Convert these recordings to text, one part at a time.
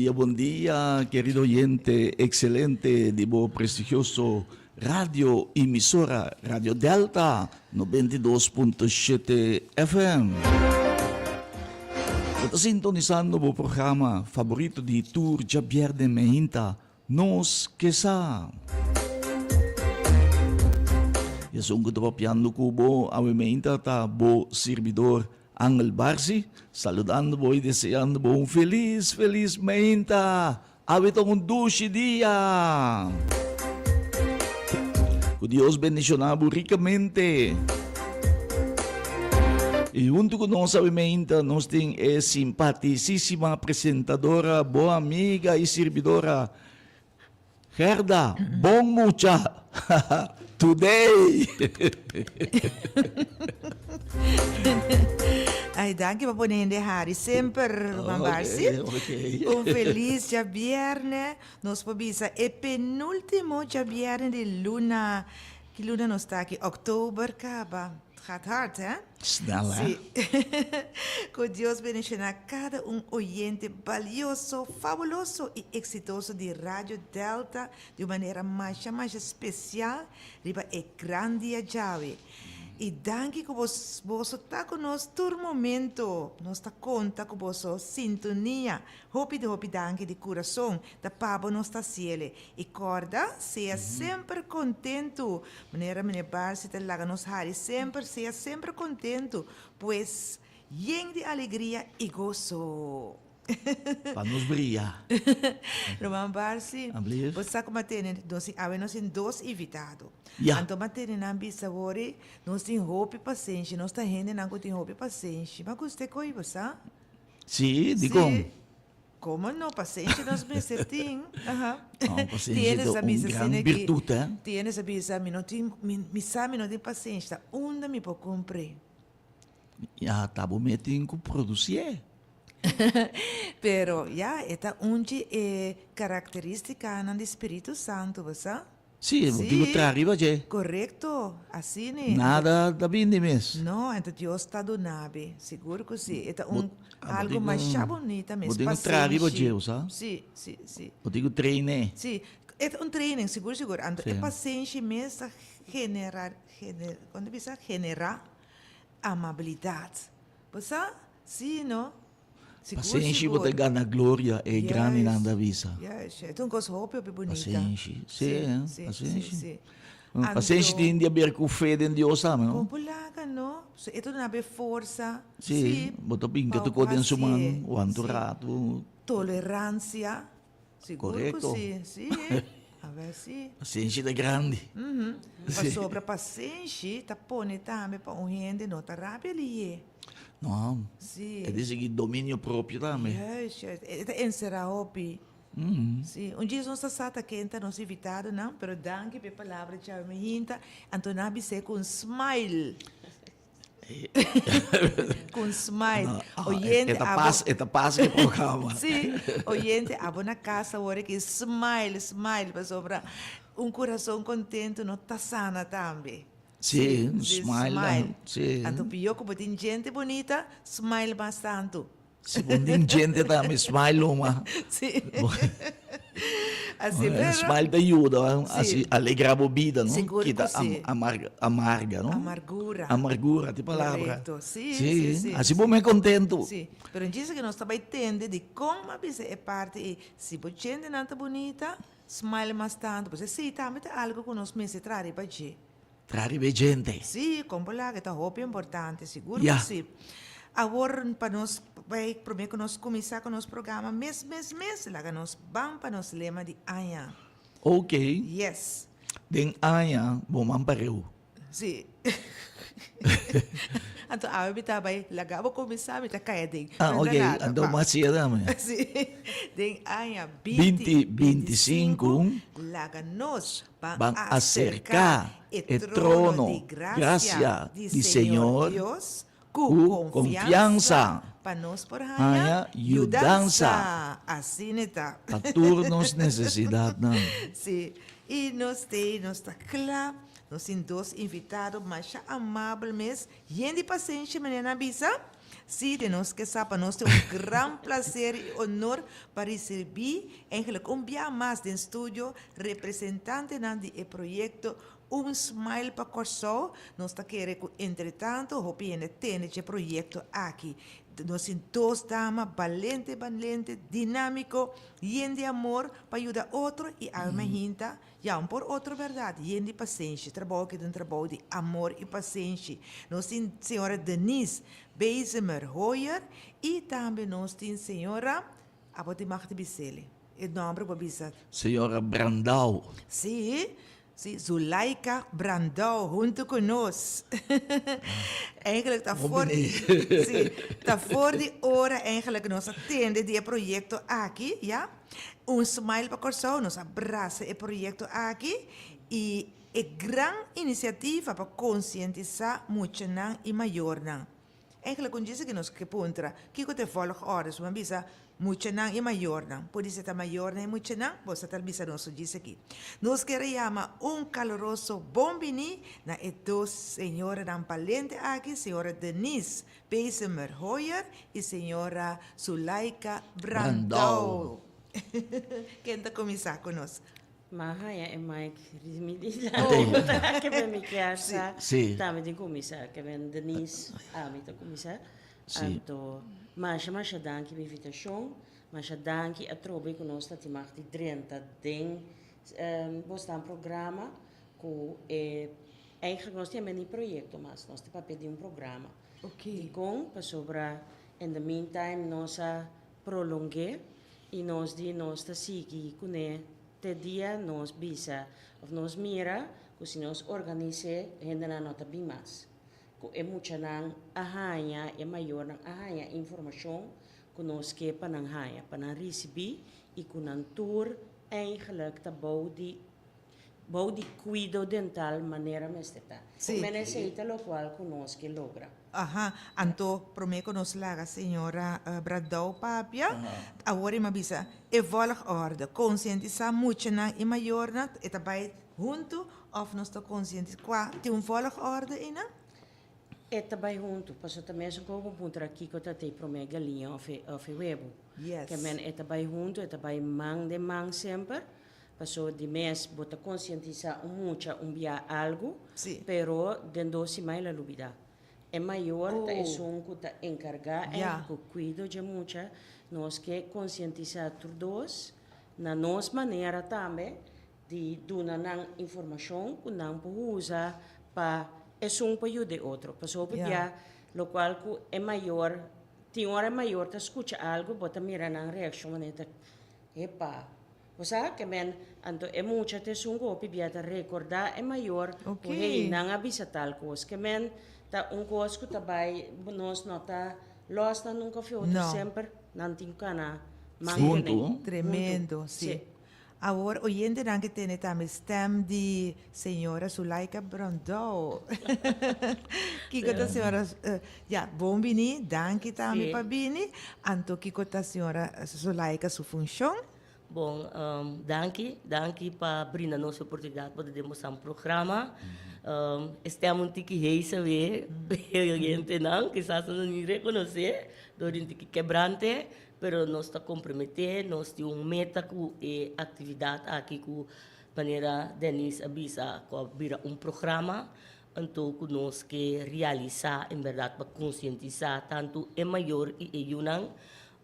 dia, bon dia, querido oyente excelente di bo prestigioso radio emisora Radio Delta 92.7 FM. Bo ta sintonisando bo programa favorito di tur djabièrnè meinta Nos ke sa. Esun ku ta papiando ku bo awe meinta ta bo sirbidor Angel Barsi, saludando bo i deseando bo un felis, felis meinta. Awe ta un dushi dia. Ku Dios bendishoná bo rikamente. I huntu ku nos awe meinta nos tin e simpatisísima presentadora, bo amiga i sirbidora, Gerda, bon mucha, today! Ay, danki pa pone hende hari semper, Ruman Barsi. Ok, ok. Un felis djabierne. Nos por bisa e penultimo djabierne di luna, ki luna nos ta aki? Oktober kaba. Het gaat hard, hè? Snel, hè? Sí. Ku Dios bendishoná kada un oyente balioso, fabuloso i eksitoso di Radio Delta di un manera masha masha spesial riba e gran dia djawe. I danki ku bos boso ta ku nos tur momento. Nos ta konta ku boso sintonia. Hopi di hopi danki di kurason. Ta pa bo nos ta hasiele. I kòrda, sea semper kontentu. Manera Meneer Barsi ta laga nos hari semper, sea semper kontentu, pues yen di alegria i goso. Pa nos bria. Ruman Barsi, Alblief. bo sa ku m'a tene, nos tin, awe nos tin dos invitado. Ya. Anto m'a tene nan bisa wori, nos tin hopi pasenshi, nos ta hendenan ku tin hopi pasenshi. M'a gusta e ko'i bo sa? Sí, dikon? Sí. Como no, pasenshi nos mester tin. Aha. No, pasenshi ta un gran birtut, eh. Tiene sa bisa, mi no tin, mi, mi sa mi no tin pasenshi, ta unda mi por cumpr'é? Ya, ta bo mes tin cu producié. Pero, ya, e ta un dje e caracteristicanan di Spiritu Santo, bo sa? Sí, bo tin ku traha riba dje. Korekto, asina. Nada ta bini mes. No, ento Dios ta dunabi, sigur ku si. E ta un algu masha bunita mes, Bo tin ku traha riba dje, bo sa? Sí, sí, sí. Bo tin ku train'é. Sí, e ta un training, sigur, sigur. Anto e pasenshi mes ta genera, kon ta bisa? Generá amabilidat. Bo sa? Sí, no? Pasenshi bo ta gana gloria, e grandinan ta bisa. Juist, e ta un kos hopi hopi bunita. Pasenshi, si, pasenshi. Pasenshi tin di haber ku fe den Dios tambe, no? Kon por laga, no? So e ta duna bo e forsa. Si, bo ta binka tur kos den su man, wanta un ratu. Toleransia. Sigur ku si, si. Awe si. Pasenshi ta grandi. Pasobra pasenshi ta pone tambe pa un hende no ta rabia lihé. No. Si. E ta sigui dominio propio tambe. Juist, juist. E ta enserá hopi. Si. Un djis nos ta sa ta ken ta nos invitadonan, pero danki pa e palabra djawe mi hinta. Anto nan a bis'é ku un smile. Ku un smile. Oyente E ta pas, e ta pas e programa. Sí, oyente abo na kas awor aki smile, smile pasobra un kurason kontentu no ta sana tambe. Sí, un smile, sí. Anto pió ku bo tin djente bunita, smile mas tantu. Si bo tin djente tambe, smile loma. Sí. Así, pero. Smile ta yuda, así alegra bo bida, no? Sigur ku Kita sí. amarga, no? Amargura. Amargura, ta e palabra. Korekto, sí, sí, sí. Así bo me kontentu. Sí, pero djis ke nos ta bai tende dikon a bisa e parti ei, si bo djentenan ta bunita, smile mas tantu, pues esei tambe ta algu ku nos mester traha riba dje. Traha riba e djente. Sí, kon por laga, e ta hopi importante, sigur ku sí. Awor pa nos bai, promé ku nos kuminsá ku nos programa mes mes mes, laga nos ban pa nos lema di aña. Ok. Yes. Den aña bo man pareu. Sí. Anto awe mi ta bai laga bo kuminsá, mi ta kai aden. Ah, ok. Anto bo a siña tambe. Sí. Den aña binti 25, laga nos Ban aserká e trono grasia di Señor ku konfiansa pa nos por haña yudansa pa tur nos nesesidatnan. Sí, i nos t'ei, nos ta kla, nos tin dos invitado masha amabel mes, yen di pasenshi, manera nan bisa. Sí, den nos ke sa pa nos tin un gran placer y honor pa ricibi eigenlijk un bia mas den studio representantenan di e proyecto Un Smile pa Kòrsou. Nos ta kere ku entretanto hopi hende tende dje proyekto aki. Nos tin dos dama balente balente, dinámiko, yen di amor pa yuda otro i awe mahinta ya un por otro bèrdat, yen di pasenshi. Trabou aki ta un trabou di amor i pasenshi. Nos tin señora Denise Bezemer Hoyer i tambe nos tin señora, abo tin mag di bis'el e nòmber bo bisa? Señora Brandao. Sí. Sí, Zulaika Brandao hunto cu nos. Eigenlijk ta for di, sí, ta for di ora eigenlijk nos a tende di e proyecto aki, ya. Un Smile pa Kòrsou, nos a brasa e proyecto aki y e gran iniciativa pa concientisa muchanan y mayornan. Eigenlijk un djis aki nos ke puntra, kiko ta e volgorde? Su a bisa, Muchanan i mayornan. Podise ta mayornan i muchanan, boso ta bisa nos un djis aki. Nos kier a yama un kaluroso bon biní na e dos señoranan balente aki, señora Denise Bezemer Hoyer i señora Zulaika Brandau. Ken ta kuminsá ku nos? Ma haña e mic mi di la ke men mi kier sa tambe tin kuminsá ke men Denise ami ta kuminsá anto masha masha danki pa invitashon masha danki atrobe ku nos ta tin mag di drenta den bosnan programa ku e eigenlijk nos tin meni proyekto mas nos ta papia di un programa dikon pasobra in the meantime nos a prolong'é i nos di nos ta sigui kuné te dia nos bisa òf nos mira ku si nos organis'é hendenan no ta bin mas. Ku e muchanan a haña, e mayornan a haña informashon ku nos ke pa nan haña, pa nan risibí i ku nan tur eigenlijk ta bou di bou di kuido dental manera mester ta. Sí. Men esei ta lokual ku nos ke logra. Aha, anto promé ku nos laga señora Bradou papia, awor e mi a bisa e volgorde, konsientisá muchanan i mayornan, e ta bai huntu òf nos ta konsientisá? Kua tin un volgorde einan? E ta bai huntu, pasobra ta mesun komo ku puntra kiko ta te promé galiña òf e òf e webu. Yes. Ke men e ta bai huntu, e ta bai man den man semper. Paso di mes bo ta konsientisá un mucha un bia algu, Sí. pero den dos siman el a lubidá. E mayor ta Oh. esun ku ta enkargá Ya. en ku kuido dje mucha. Nos ke konsientisá tur dos na nos manera tambe di duna nan informashon ku nan por usa pa esun por yuda e otro. Paso hopi Ya. bia lokual ku e mayor tin ora e mayor ta skucha algu bo ta mira nan reakshon manera ta epa. Bo sa ke men, anto e mucha ta esun ku hopi bia ta rekordá e mayor ku hey, nan a bisa tal kos. Ke men ta un kos ku ta bai, nos no ta lòs nan nunka of e otro, semper nan tin ku kana man Huntu. kuné. Tremendo, si. Awor oyentenan ke tene tambe stem di señora Zulaika Brandao. Kiko ta señora, ya, bon bini, danki tambe pa bini. Anto kiko ta señora Zulaika su funshon? Bon, danki. Danki pa brinda nos e oportunidat pa ta den boso programa. E stem un tiki heisa wee, oyentenan kisas nan no ni rekonosé dor di un tiki kebrante, pero nos ta komprometé, nos tin un meta ku e aktividat aki ku manera Denise a bisa ku a bira un programa, anto ku nos ke realisá en bèrdat pa konsientisá tantu e mayor i e yunan.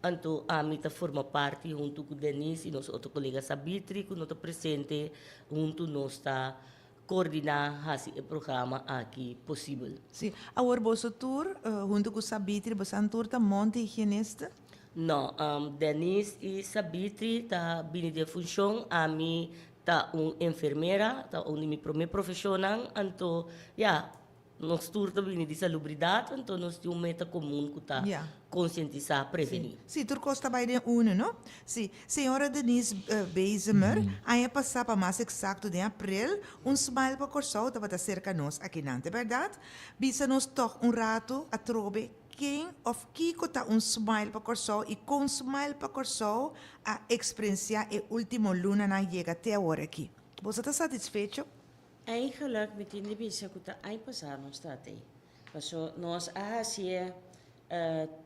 Anto ami ta forma parti huntu ku Denise i nos otro kolega Sabitri ku no ta presente, huntu nos ta koordiná hasi e programa aki posibel. Sí. Awor boso tur huntu ku Sabitri bosan tur ta mondhigiëniste? No, Denise i Sabitri ta bini den funshon, ami ta un enfermera, ta un di mi promé profeshonnan, anto ya, Nos tur ta bini di salubridat, anto nos tin un meta komun ku ta konsientisá, prevení. Sí, tur kos ta bai den unu, no? Sí. Señora Denise Bezemer, aña pasá, pa mas eksakto den aprel, un Smile pa Kòrsou tabata serka nos akinan, ta bèrdat? Bisa nos tòg un ratu atrobe ken òf kiko ta un Smile pa Kòrsou i kon Smile pa Kòrsou a eksperensiá e último lunanan yega te awor aki. Boso ta satisfecho? Eigenlijk mi tin di bisa ku ta aña pasá nos ta atei. Paso nos a hasié.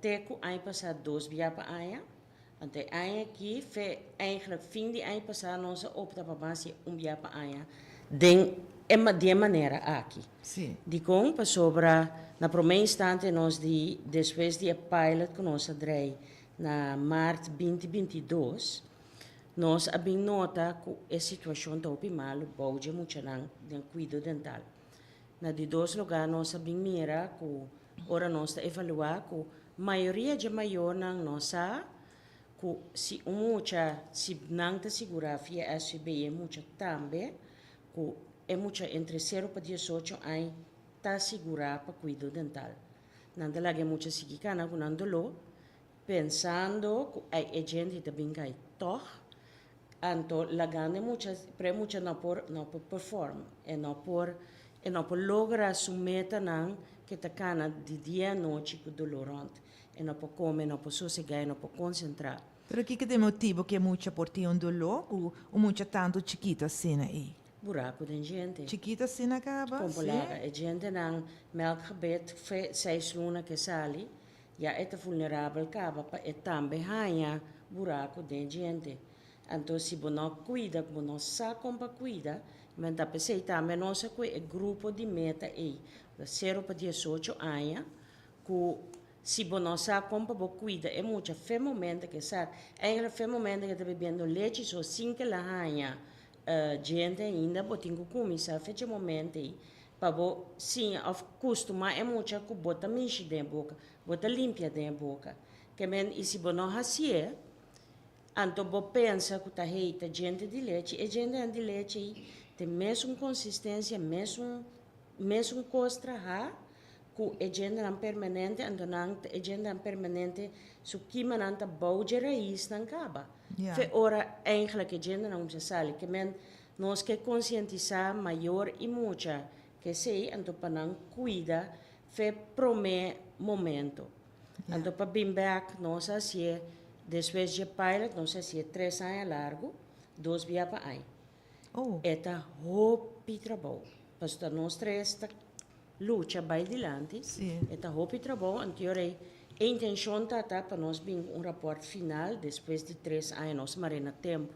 Te ku aña pasá dos bia pa aña. Anto e aña aki fe eigenlijk fin di aña pasá nos a opta pa ban hasi un bia pa aña den e di e manera aki. Dikon? Pasobra na promé instante nos di despues di e pilot ku nos a drei na mart binti 22 nos a bin nota ku e situashon ta hopi malu bou dje muchanan den kuido dental. Na di dos lugá nos a bin mira ku ora nos ta evaluá ku mayoria dje mayornan no sa ku si un mucha, si nan ta sigurá via SVB e mucha tambe, ku e mucha entre sero pa diesocho añ ta sigurá pa kuido dental. Nan ta laga e mucha sigui kana ku nan doló pensando ku ei e djente ta bin kai tòg. Anto lagando e mucha, pero e mucha no por, no por perform, e no por, e no por logra su metanan ke ta kana di dia anochi ku dolor rònt. E no por kome, e no por sosegá, e no por konsentrá. Pero kiko ta e motibu ku e mucha por tin un doló ku un mucha tantu chikitu asina ei? Buraku den djente. Chikitu asina kaba? Kon por laga e djentenan melkgebed fe seis luna ke sali, Ya e ta vulnerabel kaba pa e tambe haña buraku den djente. Anto si bo no kuida, bo no sa kon pa kuida, men ta p'esei tambe nos a kue e grupo di meta ei, ta sero pa 18 aña, ku si bo no sa kon pa bo kuida e mucha fe momento ke sa, eigenlijk fe momento ke ta bebiendo lechi so sin ke la haña djente ainda, bo tin ku kuminsá fe dje momento ei Pa bo siña òf kustumá e mucha ku bo ta mishi den e boka, bo ta limpia den e boka. Ke men i si bo no hasié, anto bo pensa ku ta hey ta djente di lechi, e djentenan di lechi ei tin mesun konsistensia, mesun mesun kos trahá ku e djentenan permanente, anto nan e djentenan permanente su kimanan ta bou dje raisnan kaba. Fe ora eigenlijk e djentenan kuminsá sali. Ke men Nos ke konsientisá mayor i mucha ku esei anto pa nan kuida fe promé momento. Anto pa bin bèk nos a hasié despues dje pilot nos a hasié tres aña largu, dos bia pa aña. E ta hopi trabou pasobra nos tres ta lucha bai dilanti, e ta hopi trabou anto yora ei e intenshon ta ta pa nos bin ku un rapòrt final despues di tres aña nos mare na tempu.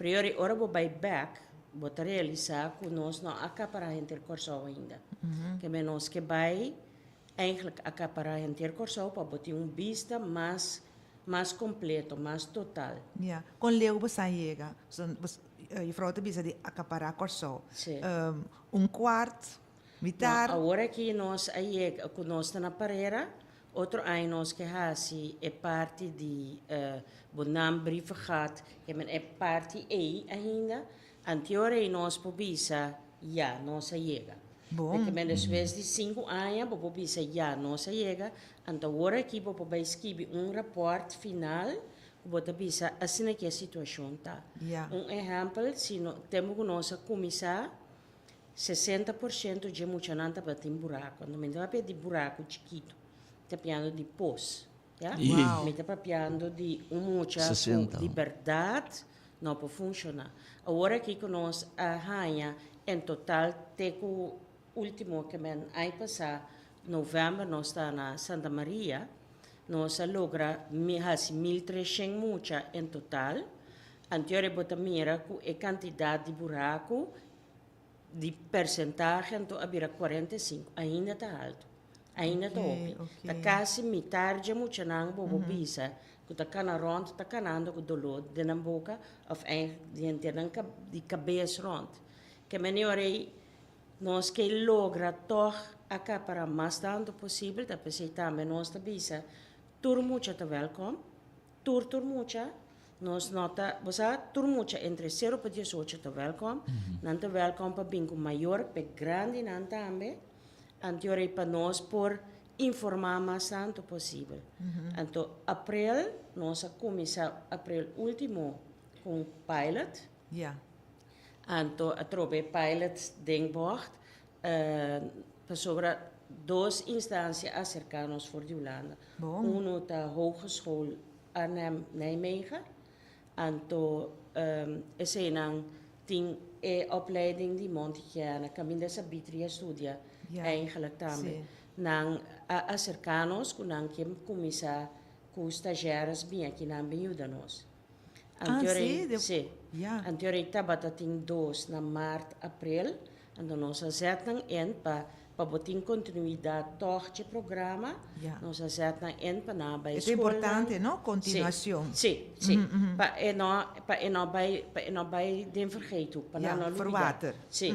Priori ora bo bai bek, bo ta realisá ku nos no a akapará henter Kòrsou ainda. Ke men nos ke bai eigenlijk akapará henter Kòrsou pa bo tin un bista mas mas kompleto, mas total. Ya. Kon leu bo sa yega? Juffrouw ta bisa di akapará Kòrsou. Sí. Un kuart, mitar? No, awor aki nos a yega ku nos ta na parera. Otro aña nos ke hasi e parti di bo nam brievengat, ke men e parti ei ainda, anteora ei nos por bisa ya nos a yega. Bon. Ke men despues di sinku aña bo por bisa ya nos a yega, anto awor aki bo por bai skibi un raport final ku bo ta bisa asina ki e situashon ta. Ya. Un ehèmpel, si no tempu ku nos a kuminsá, 60% dje muchanan tabatin buraku. Anto mi ta papia di buraku chikitu. Mi ta papiando di pos. Ya? Wow. Mi ta papiando di un mucha ku 60. di bèrdat no por funshoná. Awor aki ku nos a haña en total te ku último ke men aña pasá novèmber nos ta na Santa Maria, nos a logra hasi 1300 mucha en total. Anteor e bo ta mira ku e kantidat di buraku Di persentahe anto a bira 45, ainda ta haltu, ainda ta hopi. Ta kasi mitar dje muchanan bo bo bisa ku ta kana rònt, ta kanando ku doló den nan boka òf di henter nan di kabes rònt. Ke meni ora ei nos ke logra tòg akapará mas tantu posibel, ta p'esei tambe nos ta bisa tur mucha ta wèlkòm. Tur tur mucha, nos no ta, bo sa, tur mucha entre sero pa 18 ta wèlkòm. Nan ta wèlkòm pa bin ku mayor, p'e grandinan tambe. Anto ora ei pa nos por informá mas tantu posibel. Anto aprel nos a kuminsá aprel último ku un pilot. Anto atrobe e pilot den bògt pasobra dos instansia a aserká nos for di Hulanda. Uno ta Hogeschool Arnhem Nijmegen, anto eseinan tin e opleiding di mondhygiëne kaminda Sabitri a studia eigenlijk tambe. Nan a aserká nos ku nan ke kuminsá ku stagiaires bin aki nan bin yuda nos. Ah, Anteor sí? ei, De, sí. ja. Anteor ei tabata tin dos na mart, aprel, anto nos a zet nan in pa pa bo tin kontinuidat tòg dje programa, Ja. nos a zet nan in pa nan a bai E ta skolnan. importante, no? Sí, Kontinuashon. sí, sí. Pa e no pa e no bai pa e no bai den vergeethoek, pa Ja, nan no lubidá. verwater. Sí.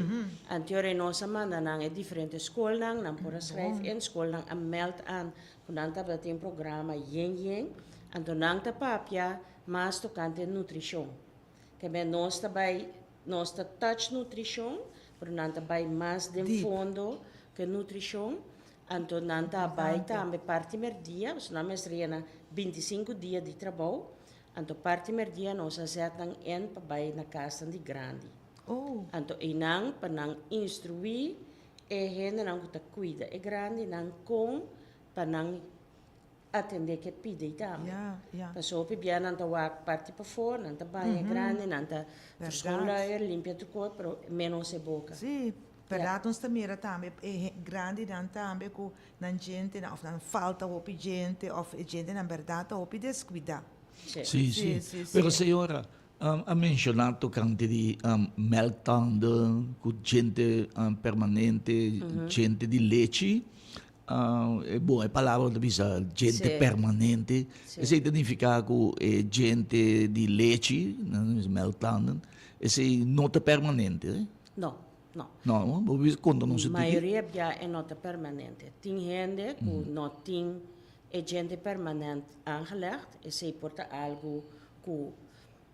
Anteor ei nos a manda nan e diferente skolnan, nan por a schrijf in, skolnan a meld aan ku nan tabata tin programa yen yen, anto nan ta papia mas tokante nutrishon. Ke men nos ta bai, nos ta touch nutrishon, pero nan ta bai mas den Diep. fondo ke nutrishon, anto nan ta bai tambe parti merdia, pasobra nan mester yena bintisinku dia di trabou, anto parti merdia nos a zet nan in pa bai na kasnan di grandi. Oh. Anto einan pa nan instruí e hendenan ku ta kuida e grandinan kon pa nan atendé ku e pidi tambe. Ja, ja. Pasobra hopi bia nan ta wak parti pafó, nan ta baña e grandi, nan ta verschon luier, limpia tur kos, pero ménos e boka. Sí, bèrdat nos ta mira tambe e grandinan tambe ku nan djentenan òf nan falta hopi djente òf e djentenan bèrdat ta hopi deskuidá. Sí. Sí, Sí, sí. sí, sí. Pero señora, a menshoná tokante di melktanden ku djente permanente, djente di lechi. Bon, e palabra ta bisa djente permanente. Esei ta nifiká ku e djente di lechi, melktanden, esei no ta permanente? No, no. No, bo bisa konta nos un tiki. Mayoria bia e no ta permanente. Tin hende ku no tin e djente permanent aangelegd, esei por ta algu ku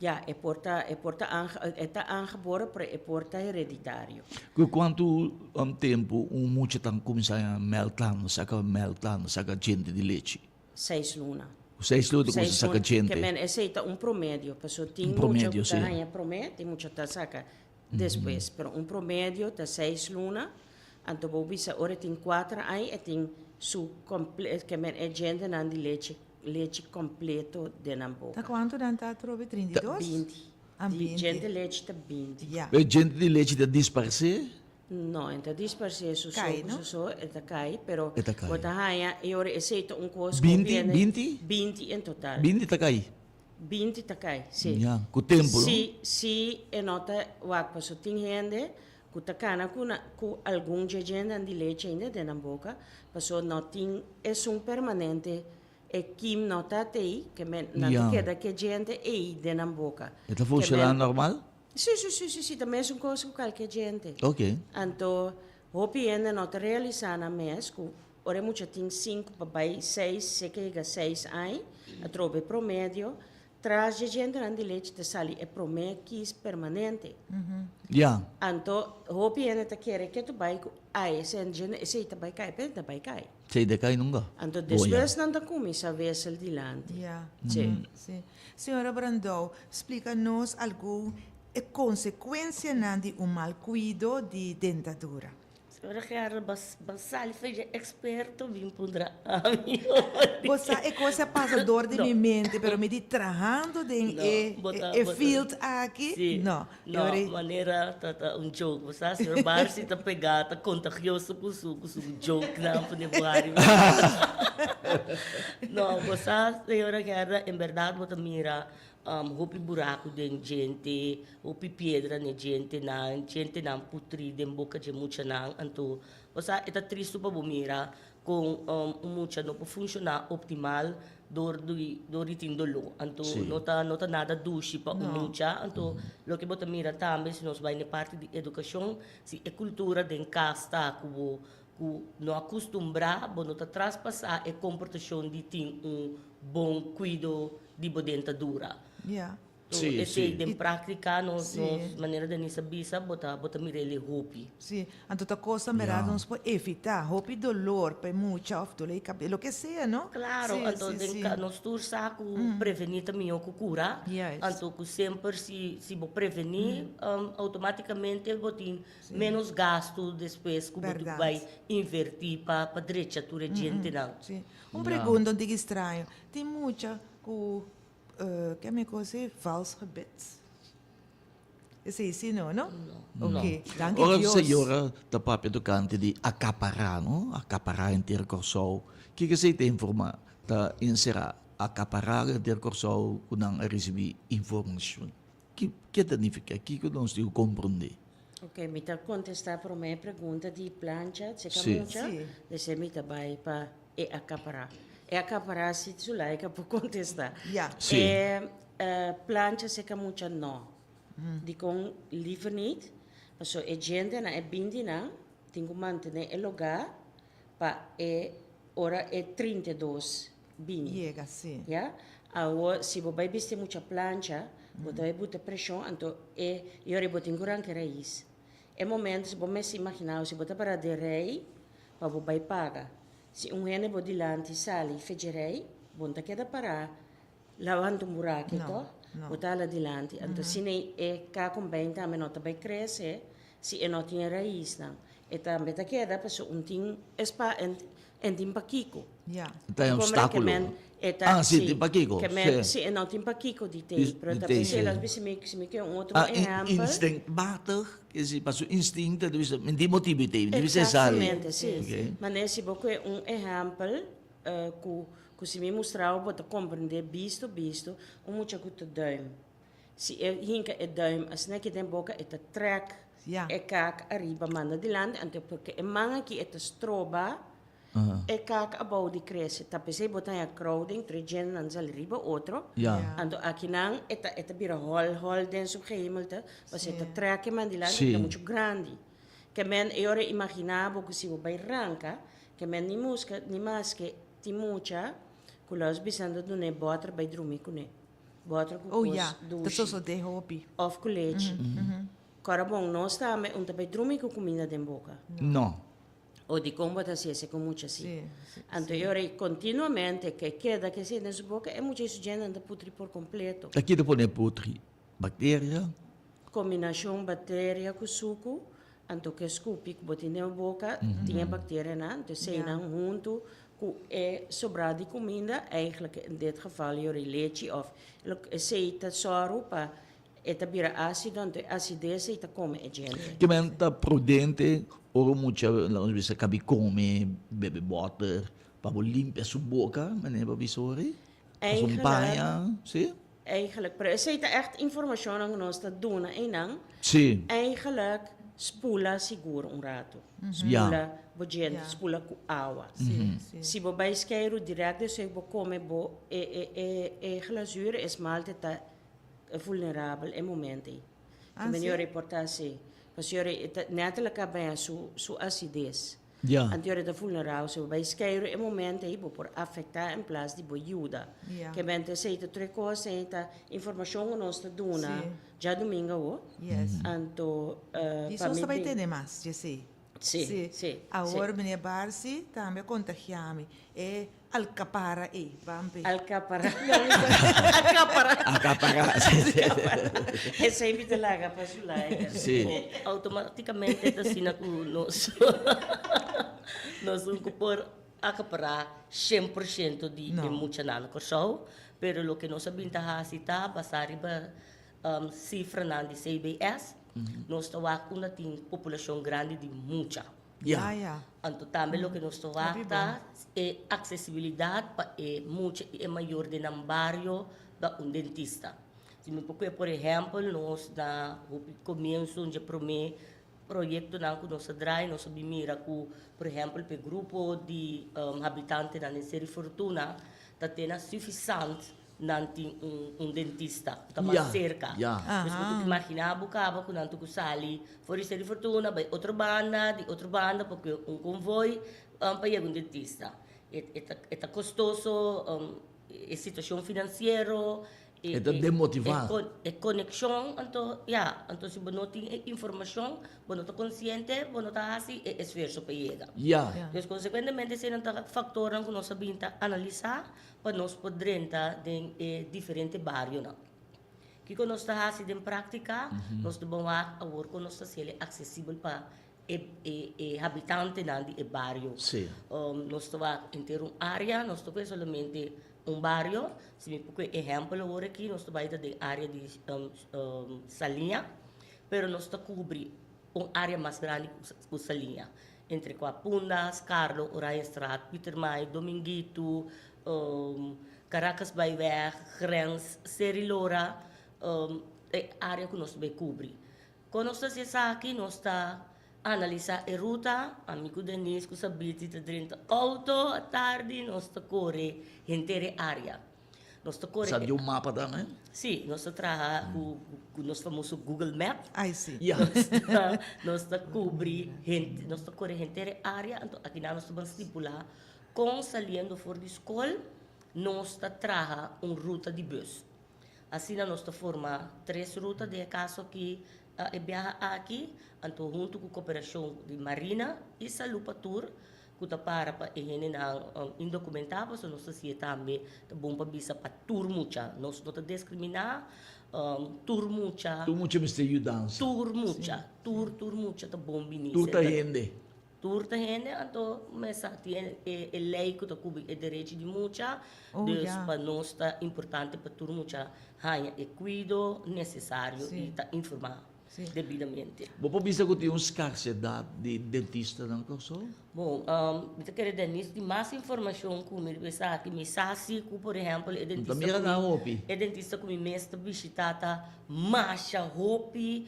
ya e por ta e por ta aange e ta aangeboren pero e por ta hereditario. Ku kuantu tempu un mucha ta kuminsá melktanden, saka melktanden, saka djente di lechi? Seis luna. Ku seis luna ta kuminsá saka djente? Ke men esei ta un promedio, pasobra tin Un mucha promedio, ku ta si. haña promé, tin mucha ta saka despues, pero un promedio ta seis luna, anto bo bisa ora e tin kuater aña e tin su komple ke men e djentenan di lechi Lechi completo den nan boca. Ta cuanto nan ta atrobe? 32? 20. Ah, Di 20. djente lechi ta 20. Ya. E djente di lechi ta disparcé? No, en ta disparcé su so Cai, cu no? su so, e ta cai, pero E ta cai. bo ta haña e ora esey ta un cos cu 20? biene 20? 20 en total. 20 ta cai? 20 ta cai, si. Ya, cu tempo, no? Si, si e no ta wak paso tin hende cu ta cana cu na cu algun dje djentenan di lechi ainda den nan boca, paso no tin esun permanente E kim no ta tei, ke men nan ta Ja. keda ke djente ei den nan boka. E ta Ke funshoná men normal? Si, si, si, si, si, ta mesun kos ku kalke djente. Ok. Anto, hopi hende no ta realisá nan mes ku ora e mucha tin sinku pa bai seis, se ke yega seis aña, atrobe promedio, Tras dje djentenan di lechi ta sali e promé kis permanente. Ja. Anto hopi hende ta kere ke tu bai ku ai esei djente esei ta bai kai pero ta bai kai. Esei ta kai nunka. Anto Bo ja. despues nan ta kuminsá wissel dilanti. Ja. Sí. Sí. Señora Brandou, splika nos algun e konsekuensianan di un mal kuido di dentadura. Señora Gerda, bas bas sali fe dje experto bin puntra ami hoy. Bo sa e cos a pasa door di mi mente, pero mi di trahando den No, e bo ta- e bo ta- field aki, Sí. no. No, Yori- manera ta ta un joke, bo sa, señor Barsi ta pega, ta contagioso cu su cu su jokenan pone bo hari. No, bo sa, señora Gerda, en berdad bo ta mira Hopi buraku den djente, hopi piedra n'e djentenan, djentenan putrí den boka dje muchanan. Anto, bo sa, e ta tristu pa bo mira kon un mucha no por funshoná optimal dor di dor di tin doló. Anto, no ta no ta nada dushi pa un mucha. Anto, loke bo ta mira tambe, si nos bai n'e parti di edukashon, si e kultura den kas ta ku bo ku no a kustumbrá, bo no ta traspasá e komportashon di tin un bon kuido di bo dentadura. Ja. So, Sí, esei sí. den práktika nos, Sí. nos manera Denise a bisa, bo ta, bo ta mira el e hopi. Sí, anto ta cosa mera Ja. nos por evita hopi dolor pa e mucha of dolor di cabeza, lo que sea, no? Claro, Sí, anto sí, den sí. ka nos tur sa ku prevení ta mihó ku kura. Juist. Anto ku semper si si bo prevení, automáticamente bo tin ménos gastu despues ku bo Berdad. bai invertí pa pa drecha tur e djentenan. Sí. Un pregunta un tiki straño. Tin mucha ku ke mi kosi vals gebit. Esei si no, no? Ok, danki Ora Dios. señora ta papia tocante di acapará, no? Acapará henter Kòrsou. Kiko esei ta informá, ta enserá? Acapará henter Kòrsou ku nan a risibí informashon. Ki ke ta nifiká? Kiko nos tin ku komprondé? Ok, mi ta kontestá promé pregunta di plancha, seka mucha, despues mi ta bai pa e acapará. E acapará si Zulaika por kontestá. E plancha seka mucha no. Dikon liever niet? Paso e djentenan, e bintinan, tin ku mantené e lugá pa e ora e 32 bini. Yega, si. Ya? Awor, si bo bai bisti mucha plancha, bo ta bai buta preshon, anto e i ora bo tin ku ranka e rais. E momento, si bo mester imaginá, si bo ta para den rei pa bo bai paga, si un hende bo dilanti sali fecha rei, bo no ta keda pará Lawanta un buraki to, bo ta hala dilanti. Anto si nei e kakumbein tambe no ta bai krese, si e no tin e raisnan, e tambe ta keda pasobra un tin espa en tin pakiko. Ta e obstáculo. Ah, si, tin pakiko. Si e no tin pakiko di tei, pero ta p'esei los bisa mi si mi ke un otro ehèmpel. Instinctmatig, pa su instinto ta bisa mi tin motibu di tei, mi tin bisa e sali. Exactamente, si. Manera si bo kohe un ehèmpel ku Ku si mi mustra bo, bo ta komprendé bisto bisto un mucha ku ta duim. Si e hinka e duim asina aki den boka e ta trèk e kak ariba manda dilanti anto porque e man aki e ta stroba e kak abou di krese. Ta p'esei bo ta haña crowding tur e djentenan sali riba otro anto akinan e ta e ta bira hòl hòl den su gehemelte pasobra e ta trèk e man dilanti e ta muchu grandi. Ke men e ora imaginá bo ku si bo bai ranka ke men ni muska ni maske Tin mucha ku los bisando dun'é bòter bai drumi kuné. Bòter ku Oh kos ya, ta dushi sosodé hopi. òf ku lechi. Kòrda bon, nos tambe un ta bai drumi ku kuminda den boka. No. O dikon bo ta hasi esei ku mucha si? Sí, sí, Anto sí. e ora ei kontinuamente ke keda ke esei den su boka, e mucha ei su djentenan ta putri por kompleto. Ta kita pone putri? Bakteria? Kombinashon bakteria ku suku, anto ke skupi ku bo tin den bo boka tin e bakterianan, anto eseinan huntu ku e sobrá di kuminda, eigenlijk in dit geval yori lechi òf esei ta sòru pa e ta bira ásido, anto e asides ei ta kome e djente. Ke men ta prudente ora mucha laga nos bisa kabi kome, bebe bòter, pa bo limpia su boka, manera bo bisa ora ei? Pasobra un paña, si? Eigenlijk, pero esei ta echt informashonnan ku nos ta duna einan. Sí. Eigenlijk spula sigur un ratu. Spula bo djente, spula ku awa. Si bo bai skeiru dirèkt despues bo kome bo e e e e glazuur, e smalte ta vulnerabel e momento ei. Ah, Ku sí? reportá sí. Pasobra e ta nèt a baña su su asides. Ja. Anto ora ta vulnerabel, si bo bai skeiru e momento ei bo por afektá en plas di bo yuda. Ja. Ke bente esei ta tur e kos ei ta informashon ku nos ta duna Sí. djadumingu awo. Yes. Anto Di pa sos mi ta bai bin. tene mas djesei. Sí, sí, sí. Awor meneer Barsi tambe a kontagiá mi e alkapara ei, bampe. Alkapara. Akapara. Akapara, sí, sí. Esei mi ta laga pa su laika. Sí. Automaticamente ta asina cu nos nos un cu por acapará 100% di e No. muchanan na Kòrsou, pero loke nos a bin ta hasi ta basá riba cifranan di CBS, nos ta wak unda tin populacion grandi di mucha. Ja. Ah, ja. Anto tambe loke nos ta wak Hopi ta e accesibilidad pa e mucha y e mayor den nan bario pa un dentista. Si mi por coge por ehempel nos na hopi comienzo dje prome proyectonan cu nos a draai nos a bin mira cu por ehempel pa e grupo di habitantenan den Seri Fortuna ta tena suficiente nan tin un un dentista ku ta mas Ya, serka. ya. Dus bo ta imaginá bo kaba ku nan ta ku sali for di Seri Fortuna bai otro banda, di otro banda pa kue un konvoi pa yega un dentista. E e ta e ta kostoso, e situashon finansiero, E ta demotivá. E konekshon, anto ya, anto si bo no tin e informashon, bo no ta konsiente, bo no ta hasi e esfuerso pa yega. Ya. Dus konsekuentemente eseinan ta faktornan ku nos a bin ta analisá pa nos por drenta den e diferente barionan. Kiko nos ta hasi den práktika? Nos ta bon wak awor kon nos ta hasiel aksesibel pa e e e habitantenan di e bario. Sí. Nos ta wak henter un área, nos ta kohe solamente un bario. Si mi por kohe ehèmpel awor aki, nos ta bai ta den área di Saliña. Pero nos ta kubri un área mas grandi ku Saliña, entre kua Punda, Skarlo, Oranjestraat, Pietermaai, Dominguito, Caracasbaaiweg, Grens, Seri Lora, e área ku nos ta bai kubri. Kon nos ta hasi esaki? Nos ta analisá e ruta, ami ku Denise ku Sabiti ta drenta outo atardi, nos ta kore henter e área. Nos ta kore Sa di un mapa tambe? Sí, nos ta traha ku nos famoso Google Map. Ai sí. Ya. Nos ta kubri henter, nos ta kore henter e área, anto akinan nos ta ban stipulá kon saliendo for di skol nos ta traha un ruta di bus. Asina nos ta forma tres ruta den e kaso aki e biaha aki, anto huntu ku koperashon di Marina i Salú pa Tur ku ta para pa e hendenan indokumentá pasobra nos ta si'e tambe ta bon pa bisa pa tur mucha. Nos no ta diskriminá, tur mucha. Tur mucha mester yudansa. Tur mucha, tur tur mucha ta bon bini. Tur ta hende. Tur ta hende, anto mester tin e lei ku ta kubri e derechi di mucha, dus pa nos ta importante pa tur mucha haña e kuido nesesario i ta informá debidamente. Bo por bisa ku tin un skarsedat di dentistanan Kòrsou? Bon, mi ta kere Denise tin mas informashon ku mi riba esaki. Mi sa si ku por ehèmpel e dentista ku mi e dentista ku mi mes ta bishitá ta masha hopi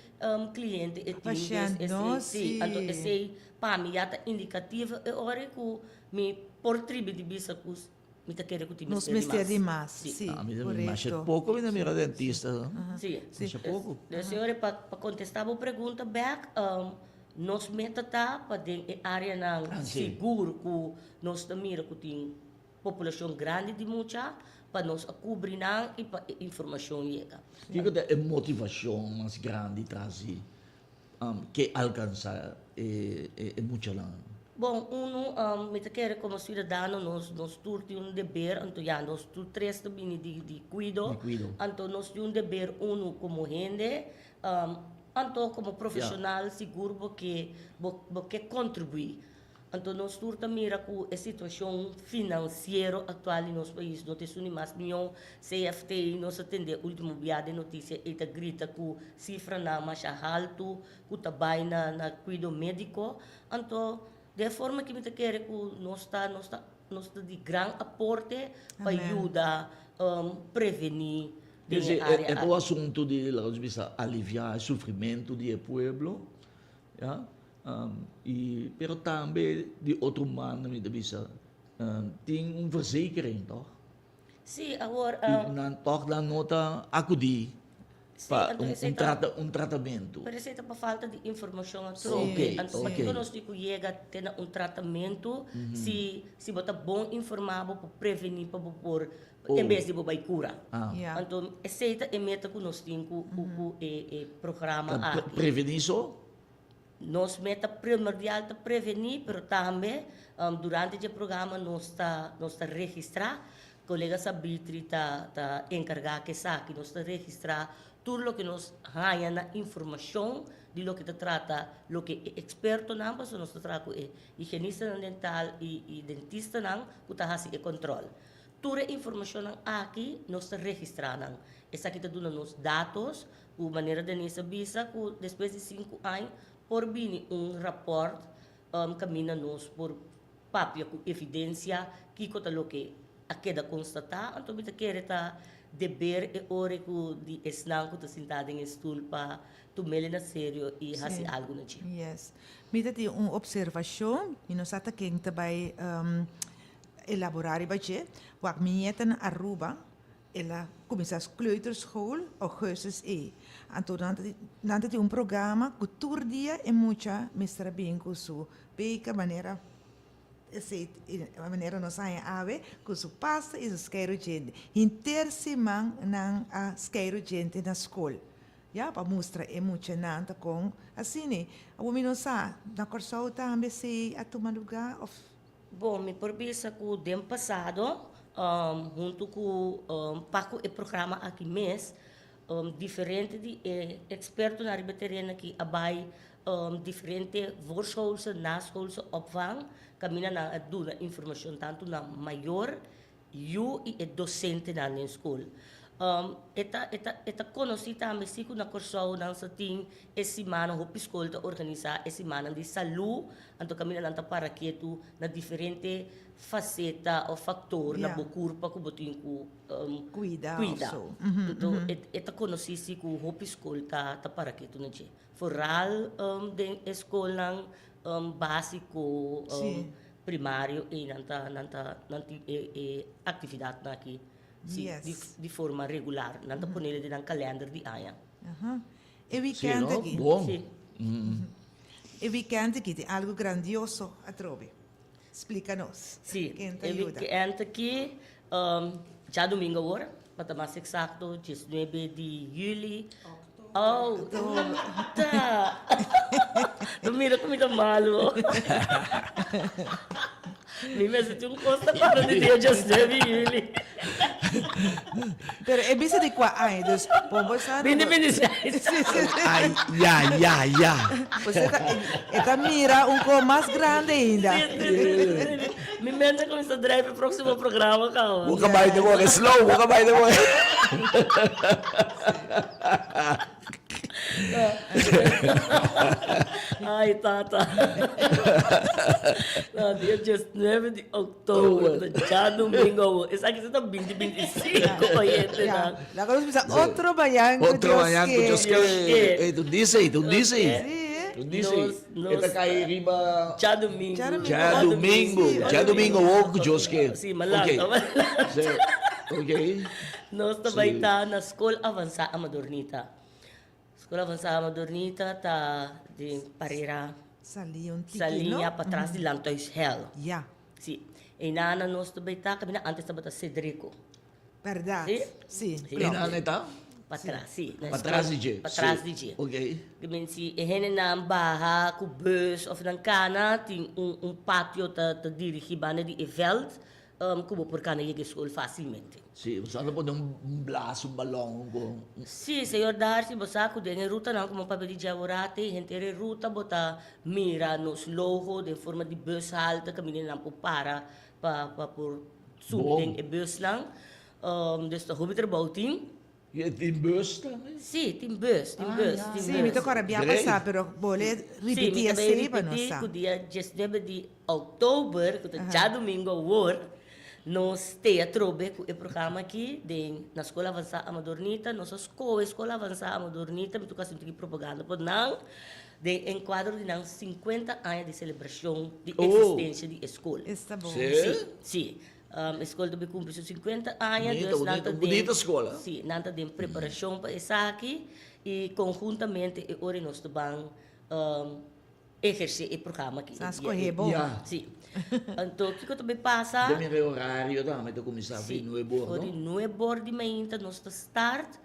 cliente e tin Pashent des no esey si anto si. esey pa mi ya ta indicativo e ora ku mi por tribi di bisa ku mi ta kere ku tin Nos mester di mester di mas mas si. si Ah, mi ta masha korekto. poko mi ta mira dentista no. Si Masha poko. Dus e ora pa pa kontesta bo pregunta bek nos meta ta pa den e areanan Ah si. sigur ku nos ta mira ku tin Populashon grandi di mucha pa nos a kubri nan i pa e informashon yega. Kiko ta e motivashon mas grandi tras di ke alkansa e muchanan? Bon, unu, mi ta kere komo siudadano nos nos tur tin un deber, anto ya nos tur tres ta bini di di kuido, anto nos tin un deber unu komo hende, anto komo profeshonal sigur bo ke bo ke kontribuí. Anto nos tur ta mira ku e situashon finansiero aktual di nos pais no ta esun di mas mió. CFT nos a tende ultimo bia den notisia ei ta grita ku sifranan masha haltu ku ta bai na na kuido médiko. Anto den e forma aki mi ta kere ku nos ta nos ta nos ta di gran aporte pa yuda prevení den e área E ta un aki. asuntu di laga nos bisa aliviá e sufrimentu di e pueblo ya. Y pero tambe di otro banda mi ta bisa tin un verzekering toch? Sí, awor. Y nan toch nan no ta acudi pa un trata un tratamento. Pero esey ta pa falta di informacion atrobe. Anto pakico nos tin cu yega te na un tratamento si si bo ta bon informa bo por preveni pa bo por en bes di bo bay cura. Anto esey ta e meta cu nos tin cu cu e programa aki. Preveni so? Nos meta primordial ta prevení, pero tambe durante dje programa nos ta nos ta registrá, kolega Sabitri ta ta enkargá ku esaki, nos ta registrá tur loke nos haña na informashon di loke ta trata loke e ekspertonan, pasobra nos ta traha ku e higienistanan dental i i dentistanan ku ta hasi e kòntròl. Tur e informashonnan aki nos ta registrá nan. Esaki ta duna nos datos Ku manera Denise a bisa ku despues di sinku aña por bini un rapòrt kaminda nos por papia ku evidensia kiko ta loke a keda konstatá. Anto mi ta kere ta deber e ora ku di esnan ku ta sintá den e stul pa tum'el na serio i hasi algu na dje. Yes. Mi ta tin un opservashon, mi no sa ta ken ta bai elaborá riba dje. Wak mi ñeta na Aruba El a kuminsá kleuterschool augustus ei. Anto nan ta nan ta tin un programa ku tur dia e mucha mester a bin ku su beker manera esei manera nos haña awe ku su pasta i su skeiru djente. Henter siman nan a skeiru djente na skol ya pa mustra e muchanan ta kon asina. Awor mi no sa na Kòrsou tambe esei a tuma lugá òf. Bon, mi por bisa ku den pasado, huntu ku pa ku e programa aki mes, diferente di e ekspertonan riba e tereno aki a bai diferente voorschoolse, naschoolse opvang, kaminda nan a duna informashon tantu na mayor, yu i e dosentenan den skol. E ta e ta e ta konosí tambe si ku na Kòrsou nan sa tin e simannan hopi skol ta organisá e simannan di salú anto kaminda nan ta para ketu na diferente faseta òf faktor na bo kurpa ku bo tin ku Kuida kuida. Anto e e ta konosí si ku hopi skol ta ta para ketu na dje. Foral den e skolnan básiko, primario ei nan ta nan ta nan tin e e aktividatnan aki si di di forma regular. Nan ta ponele den nan kalènder di aña. E wikènt aki. Si no? Bon. Si. E wikènt aki tin algu grandioso atrobe. Splika nos. Si, Ken ta e yuda? wikènt aki djadumingu awor, pa ta mas eksakto diesnuebe di yüli. Oh, ta! No mira ku mi ta malu. Mi mester tin un kos ta para di dia diesnuebe di yüli. Pero e bisa di kua aña, dus pon bo sa. Binti 26. Si, si, si. Ay, ya, ya, ya. Pues e ta, e ta mira un ko mas grande ainda. Si, si, si, si. Mi mente a kuminsá drai pa e próksimo programa kaba. Bo ka bai den ora slow, bo ka bai den ora. Ay, tata. No, dia 19 di oktober, ta djadumingu awor. Esaki si ta binti 25, oyentenan. Laga nos bisa otro mañan ku Otro Dios mañan ku ke. Dios ke. Ey, tu dice, tu dice. Sí. Tu dice. E ta kai riba. Djadumingu. Djadumingu. Djadumingu awor ku Dios ke. Sí, malanta, malanta. Sí, ok. Nos ta bai ta na Skol Avansá Amadornita. Skol Avansá Amadornita ta den Parera. Salia un tiki, no? Salia patras di Landhuis Hel. Ya. Sí. Einana nos ta bai ta kaminda antes tabata Cedrico. Berdad. Sí? Sí. Sí. Einana e ta? Patras, sí. Na Patras di dje. Patras di dje. Ok. Ke men si e hendenan baha ku bus of nan kana tin un un patio ta ta dirigi banda di e veld Ku bo por kana yega e skol fásilmente. Sí, bo sa ta pone un blas, un balòn, un kon. Sí, señor Darcy, bo sa ku den e rutanan ku bo papia di djaborate, henter e ruta bo ta mira nos logo den forma di bushalte kaminda nan por para pa pa por subi den e busnan. Dus ta hopi trabou tin. Je tin bus tambe? Sí, tin bus, tin bus, tin bus. Sí, mi ta kòrda bia pasá, pero bo le ripití esei pa nos sa. Sí, mi ta bay ripití ku dia diesnuebe di òktober, ku ta djadumingu awor, nos te atrobe ku e programa aki den na Skol Avansá Amadornita. Nos a skohe Skol Avansá Amadornita, mi toka sinti ki propaganda pa nan, den enkuadro di nan sinkuenta aña di selebrashon di existensia di e skol. Esta bon. Sí? Sí. E skol ta bai kumpli su 50 aña, Bonita, dus nan ta bonita, den, bonita skol, ah. sí, nan ta den preparashon pa esaki i konhuntamente e ora nos ta ban ehersé e programa aki. Sa skohé bon. Ya. Sí. Anto kiko ta bai pasa? Den mira e orario tambe ta kuminsá for di nuebe or, For di no? nuebe or di mainta nos ta start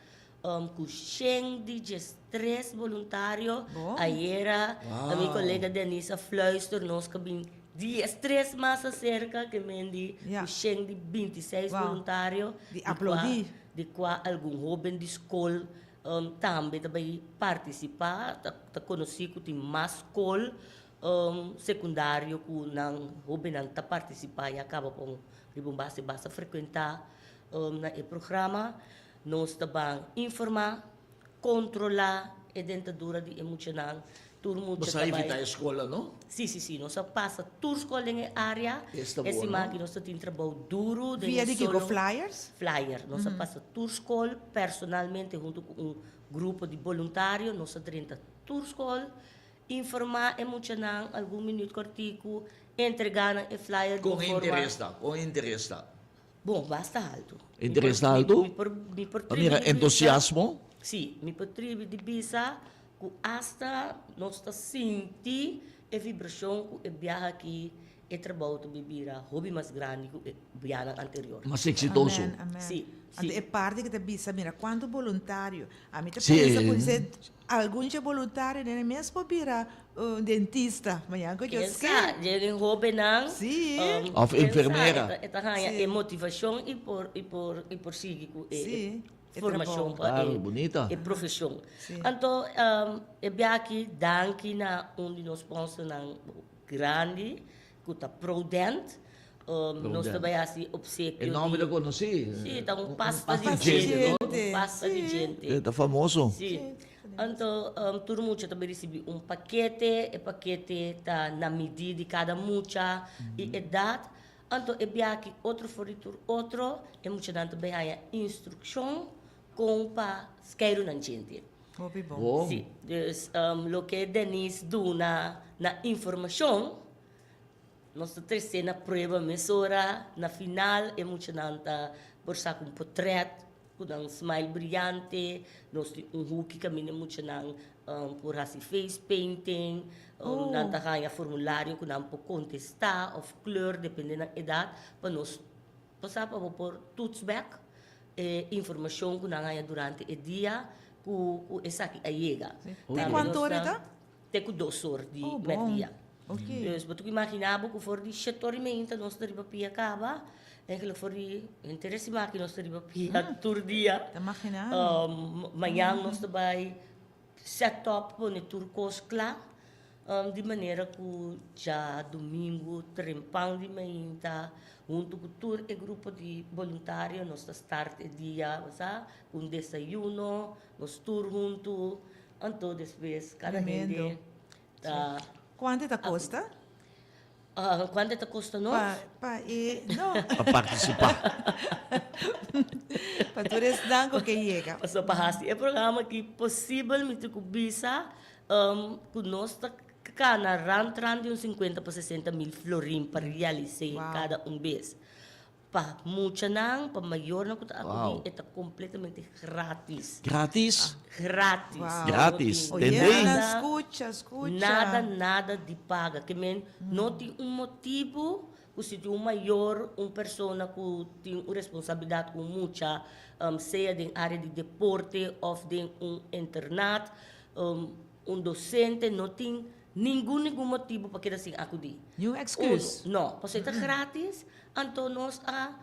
ku shen di diestres boluntario. Bon. Ayera Wow. mi kolega Denise a fluister nos ku a bin diestres mas aserka ke men di Ja. ku shen di bintiseis Wow. boluntario. Di aplaudí. Di kua algun hoben di skol tambe ta bai partisipá. Ta konosí ku tin mas skol sekundario ku nan hobennan ta partisipá i a kaba pa un riba un base basta frekuentá na e programa. Nos ta ban informá, kontrolá e dentadura di e muchanan. Tur mucha Bo ta sa bai. invitá e skola, no? Sí, sí, sí. Nos a pasa tur skol den e área. Esta E bon, siman no? aki nos ta tin trabou duru den Via e di kiko? solo. Flyers? Flyer. Nos a pasa tur skol personalmente huntu ku un grupo di boluntario. Nos a drenta tur skol, informá e muchanan algun minüt kòrtiku, entregá nan e flyer di un Kon e forma. interes ta? Kon e interes ta? Bon, basta haltu. Interes ta haltu? Mi por, mi por A tribi mira di bisa. entusiasmo? Sí, mi por tribi di bisa ku asta nos ta sinti e vibrashon ku e biaha aki e trabou ta bin bira hopi mas grandi ku e biahanan anterior. Mas eksitoso. Amen, amen. Sí, Anto sí. e parti ku ta bisa, mira kuantu boluntario. Ami ta Sí. pensa ku dice Algun dje boluntario den e mes por bira un dentista mañana ku Dios Ken sa, ke. dje den hobennan. Sí. Of Ken sa, enfermera. e ta haña Sí. e motivashon i por i por i por sigui ku e Sí, e formashon trabou. pa Claro, e bunita. e profeshon. Sí. Anto e bia aki danki na un di nos sponsornan grandi ku ta Prodent. Nos ta bai hasi opsekio E nòmber ta konosí. Sí, ta un pasta di djente. Un pasta di djente. E ta famoso. Sí. Anto tur mucha ta bai risibí un pakete. E pakete ta na midí di kada mucha i edat. Anto e biaha ki otro for di tur otro, e muchanan ta bai haña instrukshon kon pa skeiru nan djente. Hopi bon. Sí. Dus loke Denise duna na informashon. Nos ta trese na prueba mesora. Na final e muchanan ta por saka un potret ku nan smile briante. Nos tin un huki kaminda e muchanan por hasi face painting. Nan ta haña formulario ku nan por kontestá òf kleur depende nan edat pa nos por sa pa bo por toets bèk e informashon ku nan haña durante e dia ku esaki a yega. Te kuantu ora ta? Te ku dos or di mèrdia. Dus bo ta ku imaginá bo ku for di shete or i meinta nos ta riba pia kaba, eigenlijk for di henter e siman aki nos ta riba pia tur dia. Mañan nos ta bai set up pone tur kos kla di manera ku djadumingu trempan di meinta huntu ku tur e grupo di boluntario nos ta start e dia ku un desayuno nos tur huntu. Anto despues kada hende ta. Kuantu ta kosta? Kuantu ta kosta nos? Pa pa e no. Pa partisipá. Pa tur esnan ku ke yega. Pasobra pa hasi e programa aki posibel mi tin ku bisa ku nos ta kana rant rant di un sinkuenta pa sesenta mil florin pa realis'é kada un bes. Pa muchanan, pa mayornan ku ta akudí, e ta kompletamente gratis. Gratis? Gratis. Gratis. Tendé? Oyenan, skucha, skucha. Nada, nada di paga. Ke men no tin un motibu ku si tin un mayor, un persona ku tin un responsabilidat ku un mucha, sea den área di deporte òf den un internat, un dosente no tin ningun, ningun motibu pa keda sin akudí. Niun èksküs. No, pasobra e ta gratis. Anto nos a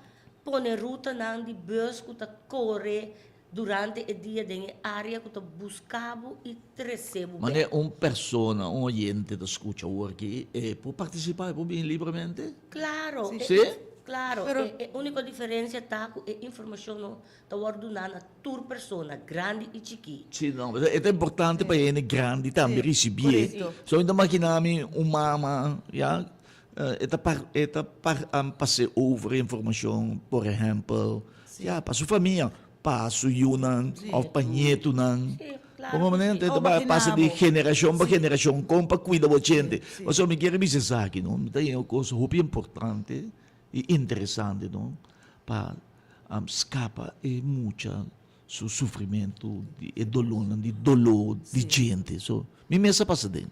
pone rutanan di bus ku ta kore durante e dia den e área ku ta buska bo i trese bo bèk. Manera un persona, un oyente ta skucha awor aki, e por partisipá, e por bini libremente? Klaro. Sí? Klaro. E úniko diferensia ta ku e informashon no ta wòrdu duná na tur persona, grandi i chikí. Sí, no, e ta importante pa e hende grandi tambe risibié. So mi ta makiná mi un mama, ya, E ta par e ta par pas'é over e informashon, por ehèmpel, ya, pa su famia, pa su yunan òf pa ñetunan. Komo manera e ta bai pasa di generashon pa generashon kon pa kuida bo chente. Pasobra mi kier bisa esaki, no, mi ta haña un kos hopi importante i interesante, no, pa skapa e mucha su sufrimentu di e dolónan di doló di djente. So, mi mes a pasa den.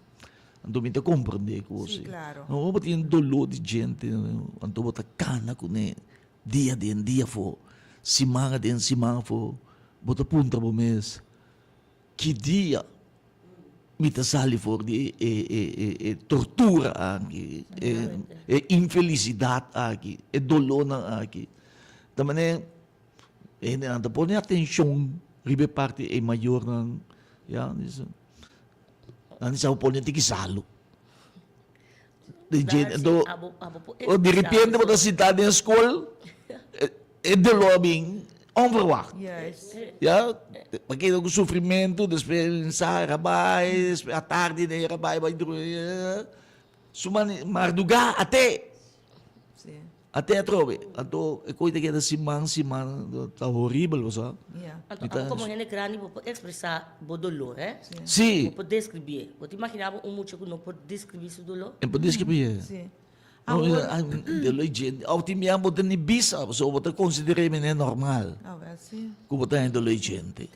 Anto mi ta komprendé ku bo si. No, bo tin doló di djente, anto bo ta kana kuné dia aden, dia afó, siman aden, siman afó. Bo ta puntra bo mes, ki dia mi ta sali for di e e e e tortura aki, e e infelisidat aki, e dolónan aki. Ta manera. E hendenan ta pone atenshon riba e parti e mayornan ya nan di sa bo pone tiki salu di repente bo ta sinta den skol e dolor a bin onverwacht ya pa keda ku sufrimentu despues sa a bai despues atardi a bai bai drumi su marduga ate. Ate atrobe, anto e koe ta keda siman siman, ta horibel bo sa. Anto abo komo hende grandi bo por ekspresá bo doló, he? Sí. Bo por deskribié. Bo ta imaginá bo un mucha ku no por deskribí su doló? E por deskribié. Sí. Doló e djente. Òf tin bia bo ta ni bisa, pasobra bo ta konsider'é manera normal ku bo ta haña doló e djente.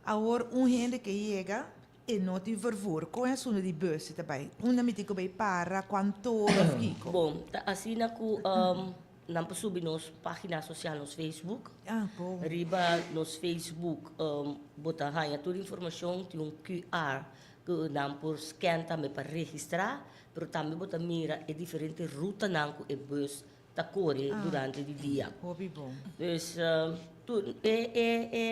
Awor un hende ke yega E no tin vervoer. Kon e asuntu di bus si ta bai? Unda mi tin ku bai para, kuantu ora of kiko? Bon, ta asina ku nan por subi nos pagina sosial, nos Facebook. Ah, bon. Riba nos Facebook bo ta haña tur informashon, tin un QR ku nan por scan tambe pa registrá, pero tambe bo ta mira e diferente rutanan ku e bus ta kore durante di dia. Hopi bon. Dus tur e e e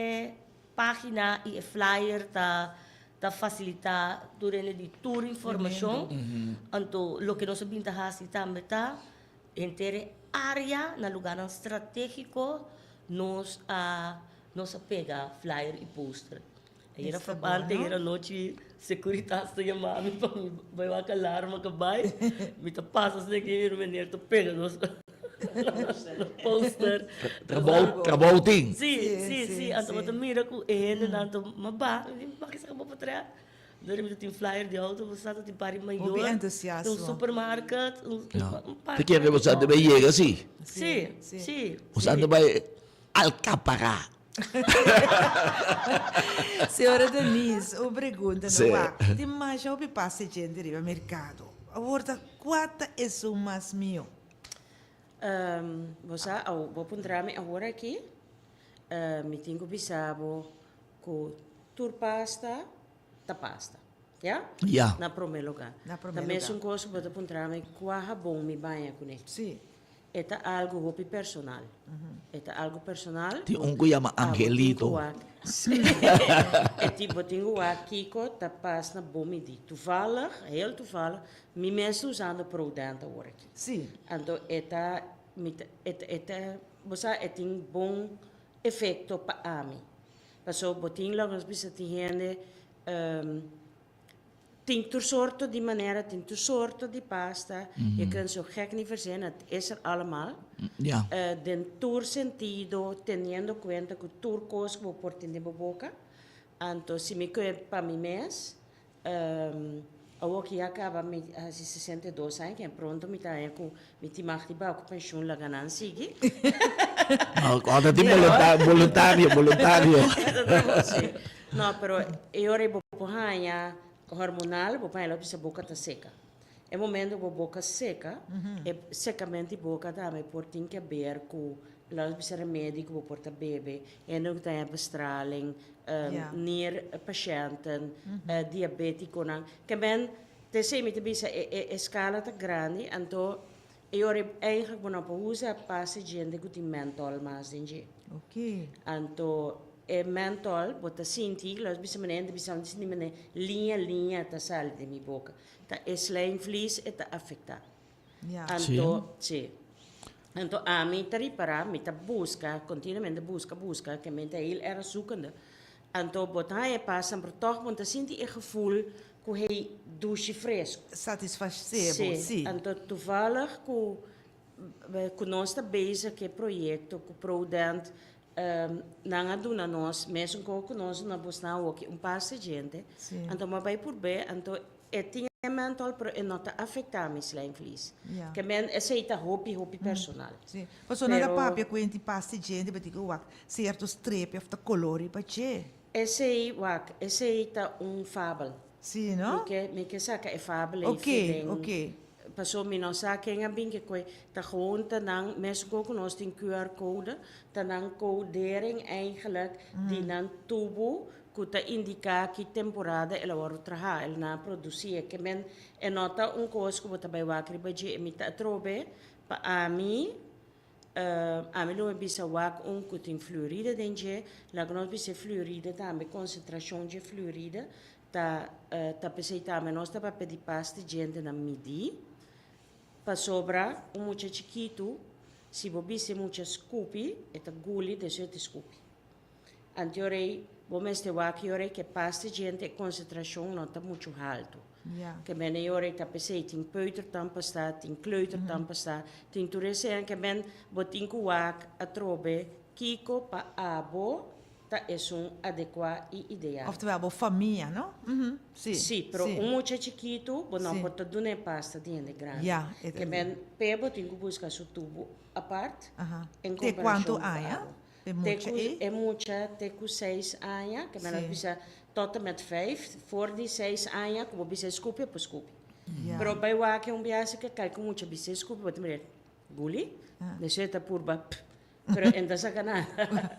Pagina y e flyer ta ta facilita tur hende di tur informacion. Anto loke nos a bin ta haci tambe ta. Henter e área na lugánan stratégiko nos a nos a pega flyer i poster. Ayera frapante, ayera nochi Securitas ta yama mi pa mi bai wak alarma ka bai. Mi ta pasa asina aki mira meneer ta pega nos poster. Trabou, trabou tin. Sí, sí, sí. Anto bo ta mira ku e hendenan ta mabá. Mi di, Baki saka bo potret. Dor mi ta tin flyer di auto, bo sa ta tin par di mayor. Hopi entusiasmo. Un supermarket, un Ta kere bo sa ta bai yega si. Sí, sí. Bo sa ta bai alcapará. Señora Denise, un pregunta no wak. Tin masha hopi pase djente riba mercado. Awor ta cua ta esun mas mihó? Bo sa, bo puntra mi awor aki, mi tin cu bisa bo cu tur pasta ta pasta. Ya? Ya. Na prome lugar. Na prome Ta lugar. mesun cos cu bo ta puntra mi cua habon mi baña cune. Sí. E ta algo hopi personal. E ta algo personal. Tin un cu yama Angelito. E tin, bo tin cu wak kico ta pas na bo midi. Toevallig, heel toevallig, mi mes ta usando Prodent awor aki. Sí. Anto e ta, mi ta, e ta, e ta, bo sa e tin bon efecto pa ami. Paso bo tin loke nos bisa tin hende tin tur sorto di manera, tin tur sorto di pasta, je kunt zo gek niet verzinnen, het is er allemaal. Ja. Den tur sentido, teniendo cuenta cu tur cos cu bo por tin den bo boca. Anto si mi koe pa mi mes, Awor ki ya kaba mi hasi 62 aña, ken pronto mi ta haña ku mi tin mag di bou ku penshun laga nan sigui. No, ora tin boluntario, boluntario. Sí. No, pero e ora ei bo por haña hormonal, bo por haña loke bisa boka ta seka. E momento ku bo boka seka, e sekamento di boka tambe por tin ke ber ku loke bisa remedi ku bo por ta bebe, hende ku ta haña bestraling, nierpashenten, diabeticonan. Ke men, te esei mi ta bisa e e escala ta grandi, anto e ora ei eigenlijk bo no por usa pase djente ku tin mentol mas den dje. Anto e mentol bo ta sinti, los bisa manera hende bisa, mi sinti manera liña liña ta sali den mi boka. Ta e slijmvlies e ta afecta. Anto, si. Anto ami ta ripará, mi ta buska, kontinuamente buska, buska, ke mi ta heel erg zoekende. Anto bo ta haña e pasan, pero tòg bo no ta sinti e gevoel ku hey dushi fresku. Satisfasé bo, si. Anto toevallig ku ku nos ta bezig ku e proyekto ku Prodent, nan a duna nos, mesun ku nos duna bosnan awoki un pas di djente. Anto mi a bai purb'é, anto E tin e mentol pero e no ta afecta mi slijmvlies. Ja. Ke men esey ta hopi hopi personal. Sí. Pasobra nan ta Pero papia ku hende pasti djente pa diga wak sierto strepi of ta color riba dje. Esey wak esey ta un fabel. Sí no? Mi ke mi ke saka e fabel ey Oké, fi den oké. paso mi no sa ken a bin ke koe ta gewoon ta nan mes ku nos tin QR code ta nan codering eigenlijk di nan tubo Ku ta indiká ki temporada el a wòrdu trahá, el na produsí e. Ke men e no ta un kos ku bo ta bai wak riba dje. E mi ta atrobe pa ami, ami lo mi bisa wak un ku tin fluoride den dje. Laga nos bisa e fluoride tambe, konsentrashon dje fluoride ta ta p'esei tambe nos ta papia di pasta djentenan midí. Pasobra un mucha chikitu, si bo bisa e mucha skupi, e ta guli, despues e ta skupi. Anteorei, bo mester wak yorei ke pas di djente e konsentrashon no ta muchu haltu. Ke men e yorei ta p'esei tin peutertandpasta, tin kleutertandpasta, tin tur esenan ke men bo tin ku wak atrobe kiko pa abo ta esun adekuá i ideal. Oftewel bo famia, no? Si. Si, pero un mucha chikitu bo no por ta dun'é pasta di hende grandi. Ke men p'e bo tin ku buska su tubu apart en Te kuantu komparashon ku aña? abo. E Te mucha ku ei? e mucha te ku seis aña, ke men a Sí. bisa tot en met vijf, for di seis aña ku bo bisa e skupi e por skupi. Ja. Pero bai wak un biaha ke kai ku mucha bisa e skupi bo ta mira guli, Ah. despues e ta purba pff, pero e no ta saka nada.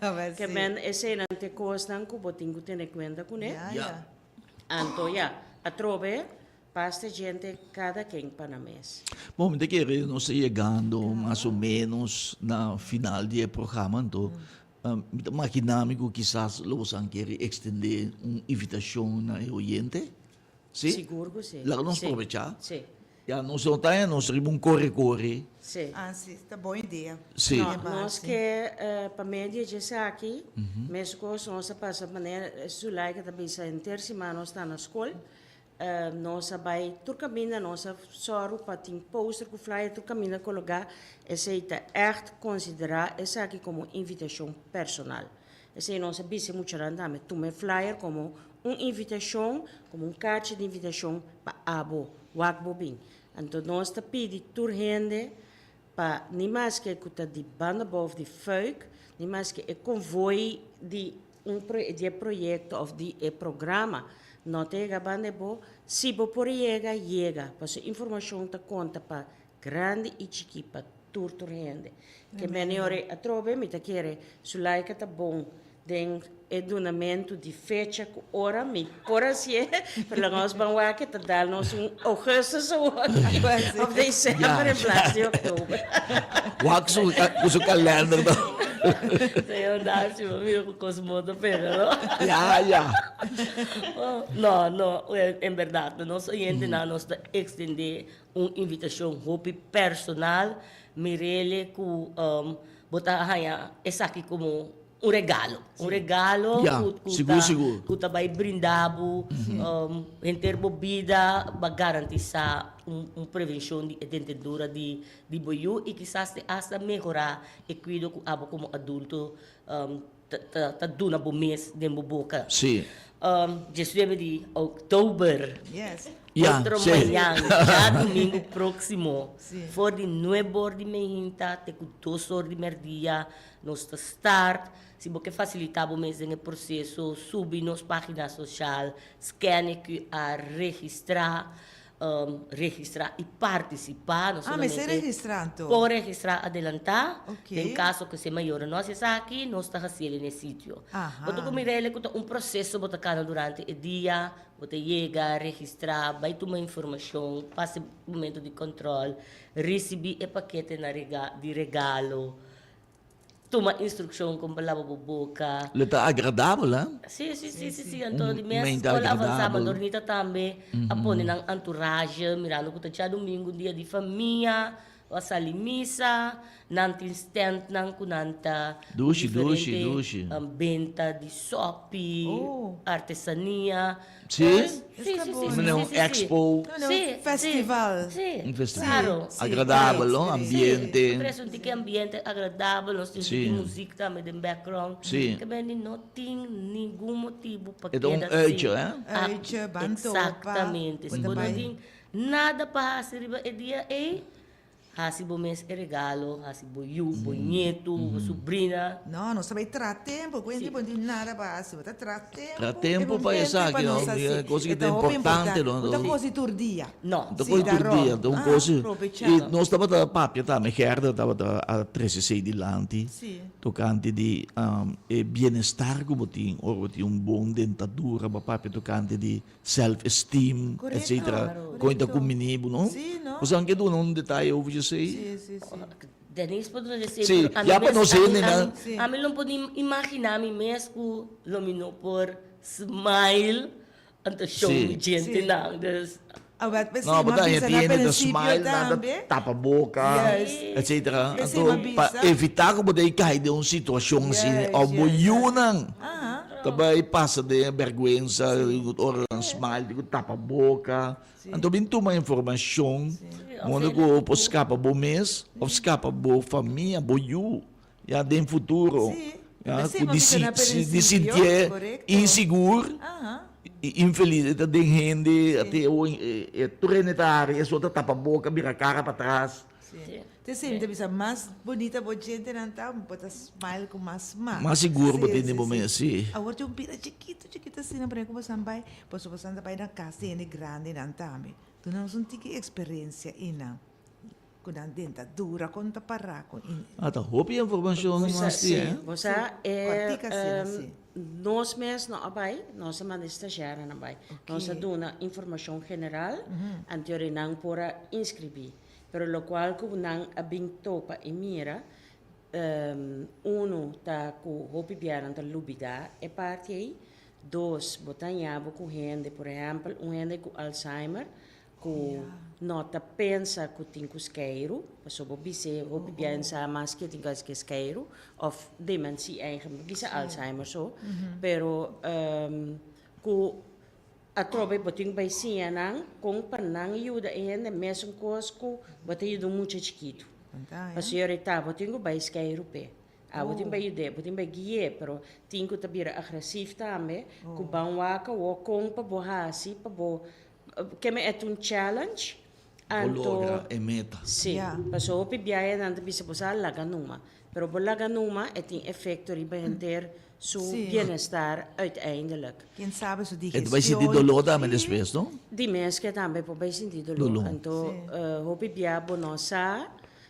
Awel Ke sí. men eseinan ta e kosnan ku bo tin ku tene kuenta kuné. Ja, Ja. ja. Anto ya, atrobe Pasta djente kada ken pa nan mes. Bon, mi ta kere nos ta yegando mas o menos na final di e programa, anto mi ta makina mi ku kisas lo boso kere ekstendé un invitashon na e oyente. Si? Sigur ku si. Laga nos probechá. Si. Ya nos no ta nos riba un kore kore. Sí. Ah, sí, ta bon idea. Sí. No, nos ke pa medio dje esaki, meskos nos a pasa manera Zulaika ta bisa henter siman nos ta na skol, nos a bai tur kaminda nos a sòru pa tin poster ku flyer tur kaminda kologá, esei ta ègt konsiderá esaki komo invitashon personal. Esei nos a bisa e muchanan tambe, tuma e flyer komo un invitashon, komo un karchi di invitashon pa abo wak bo bin. Anto nos ta pidi tur hende pa ni maske ku ta di banda bou of di fuik, ni maske e konvoi di un di e proyekto of di e programa no ta yega banda e bo, si bo por yega, yega, pasobra informashon ta konta pa grandi i chikí, pa tur tur hende. Ke meni ora atrobe mi ta kere Sulaika ta bon den e dunamentu di fecha ku ora mi por hasié, pero laga nos ban wak e ta dal nos un augustus awor of december en plaats di oktober. Wak su ku su kalender ta. Señor Darcy, bo mira ku kos bo ta pega, no? Ya, ya. No, no, en berdad, nos oyentenan nos ta extendé Un invitashon hopi personal, mirele ku bo ta haña esaki komo un regalo. Un regalo ku ta bai brinda bo henter bo bida, ba garantisá un prevenshon di e dentedura di bo yu i kisas te asta mehorá e kuido ku abo komo adulto ta duna bo mes den bo boka. 19 di oktober, otro mañan, djadumingu próksimo, for di nuebe or di meinta te ku dos or di mèrdia nos ta start. Si bo ke fasilitá bo mes den e proseso, subi nos página sosial, scan e QR, registrá. Registrá i partisipá, no Ah, mester solamente registrá anto. por registrá adelantá. Ok. Den kaso ku si e mayornan no hasi esaki, nos ta hasiel en e sitio. Aha. Bo ta ku mir'el ku ta un proseso bo ta kana durante e dia, bo ta yega, registrá, bai tuma informashon, pasa e momento di kòntròl, risibí e pakete na rega di regalo. Tuma instrukshon kon pa laba bo boka. Lo ta agradabel, hè? Sí, sí, sí, sí, sí. Anto di mes skol avansá Madornita tambe a pone nan entourage mirando ku ta djadumingu un dia di famia, bo a sali misa, nan tin stèntnan ku nan ta ku diferente benta di sòpi, artesania. Sí? Sí, sí, sí, sí, Manera un sí, sí. expo. Manera un Sí, sí, festival. sí. Un festival. Claro. Sí, Agradabel, no? sí. Ambiente. Sí, tres un tiki ambiente agradabel, nos tin un Sí. tiki muziek tambe den background. Sí. Ke beni no tin ningun motibu pa E ta un keda uitje, sin. hè? Ah, Uitje, ban topa, Exactamente. Si bo ta bo no bai. tin nada pa hasi riba e dia ei, Hasi bo mes e regalo, hasi bo yu, bo nietu, bo subrina. No, nos ta bai tra tempu, ku hende bo no tin nada pa hasi, bo ta tra tempu. Tra tempu pa esaki, no, e cosa ki ta importante, no. No ta kosi tur dia. No. No ta kosi tur dia, ta un kosi. I nos tabata papia tambe, Gerda tabata a trese esei dilanti, tokante di e bienestar ku bo tin ora bo tin un bon dentadura, bo a papia tokante di self-esteem, etcetera, con ta cumbini bo, no? Sí, no. Bo saben ke duna un detaye over esey? Sí, sí, sí. Denise por duna esey, Sí, pero ami ya pa mes, nos ami, hendenan. ami, Sí. ami lo por ni imagina mi mes cu lo mi no por smile anto show Sí. mi djentenan, dus. Awel, p'esei No, bo mi a ta bisa na hende ta principio smile, nan ta tambe. tapa boca, Yes. etcetera. P'esei Anto, mi a pa bisa. evita cu bo ta cay den un situacion asina, Yes, of bo yes. yunan. Aha. Ta bai pasa den e bèrgwensa, ora nan smile di ku tapa boka. Anto bin tuma informashon moda ku bo por skapa bo mes òf skapa bo famia, bo yu, ya den futuro. Ya ku di di sintié insigur i infelis. E ta den hende, ate e tur hende ta hari, esun ta tapa boka, bira kara patras. Sí. Te sí, mi ta bisa mas bunita bo djentenan ta, bo ta smile ku mas smak. Mas sigur bo Sí, tin den sí, bo sí. mes, sí. Awor tin un bida chikitu, chikitu asina, prome ku bosan bai, pasobra bosan ta bai na kas di hende grandinan tambe. Duna nos un tiki eksperensia einan, ku nan dentadura, kon ta pará ku in. Ah, ta hopi informashon Bo sa, mas tin, sí. eh? Bo sa, Sí, e, kòrtika asina, sí. nos mes no a bai, nos a manda e stagiairnan a bai. Nos a duna informashon general, anto ora nan por a inskribí. Pero locual cu nan a bin topa y mira, uno ta cu hopi bia nan ta lubida e parti ey, dos bo ta haña bo cu hende, por ehempel un hende cu Alzheimer. Ku no ta pensa ku tin ku skeiru, pasobra bo bis'é hopi bia en sa mas ke tin ku hasi ke skeiru, òf dementie eigenlijk, bo bisa Alzheimer so, pero ku atrobe bo tin ku bai siña nan kon pa nan yuda e hende mesun kos ku bo ta yuda un mucha chikitu. Pasobra yora ta bo tin ku bai skeiru p'e, abo tin bai yud'é, bo tin bai gui'é, pero tin ku ta bira agresief tambe, ku ban wak awor kon pa bo hasi pa bo Keme e ta un challenge. Bo logra e meta. Si. Pasobra hopi biaha nan ta bisa bo sa laga numa. Pero bo laga numa e tin efecto riba henter su bienestar uiteindelijk. Ken sabe su digestion. E ta bai sinti dolor tambe despues, no? Di mes ke tambe por bai sinti dolor. Anto hopi biaha bo no sa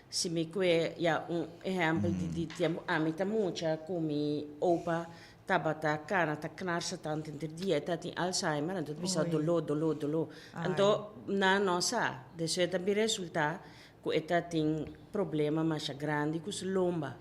si mi kue ya un ehempel di tempo ami ta mucha ku mi opa Tabata kana ta knarsa tantu henter dia, e ta tin Alzheimer, anto ta bisa doló, doló, doló. Anto nan no sa, despues ta bin resulta ku e ta tin problema masha grandi ku su lomba.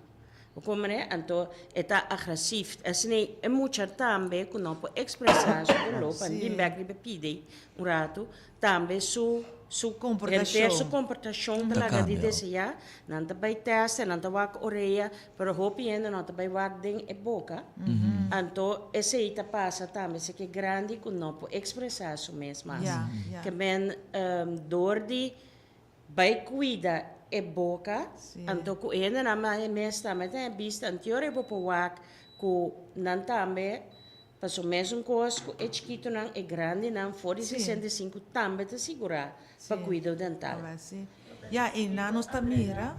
Bo komprende? Anto e ta agresief. Asina e mucha tambe ku no por ekspresá su doló, pa bin bèk riba e pidi un ratu, Tambe su su henter su komportashon ta laga di deseá. Nan ta bai tèst en nan ta wak orea, pero hopi hende no ta bai wak den e boka. Anto esei ta pasa tambe si ke grandi ku no por ekspresá su mes mas. Ke men dor di bai kuida e boka, anto ku e hendenan mes tambe ta bista antior e bo por wak ku nan tambe. Paso mesun kos ku e chikitonan, e grandinan for di 65 tambe ta sigurá pa kuido dental. Ya, i nan nos ta mira.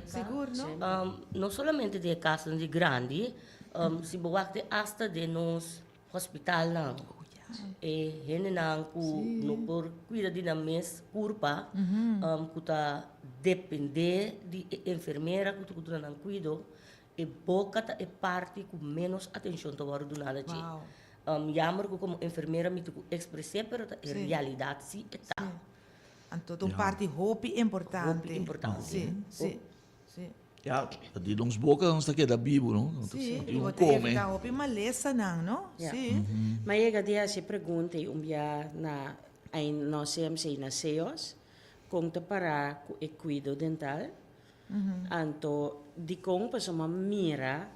Sigur, no? No solamente den e kasnan di grandi, si bo wak te asta den nos hospitalnan, e hendenan ku no por kuida di nan mes kurpa, ku ta dependé di e enfermera ku ta duna nan kuido, E boka ta e parti ku ménos atenshon ta wòrdu duná na dje. Jammer ku komo enfermera mi ta ku ekspres'é pero ta e realidat si e ta. Anto ta un parti hopi importante. Hopi importante. Si, si, si. Ya, ta di nos boka nos ta keda bibu, no? Si, i bo ta evitá hopi malesanan, no? Si. Mi a yega di hasi e pregunta ei un bia na nos CMC na CEOS, kon ta pará ku e kuido dental. Anto dikon pasobra m'a mira,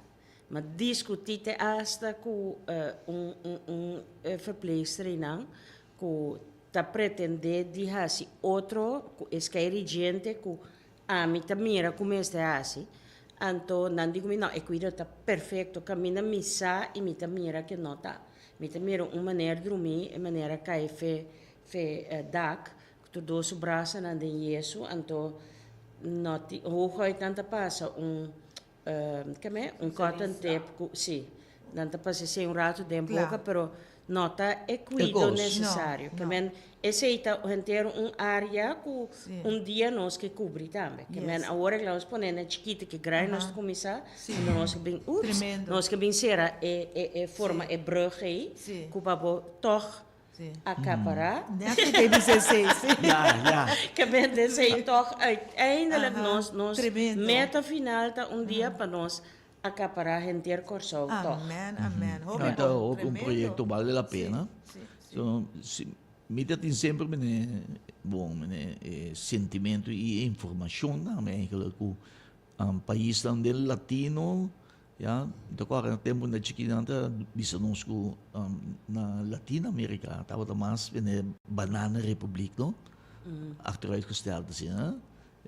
m'a diskutí te asta ku un un verpleegster einan ku ta pretendé di hasi otro ku e skei rigente ku ami ta mira ku mester hasi. Anto nan di ku mi no e kuido ta perfekto kaminda mi sa i mi ta mira ke no ta. Mi ta mira un manera drumí e manera kai fe fe dak Tur dos su brasanan den yesu, anto no tin, hooguit nan ta pasa un, keme, un cotton tip ku, si, nan ta pasa esei un ratu den boka, pero no ta e kuido nesesario. Ke men, esei ta henter un area ku un dia nos ke kubri tambe. Ke men, awor e nos pone na chikito ke grai nos ta kuminsá, anto nos ke bin, ups, nos ke bin sera e, e, e forma e brug ei, ku pa bo tòg Acapará. Net e baby sesei, sí. Ja, ja. Ke men desei toch uiteindelijk nos, nos meta final ta un dia pa nos acapará henter Kòrsou toch. Amen, amen. Hopi No, ta bon, hopi un tremendo. proyecto bale la pena. Sí, sí. So, si, mi ta tin semper mene, bon, mene e sentimento y e informacion tambe eigenlijk cu paisnan den latino Ya, mi ta kòrda na tempu na chikí nan ta bisa nos ku na Latino Amerika tabata mas bene banana republiek no, achteruitgesteld asina.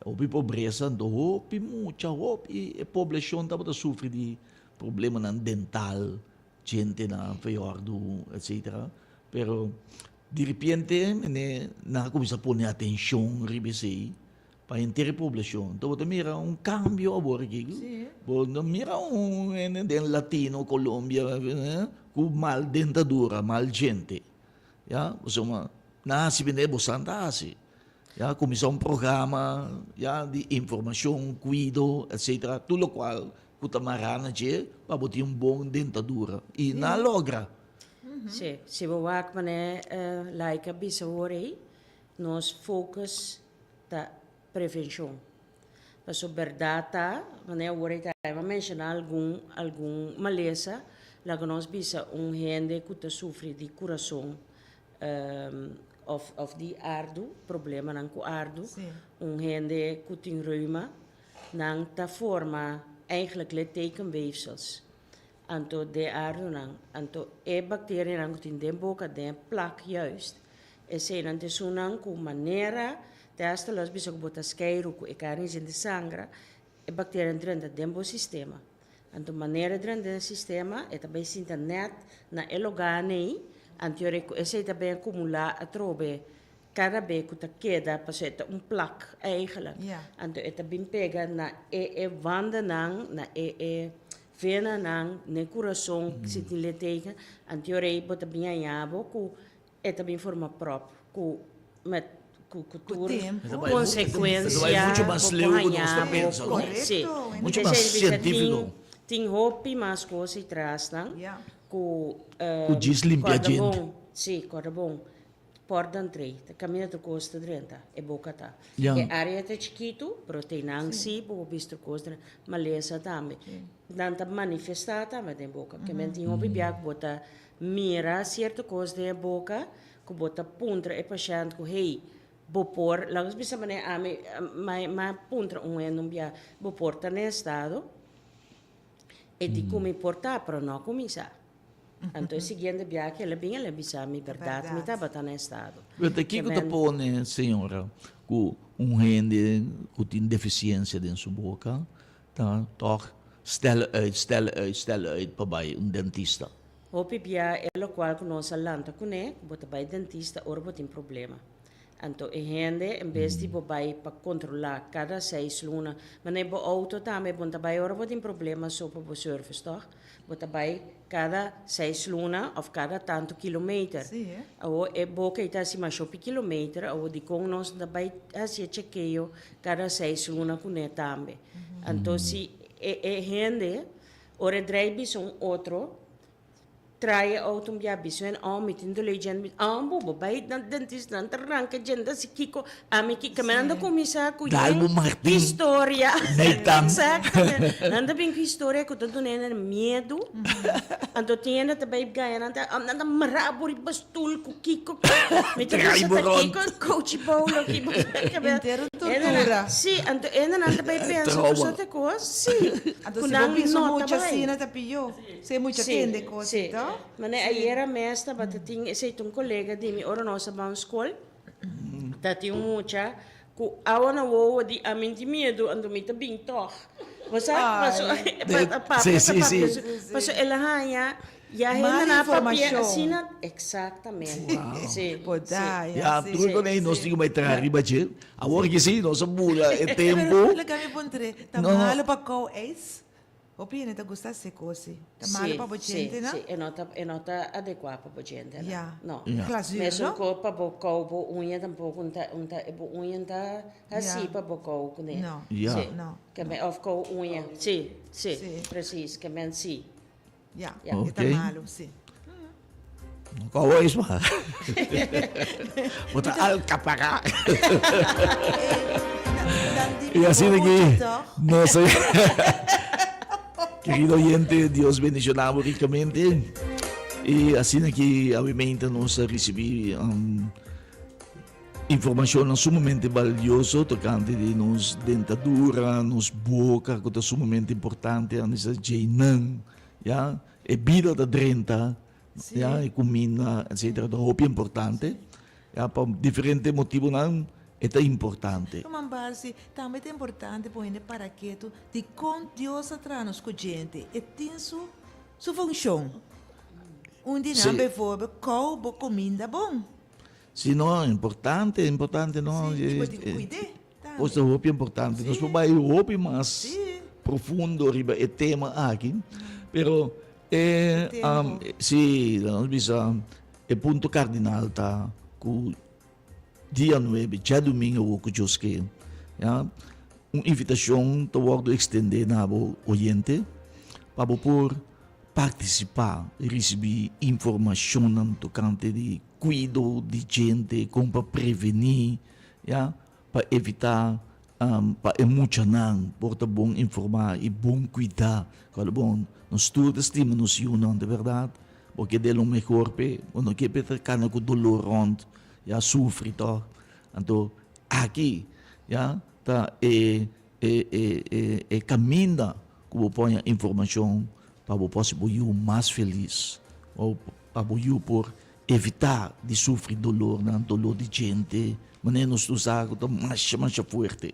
Hopi pobresa anto hopi mucha hopi e poblashon tabata sufri di problemanan dental, djentenan feòrdu etcetera. Pero diripiente mene nan a kuminsá pone atenshon riba esei. Pa henter e poblacion. Enton bo ta mira un cambio awor aki. Bo no mira un hende den latino, Colombia, cu mal dentadura, mal djente. Ya, pasobra nan haci bende bo san ta haci. Ya, cuminsa un programa, ya, di informacion, cuido, etcetera, tur locual cu ta mara na dje pa bo tin un bon dentadura. Y nan a logra. Si, si bo wak manera Laika bisa awor ei, nos focus ta prevencion. Paso berdad ta, manera awor e ta a menciona algun algun malesa, laga nos bisa un hende cu ta sufri di curason. Of of di ardu, problemanan ku ardu, un hende ku tin reuma, nan ta forma eigenlijk littekenweefsels. Anto den ardunan, anto e bakterianan ku tin den boka, den e plak juist, eseinan ta esunnan ku manera te hasta los bisa ku bo ta skeiru ku e karni sin di sangra, E bakterianan drenta den bo sistema. Anto manera e drenta den e sistema, e ta bai sinta nèt na e lugá nei, anto yora ku esei ta bai akumulá atrobe kada be ku ta keda, pasobra e ta un plak eigenlijk. Anto e ta bin pega na e e wandanan, na e e venanan, na e kurason si tin litteken, anto yora ei bo ta bin haña bo ku E ta bin forma prop ku met ku ku tur konsekuensia Mucho mas leu ku nos ta pensa, no? Si. Mucho mas sientífiko. Tin hopi mas kos ei tras nan ku Ku djis limpia djente. Si, kòrda bon. Pòrta antr'ei ta kaminda tur kos ta drenta, e boka ta. E área ta chikitu, pero te nan si bo por bis tur kos drenta. Malesa tambe. Nan ta manifestá tambe den boka. Ke men tin hopi bia ku bo ta Mira cierto cos den e boca cu bo ta puntra e pashent cu hey, bo por, laga nos bisa manera ami, mi a puntra un hende un bia, bo por ta na e estado? E di cu mi por ta, pero no a cuminsa. Anto e siguiente bia cu el a bin el a bisa mi berdad mi tabata na estado. Pero ta kico ta pone, señora, cu un hende cu tin deficiencia den su boca Ta tòg stèl uit, stèl uit, stèl uit pa bai un dentista. Hopi bia e lokual ku nos a lanta kuné, ku bo ta bai dentista ora bo tin problema. Anto e hende en bes di bo bai pa kontrolá kada seis luna, manera bo outo tambe bo no ta bai ora bo tin problema so pa bo service tòg? Bo ta bai kada seis luna òf kada tantu kilometer. Awor e boka ei ta hasi masha hopi kilometer, awor dikon nos no ta bai hasi e chekeo kada seis luna kuné tambe? Anto si e e hende ora e drai bisa un otro, Trae auto un bia bisu en oh mi tin dolé djente mi oh bo bo bai na dentista nan ta ranka djente asi kiko ami ki keme nan ta kuminsá ku Dal bo yen Martin historia Nathan. Exactamente nan ta bin ku historia ku ta duna hende miedu anto tin hende ta bai gaya nan ta nan ta mara bo riba stul ku kiko mi ta Draai bisa bo ta rond. kiko coach Bolo ki bo Entero tortura. Si anto hende nan ta bai pensa ku Trauma. sote kos si Anto ku si bo nan bisa no ta mucha bai. asina ta pió. Si mucha tende cos Sí, to? Mane ayera mes tabata tin esei ta un colega di mi ora nos a ban school ta tin un mucha cu awa na wowo di ami tin miedu anto mi ta bin tog. Bo sa paso papia ta papia su paso el a haña ya hende na papia asina exactamente si si. Ya tur con ey nos tin cu bay traha riba dje awor ki si nos a bula e tempo. Pero laga mi puntra ta malo pa kou ijs? Hopi hende ta gusta hasi kosi. Ta malo pa bo djentenan? Si, si. E no ta, e no ta adekuá pa bo djentenan. Ya. No. Ya. Glazuur, no? Mesun ko pa bo kou bo uña tampoko un ta, un ta, bo uña no ta hasí pa bo kou kuné. No. Ya. Si. No. Ke men, òf kou uña. Si, si. Si. Presis. Ke men si. Ya. Ya. E ta Oké. malo, si. No kou ois ma. Bo ta alkapará. Y asina ki nos Querido oyente, Dios bendiciona bo ricamente. Y asina ki awe nos a ricibi um, informacionnan sumamente valioso tocante di nos dentadura, nos boca, cu ta sumamente importante, anisa djeinan, ya. E bida ta drenta, ya, e cuminda, etcetera, ta hopi importante. Ya, pa diferente motibonan e ta importante. Ruman Barsi, tambe ta importante pa un hende para ketu dikon Dios a traha nos ku djente. E tin su su funshon. Un di nan, bijvoorbeeld, kou bo kuminda bon. Si, no, importante, importante, no. Si, i bo tin ku kuid'é tambe. Kos ta hopi importante. Nos por bai hopi mas profundo riba e tema aki, pero e, si, nos bisa e punto kardinal ta ku dia nuebe, djadumingu awor ku Dios ke, ya, un invitashon ta wòrdu ekstendé na bo oyente pa bo por partisipá i risibí informashonnan tokante di Kuido di djente kon pa prevení, ya, pa evitá pa e muchanan por ta bon informá i bon kuidá. Kòrda bon, nos tur ta stima nos yunan, ta bèrdat? Bo ke dé lo mehor p'e, bo no ke p'e ta kana ku doló rònt. ya sufri tòg. Anto aki ya ta e e e e e kaminda ku bo por haña informashon pa bo por hasi bo yu mas felis o pa bo yu por evitá di sufri dolornan, dolor di djente, manera nos tur sa ku ta masha masha fuerte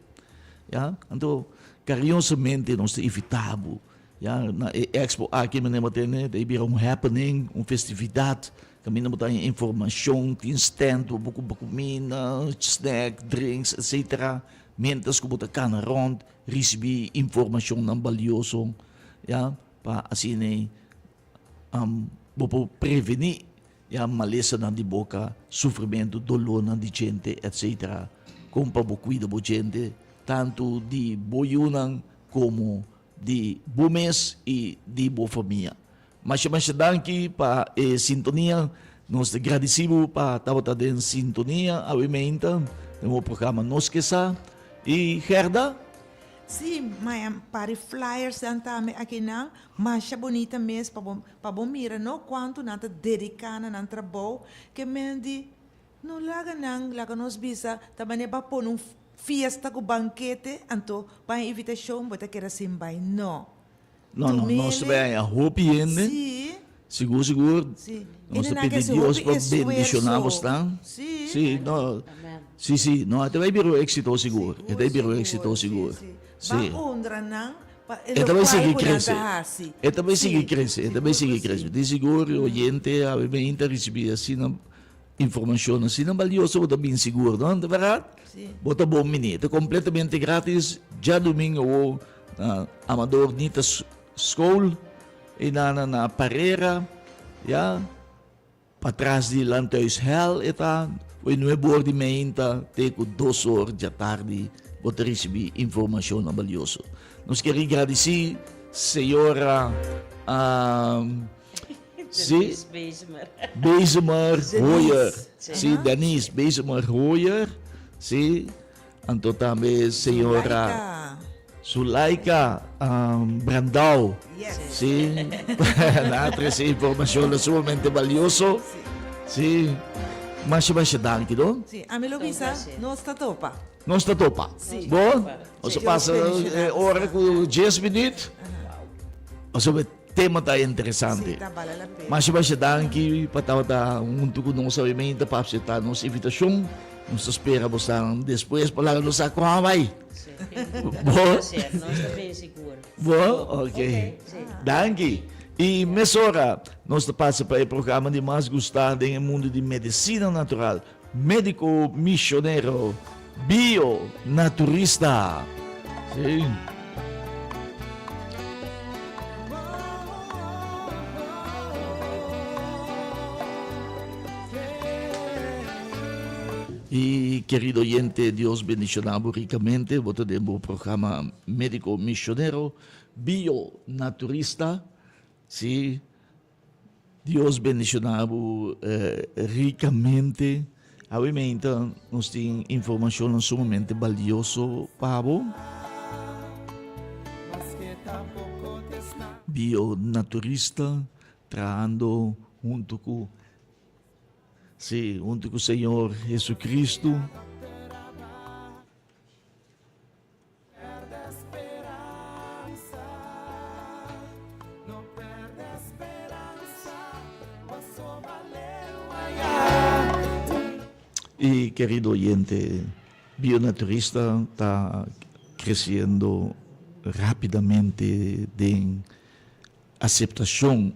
ya. Anto kariñosamente nos ta invitá bo ya na e expo aki manera bo tene ta bira un happening, un festividat kaminda bo ta haña informashon, tin stand bo por kumpra kuminda, snack, drinks etcetera mientras ku bo ta kana rònt risibí informashonnan balioso ya pa asina bo por prevení ya malesanan di boka, sufrimentu, dolornan di djente etcetera. Kon pa bo kuida bo djente tantu di bo yunan komo di bo mes i di bo famia. Masha masha danki pa e sintonia. Nos ta gradisí bo pa tabata den sintonia awe meinta den bo programa Nos Ke Sa. I Gerda? Sí, maya pari flyers dan tambe akinan, masha bunita mes pa bo pa bo mira no cuanto nan ta dedica na nan trabou ke men di no laga nan laga nos bisa ta manera ba pone un fiesta cu bankete anto pa e invitacion bo ta keda sin bay no. No, no, nos ta bay haña hopi hende. Sí. Sigur, sigur. Sí. Nos ta pidi Dios pa bendiciona bosnan. Sí. Sí, no. Sí, sí, no, e ta bay bira un éxito sigur. E ta bay bira un éxito sigur. Sí. Ba honra nan pa e ta bay sigui crece. E ta bay sigui crece, e ta bay sigui crece. Di sigur oyente awe meinta ricibi asina informacion asina balioso bo ta bin sigur, no? Ta berdad? Bo ta bon bini. Ta completamente gratis djadomingo awo. Na Amador Nita School y na na Parera ya patras di Landhuis Hel e ta fo'i nuebe or di meinta te cu dos or djatardi bo ta ricibi informacionnan balioso. Nos kier gradici señora si Denise Bezemer Hoyer si Denise Bezemer Hoyer si. Anto tambe señora Zulaika Brandao. Sí. Na trese informacion sumamente valioso. Sí. Masha masha danki no. Sí, ami lo bisa nos ta topa. Nos ta topa. Sí. Bon? Nos a pasa e ora ku dies minuut. Pasobra Tema ta interesante. Sí, ta bale la pena. Masha masha danki pa tabata huntu ku nos awe pa aseptá nos invitashon. Nos ta spera bo esnan despues pa laga nos sa kon a bai. Sí. Bo? Placer, nos ta bien sigur. Bo? Ok. Sí. Danki. I mesora nos ta pasa pa e programa di mas gustá den e mundu di medisina natural, Médiko Misionero Bio Naturista. Sí. Y querido oyente, Dios bendiciona bo ricamente. Bo ta den bo programa Médico Misionero Bio Naturista. Sí. Dios bendiciona bo ricamente. Awe meinta nos tin informacionnan sumamente balioso pa bo. Bionaturista trahando hunto cu si hunto cu Señor Jesucristo. Y querido oyente, Bionaturista ta creciendo rapidamente den aceptacion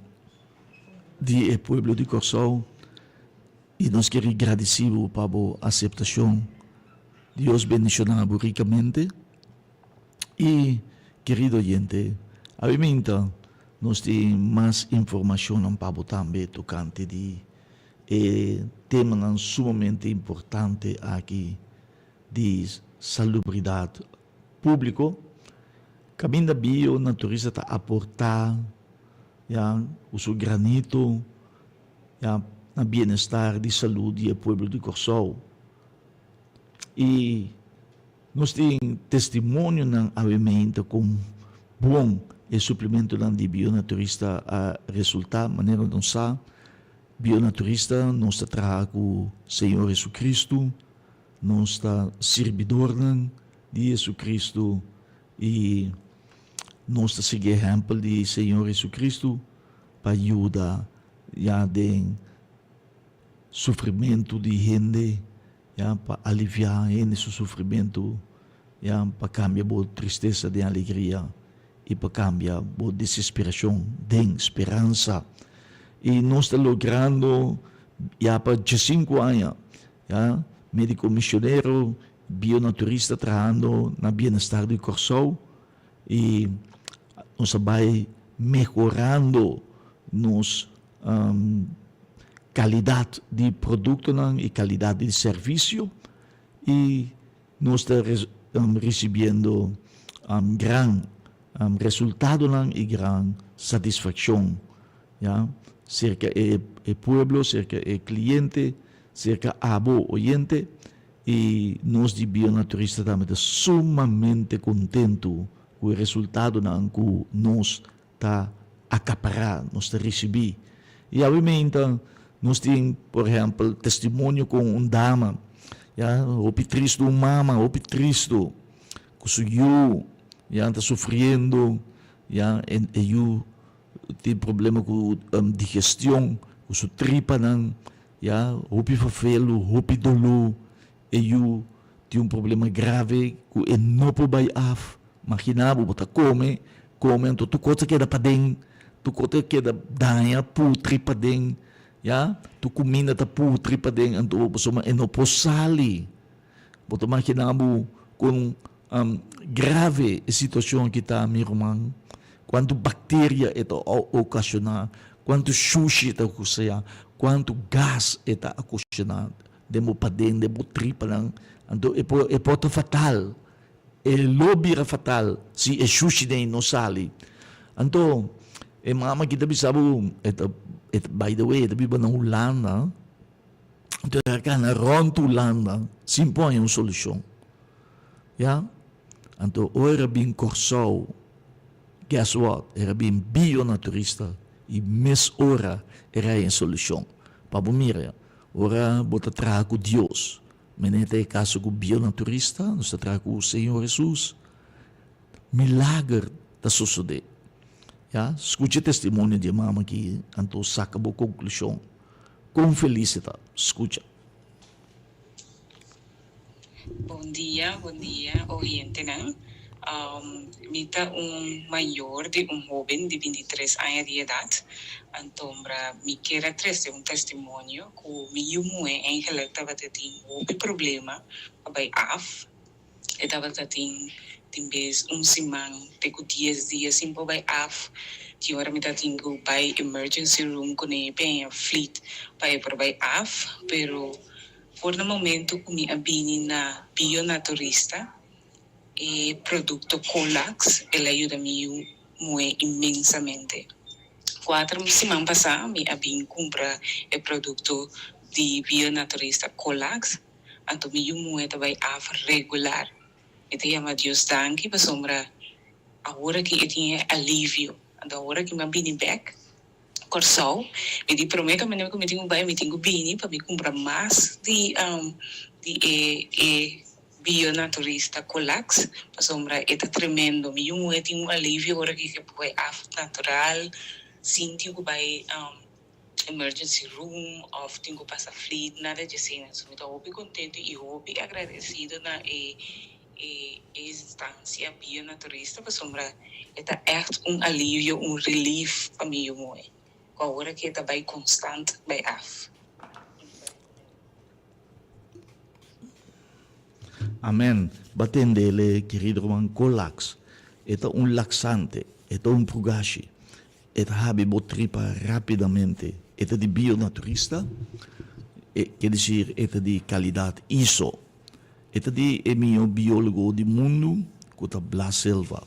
di e pueblo di Corsou y nos kier gradici bo pa bo aceptacion. Dios bendiciona bo ricamente. Y querido oyente, awiminta nos tin mas informacionnan pa bo tambe tocante di e temanan sumamente importante aki di salubridad publico. Caminda Bio Naturista ta aporta ya cu su granito ya na bienestar di salud di e pueblo di Corsou. I nos tin testimonionan awe-meinta kon bon e suplementonan di Bionaturista a resultá. Manera nos sa, Bionaturista, nos ta traha ku Señor Jesucristo, nos ta sirbidornan di Jesucristo i nos ta sigui ehèmpel di Señor Jesucristo pa yuda ya den sufrimentu di hende, ya pa aliviá hende su sufrimentu, ya pa kambia bo tristesa den alegria i pa kambia bo desesperashon den speransa. I nos ta logrando ya pa diesinku aña, ya, médiko misionero, bionaturista trahando na bienestar di Kòrsou i nos a bai mehorando nos kalidat di produktonan i kalidat di servisio i nos ta risibiendo gran resultadonan i gran satisfakshon ya serka e pueblo, serka e kliente, serka abo oyente i nos di Bionaturista tambe ta sumamente kontentu ku e resultadonan ku nos ta akapará, nos ta risibí. I awe-meinta nos tin, por ehèmpel, testimonio kon un dama, ya, hopi tristu, un mama hopi tristu ku su yu, ya, ta sufriendo, ya, e e yu tin problema ku digestion, ku su tripanan, ya, hopi fafelu, hopi doló, E yu tin un problema grave ku e no por bai af. Magina bo, bo ta kome, kome anto tur kos ta keda paden, tur kos ta keda daña, putri paden, ya, tur kuminda ta putri paden, anto pasobra e no por sali. Bo ta magina bo kon grave e situashon aki ta, mi ruman, kuantu bakteria e ta okashoná, kuantu shushi e ta okashoná, kuantu gas e ta okashoná. Den bo paden, den bo tripanan, anto e por e por ta fatal, e lo bira fatal si e shushi den no sali. Anto e mama aki ta bisa bo, e ta e ta by the way e ta biba na Hulanda, anto e a kana rònt Hulanda sin por haña un solushon, ya. Anto ora a bin Kòrsou, guess what, era bin bionaturista i mes ora e haña e solushon. Pa bo mira. Ora bo ta traha ku Dios, manera ta e kaso ku bionaturista, nos ta traha ku Señor Hesus, milager ta sosodé. Ya, skucha e testimonio di e mama aki, anto saka bo konklushon. Kon felis e ta. Skucha. Bon dia, bon dia oyentenan. Mi ta un mayor di un hoben di bintitres aña di edat. Antombra mi kier a trese un testimonio ku mi yu muhé eigenlijk tabata tin hopi problema pa bai af. E tabata tin tin bes un siman te ku dies dia sin por bai af. Tin ora mi ta tin ku bai emergency room kuné peña flit pa e por bai af. Pero For na momento ku mi a bini na Bionaturista, e produkto Colax el a yuda mi yu muhé inmensamente. Kuater siman pasá mi a bin kumpra e produkto di Bionaturista Colax, anto mi yu muhé ta bai af regular. Mi ta yama Dios danki pasobra awor aki e tin e alivio. Anto awor aki mi a bini bèk Kòrsou. Mi di promé kaminda ku mi tin ku bai mi tin ku bini pa mi kumpra mas di di e e bionaturista Colax pasobra e ta tremendo. Mi yu muhé tin un alivio ora ku e bai af natural sin tin ku bai emergency room òf tin ku pasa flit nada dje asina. So mi ta hopi kontento i hopi agradesido na e E instancia bionaturista pasobra e ta echt un alivio, un relief pa mi yu moe, cu awor aki e ta bay constant bay af. Amen. Ba tendele kerido ruman Colax e ta un laxante, e ta un prugashi, e ta habi bo tripa rapidamente, e ta di bionaturista, e ke desir e ta di calidad ISO. E ta di e mihó biólogo di mundu ku ta Blas Silva.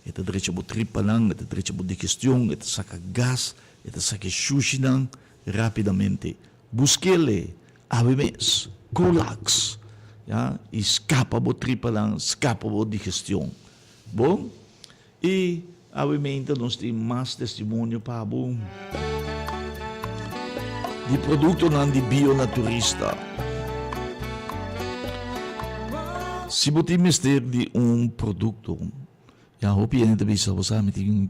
E ta drecha bo tripanan, e ta drecha bo digestion, e ta saka gas, e ta saka e shushinan rápidamente. Busk'el awe mes, Colax, ya, i skapa bo tripanan, skapa bo digestion. Bon, i awe meinta nos tin mas testimonio pa bo. Di produktonan di Bionaturista. Si bo tin mester di un produkto, ya hopi hende ta bisa bo sa mi tin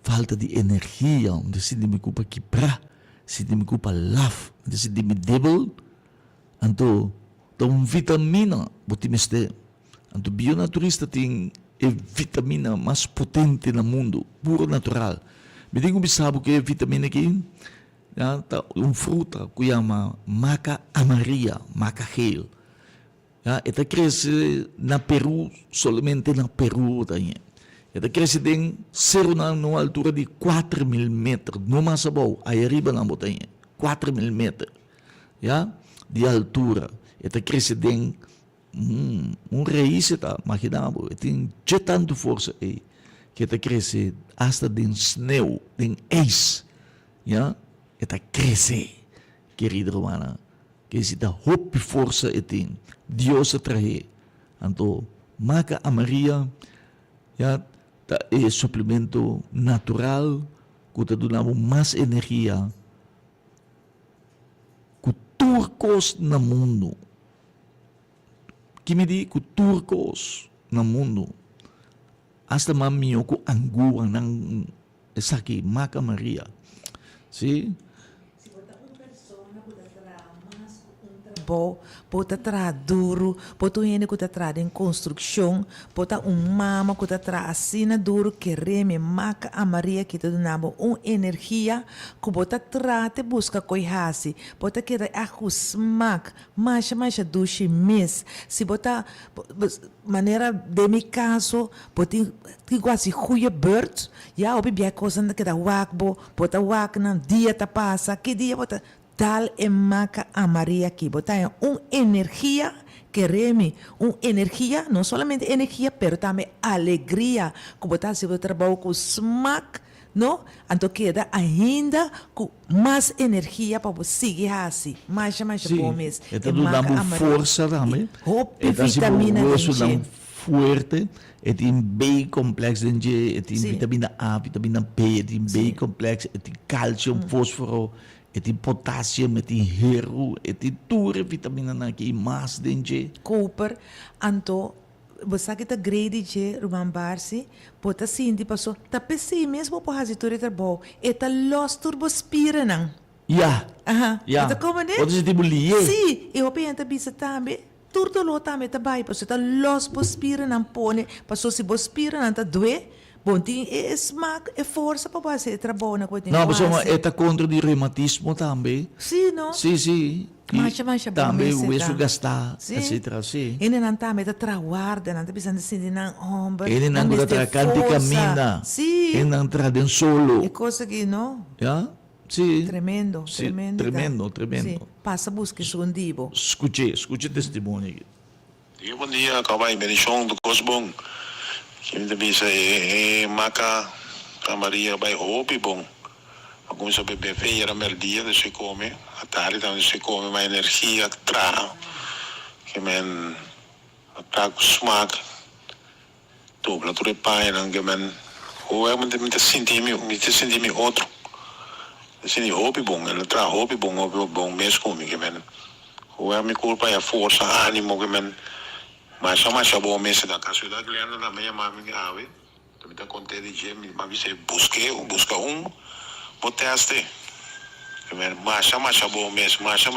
falta di energia, mi ta sinti mi ku pa kibrá, sinti mi ku pa laf, mi ta sinti mi debel, anto ta un vitamina bo tin mester. Anto Bionaturista tin e vitamina mas potente na mundu, puro natural. Mi tin ku bisa bo ku e vitamina aki ya ta un fruta ku yama maca amarilla, maca geel. Ya, e ta krese na Peru, solamente na Peru bo ta hañ'e. E ta krese den seronan na un altura di 4000 meter, no mas abou, aya riba nan bo ta hañ'e, 4000 meter, ya, di altura. E ta krese den Un rais e ta, magina bo, e tin dje tantu forsa ei ke e ta krese asta den sneu, den ijs, ya, e ta krese, kerido rumannan. Ke si ta hopi forsa e tin, Dios a trah'é. Anto maca amaria, ya, ta e suplemento natural ku ta duna bo mas energia ku tur kos na mundu. Ki mi di ku tur kos na mundu, asta mas mihó ku angua nan esaki Maca Maria. Si. Si bo ta un persona ku ta traha mas ku un trabou, bo ta traha duru, bo ta un hende ku ta traha den konstrukshon, bo ta un mama ku ta traha asina duru, keré mi Maca a Maria ki ta duna bo un energia ku bo ta traha te buska koi hasi, bo ta keda ahu smak. Masha masha dushi mes. Si bo ta manera den mi kaso bo tin tin ku hasi goeie beurt ya hopi bia kosnan ta keda wak bo, bo ta wak nan dia ta pasa ki dia bo ta dal e maka amaria aki bo ta haña un energia kere mi un energia no solamente energia pero tambe alegria ku bo ta hasi bo trabou ku smak no anto keda ainda ku Mas energia pa bo sigui hasi. Masha masha bon mes. E ta duna bo forsa tambe. Hopi E ta hasi bo vitamina den dje. huesonan fuerte. E tin B complex den dje, e tin vitamina A, vitamina B, e tin B complex, e tin calcium, fosforo, e tin potassium, e tin heru, e tin tur e vitaminanan aki i mas den dje. Koper, anto Bo sa ki ta grei di dje, ruman Barsi? Bo ta sinti paso ta p'esei mes bo por hasi tur e trabou. E ta lòs tur bo spiranan. Ya, Aha. ya. Bo ta komprendé? Bo ta sinti bo lié. Sí, i hopi hende ta bisa tambe, tur doló tambe ta bai, paso e ta lòs bo spiranan pone, paso si bo spiranan ta dué, bo no tin e smak, e forsa pa bo hasi e trabounan ku bo tin No, ku pasobra hasi. e ta kontra di reumatismo tambe. Sí, no? Sí, sí. I Masha masha bon tambe mester wesu ta. gastá, Sí. etcetera, sí. Hendenan tambe ta traha warda, nan ta bisa nan ta sinti nan homber, Hendenan nan ku ta mester traha kanti forsa. kaminda, Sí. hendenan traha den solo. E kos aki no. Ya, sí. Tremendo, Sí, tremendo ta. tremendo, tremendo. Sí, pasa buska esun di bo. Skuch'é, skuch'e testimonio aki. Dia bon dia kaba e bendishon tur kos bon ki mi ta bisa e maka ta Maria bai hopi bon a kuminsa bebe fe yera merdia ta si kome atardi tambe ta si kome ma energia traha ke men a traha ku smak dobla tur e pañanan ke men hopi mi ta sinti mi mi ta sinti mi otro mi ta sinti hopi bon el a traha hopi bon hopi bon mes ku mi ke men. Hoewel mi kurpa ya forsa animo ke men masha masha bon mester ta kasualidat Glenda tambe yama mi awe ta mi ta konte di dje mi a bis'e busk'e o buska un bo test'e ke men masha masha bon mes masha.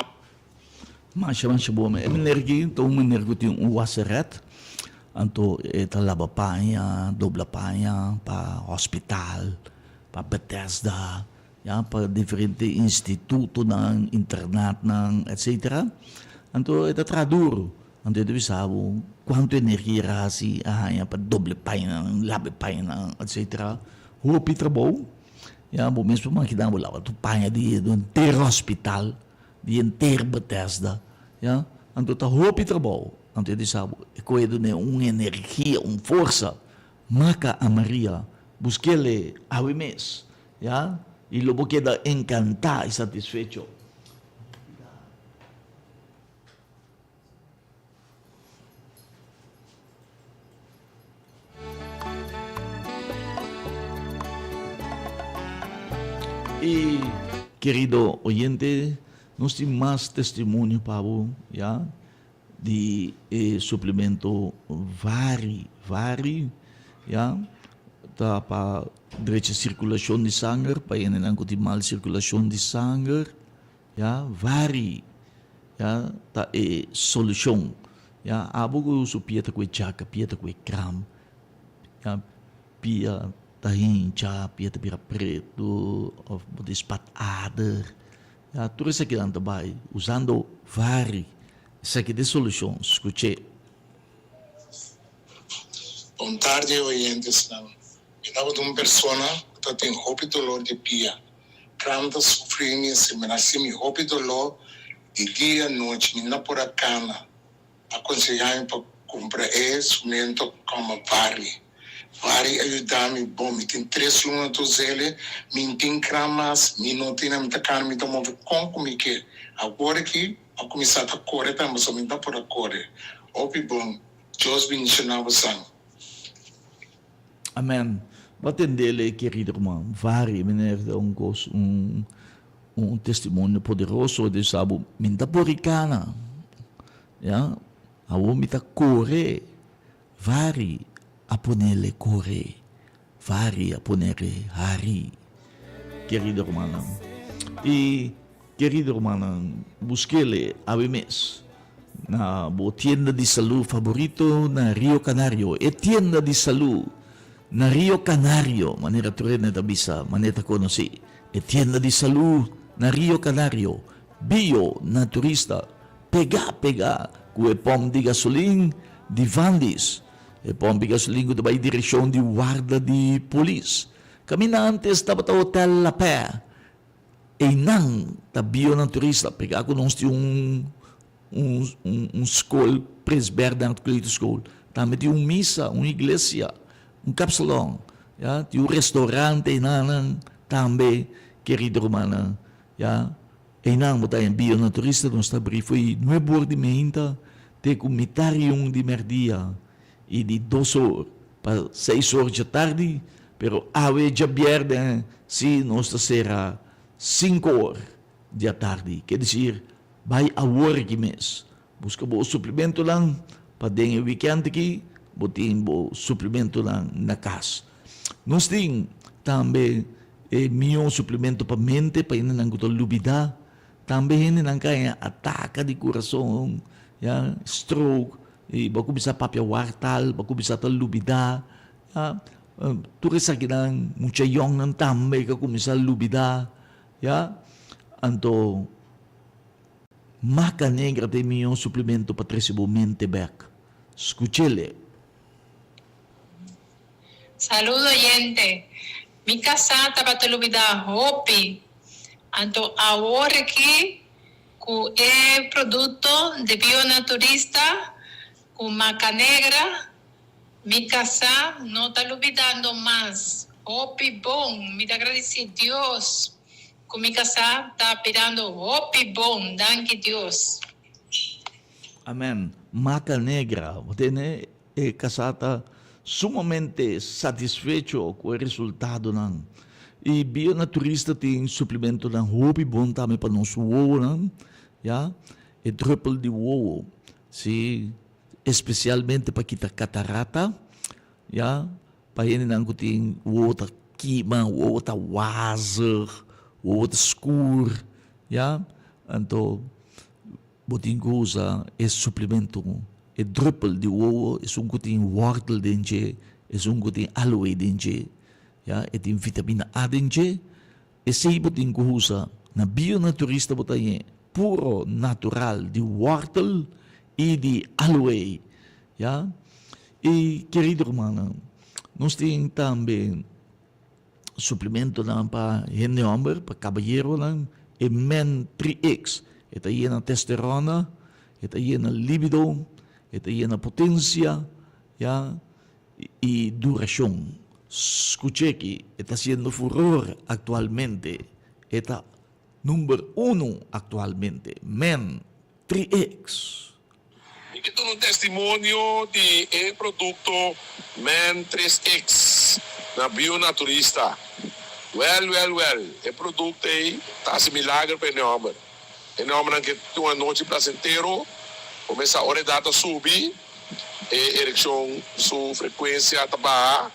Masha masha bon mes e meneer aki ta un meneer ku tin un waseret anto e ta laba paña dobla paña pa hospital pa Bethesda. Ya, pa diferente institutonan, internatnan, etcetera. Anto e ta traha duro. Anto e ta bisa bo cuanto energia a haci, a haña pa doble pañanan, labe pañanan, etcetera. Hopi trabou. Ya, bo mes por makina bo laba tur paña di henter hospital, di henter Bethesda. Ya, anto ta hopi trabou. Anto e ta bisa bo, e koe dun'e un energia, un forsa. Maca a Maria, busk'el awe mes. Ya, i lo bo keda enkantá i satisfecho. I Kerido oyente, nos tin mas testimonio pa bo, ya, di e suplemento Vari, Vari, ya, ta pa drecha sirkulashon di sanger, pa hendenan ku tin mal sirkulashon di sanger, ya, Vari, ya, ta e solushon, ya. Abo ku su pia ta ku e chaka, pia ta ku e kram, ya, pia ta hincha, pia ta bira pretu, of bo ta spat ader, ya, tur esakinan ta bai usando Vari. Esaki ta e solushon, skuch'é. Bon tardi oyentesnan. Mi tabata un persona ku ta tin hopi dolor di pia. Kram ta sufri mi si mi na si mi hopi dolor di dia anochi mi na por a kana. A konsehá mi pa kumpra e instrumento kòmò Vari. Vari a yuda mi bon. Mi tin tres luna ta us'el, mi n'tin kram mas, mi no tin mi ta kana, mi ta move kon ku mi ke. Awor aki a kuminsá ta kore tambe, pasobra mi ta por a kore. Hopi bon. Dios bendishoná bosan. Amen. Bo a tendele, kerido ruman. Vari, meneer, ta un kos, un Un testimonio poderoso di sa bo mi ta por ricana ya awor mi ta core vari a ponele core vari a ponele hari kerido rumannan y kerido rumannan buskele awe mes na bo tienda di salud favorito na Rio Canario e tienda di salud na Rio Canario manera tur hende ta bisa manera ta conoci. E tienda di salú na Rio Canario, Bio Naturista, pegá pegá ku e pòmp di gasolin di Vandis. E pòmp di gasolin ku ta bai direkshon di warda di polis. Kaminda ántes tabata Hotel La Paix. Einan ta Bio Naturista, pegá ku nos tin un un un skol Prins Bernhard Kleuterschool. Tambe tin un misa, un iglesia, un kapsalon, ya, tin un restaurante einanan tambe, kerido rumannan, ya. Einan bo ta haña Bionaturista, nos ta abrí fo'i nuebe or di meinta te ku mitar i un di mèrdia i di dos or pa seis or djatardi, pero awe djabièrnè si nos ta sera sinku or djatardi, ke desir Bai awor aki mes. Buska bo suplimentonan pa den e wikènt aki bo tin bo suplimentonan na kas. Nos tin tambe e mihó suplimento pa mente pa hendenan ku ta lubidá. Tambe hendenan ka haña ataka di kurason, ya, stroke, i bo a kuminsá papia wartal, bo a kuminsá ta lubidá, ya. Tur esakinan mucha yòngnan tambe ka kuminsá lubidá. Ya, anto Maca Negra ta e mihó suplemento pa trese bo mente bek. Skuch'ele. Saludo oyente, mi kasá tabata lubidá hopi, anto awor aki ku e produkto di Bionaturista ku Maca Negra Mi kasá no ta lubidando mas. Hopi bon! Mi ta gradisí Dios ku mi kasá ta birando hopi bon. Danki Dios. Amen. Maca Negra, bo tene e kasá ta sumamente satisfecho ku e resultadonan. I Bionaturista tin suplementonan hopi bon tambe pa nos wowonan, ya, e druppel di wowo. Si. Especialmente pa kita catarata, ya, pa hendenan cu tin wowo ta kima, wowo ta wazig, wowo ta scur, ya, anto bo tin cu usa e suplemento, e druppel di wowo, esun cu tin wortel den dje, esun cu tin aloe den dje, ya, e tin vitamina A den dje. Esei bo tin ku usa na bionaturista bo ta hañ'é puro natural di wòrtel i di aloe ya. I kerido rumannan nos tin tambe suplementonan pa hende hòmber pa kabayeronan e men 3X e ta yena testerona e ta yena libido e ta yena potensia ya. I durashon. Skuch'é ki e ta hasiendo furor aktualmente. E ta number uno aktualmente. Men 3X. Mi ke duna un testimonio di e produkto Men 3X na Bionaturista. Wèl, wèl, wèl, e produkto ei ta hasi milager pa e hòmber. E hòmbernan ke tin un anochi plasentero, kuminsá ora e edat ta subi, e erekshon su frekuensia ta baha,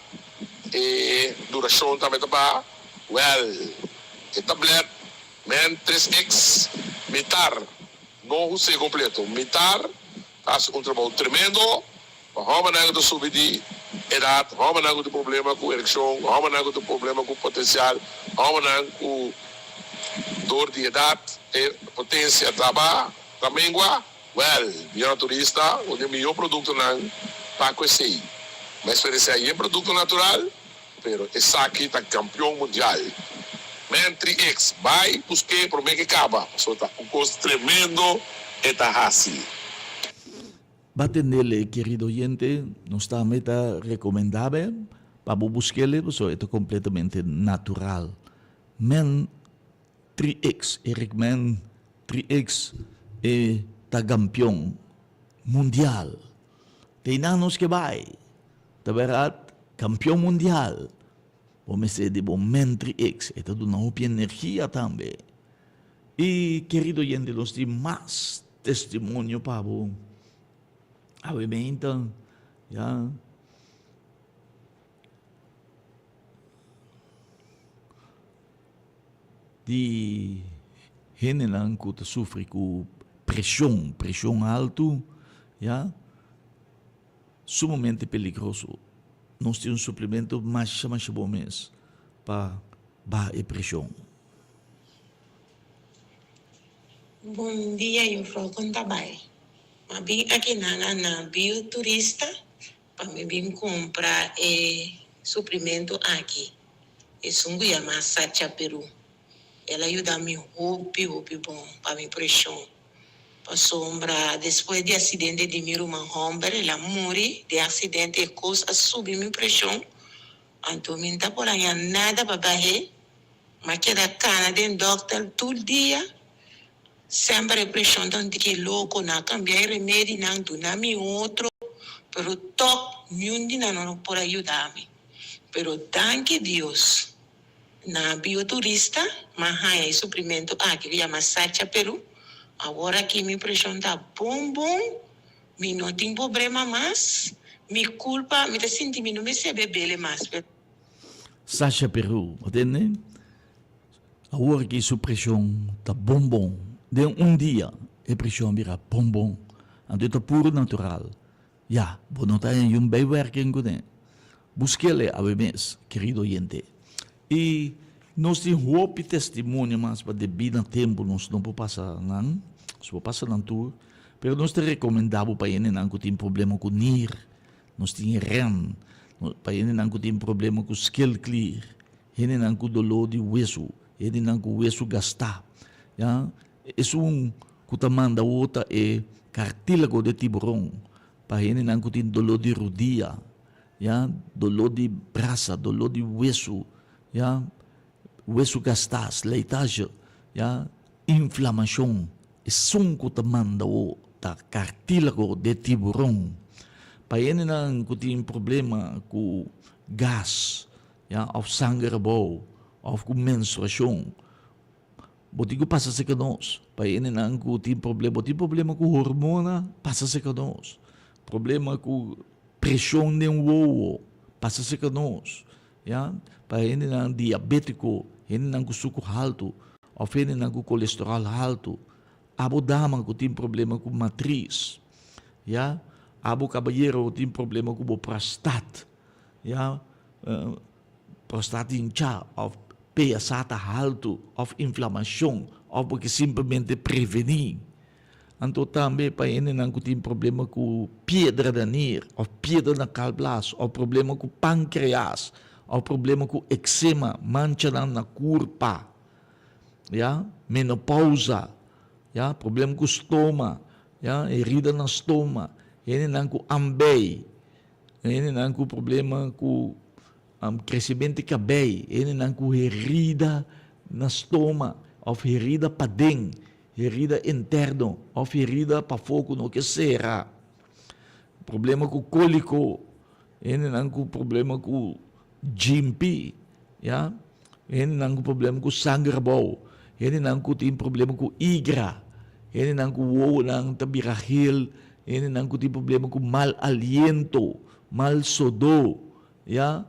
e durashon tambe ta baha. Wèl, e tablèt Men 3 X mitar, no hus'é kompleto, mitar ta hasi un trabou tremendo. Pa hòmbernan ku ta subi di edat, hòmbernan ku tin problema ku erekshon, hòmbernan ku tin problema ku potensial, hòmbernan ku dor di edat e potensia ta ba, ta mengua, wèl, Bionaturista un di e mihó produktonan pa ku esei. Mi a eksperensiá yen produkto natural, pero esaki ta kampion mundial. Men 3X, bai busk'é promé ke kaba, pasobra ta un kos tremendo e ta hasi. Ba tendele kerido oyente, nos tambe ta recomendabel pa bo buskele pasobra e ta completamente natural. Men 3X, Eric Men 3X e ta gampion mundial. Ta einan nos ke bai, ta berdad campeon mundial. Bo mester di bo Men 3X, e ta duna hopi energia tambe. Y kerido oyente nos tin mas testimonio pa bo awe meinta ya. Di hendenan ku ta sufri ku preshon, preshon altu ya, sumamente peligroso. Nos tin un suplemento masha masha bon mes pa baha e preshon. Bon dia juffrouw kon ta bai? Ma bin aki nana na Bio Turista pa mi bin kumpra e suplimento aki esun ku yama Sacha Peru el a yuda mi hopi hopi bon pa mi preshon pasobra despues di asidente di mi ruman homber el a muri den aksidente e kos a subi mi preshon anto mi no ta por haña nada pa bah'é. M'a keda kana den dòkter tur dia. Semper e preshon ta un tiki loko. Nan a kambia e remedinan, duna mi otro, pero tòg niun di nan no por a yuda mi. Pero danki Dios, na Bioturista m'a haña e suplimento aki ku yama Sacha Peru. Awor aki mi preshon ta bon bon, mi no tin pobrema mas, mi kulpa, mi ta sinti mi no mester bebele mas. Sasha Peru, bo tende? Awor ki su preshon ta bon bon. Den un dia e preshon a bira bon bon. Anto e ta puru natural. Ya, bo no ta haña yun bijwerking kuné. Busk'el awe mes, kerido oyente. I nos tin hopi testimonio mas, pa debí na tempu nos no por pasa nan, nos por pasa nan tur, pero nos ta rekomendá bo pa hendenan ku tin problema ku nir, Nos tin e ren pa hendenan ku tin problema ku skelklier, hendenan ku doló di wesu, hendenan ku wesu gastá, ya. Esun ku ta manda awor ta e kartílago de tiburon pa hendenan ku tin doló di rudia, ya, doló di brasa, doló di wesu, ya, wesu gastá, slijtage, ya, inflamashon. Esun ku ta manda bo ta kartílago de tiburon. Pa hendenan ku tin problema ku gas, ya, òf sanger abou, òf ku menstruashon, bo tin ku pasa serka nos. Pa hendenan ku tin problema, bo tin problema ku hormona, pasa serka nos. Problema ku preshon den wowo, pasa serka nos. Ya, pa hendenan diabétiko, hendenan ku suku haltu, òf hendenan ku kolesteròl haltu. Abo dama ku tin problema ku matris, ya, abo kabayero ku tin problema ku bo prostat, ya, prostat hinchá òf PSA ta haltu òf inflamashon òf bo ke simplemente prevení. Anto tambe pa hendenan ku tin problema ku piedra na nir òf piedra na kalblas òf problema ku pankreas òf problema ku eksema, manchanan na kurpa, ya, menopousa, ya, problema ku stoma, ya, herida na stoma, hendenan ku ambei, hendenan ku problema ku Kresementu di kabei, hendenan ku herida na stoma òf herida paden, herida interno òf herida pafó ku no ke sera, problema ku kóliko, hendenan ku problema ku djimpi, ya. Hendenan ku problema ku sanger abou, hendenan ku tin problema ku igra, hendenan ku wowonan ta bira geel, hendenan ku tin problema ku mal aliento, mal sodó, ya,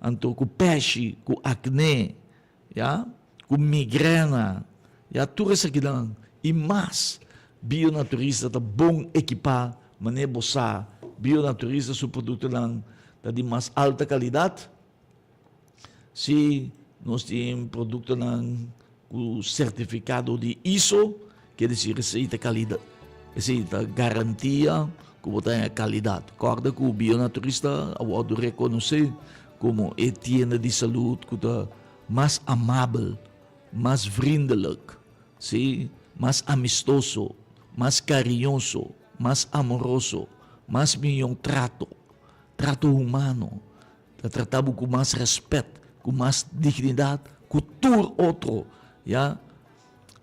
anto ku pèshi, ku akné, ya, ku migrena, ya, tur esakinan i mas. Bionaturista ta bon ekipá manera bo sa, Bionaturista su produktonan ta di mas alta kalidat. Si nos tin produktonan ku sertifikado di ISO, ke desir esei ta kalidat, esei ta garantia ku bo ta haña kalidat. Kòrda ku Bionaturista a wòrdu rekonosé komo e tienda di salud ku ta mas amabel, mas vriendelijk, si, mas amistoso, mas kariñoso, mas amoroso, mas mihó trato, trato humano. Ta trata bo ku mas rèspèt, ku mas dignidat ku tur otro, ya,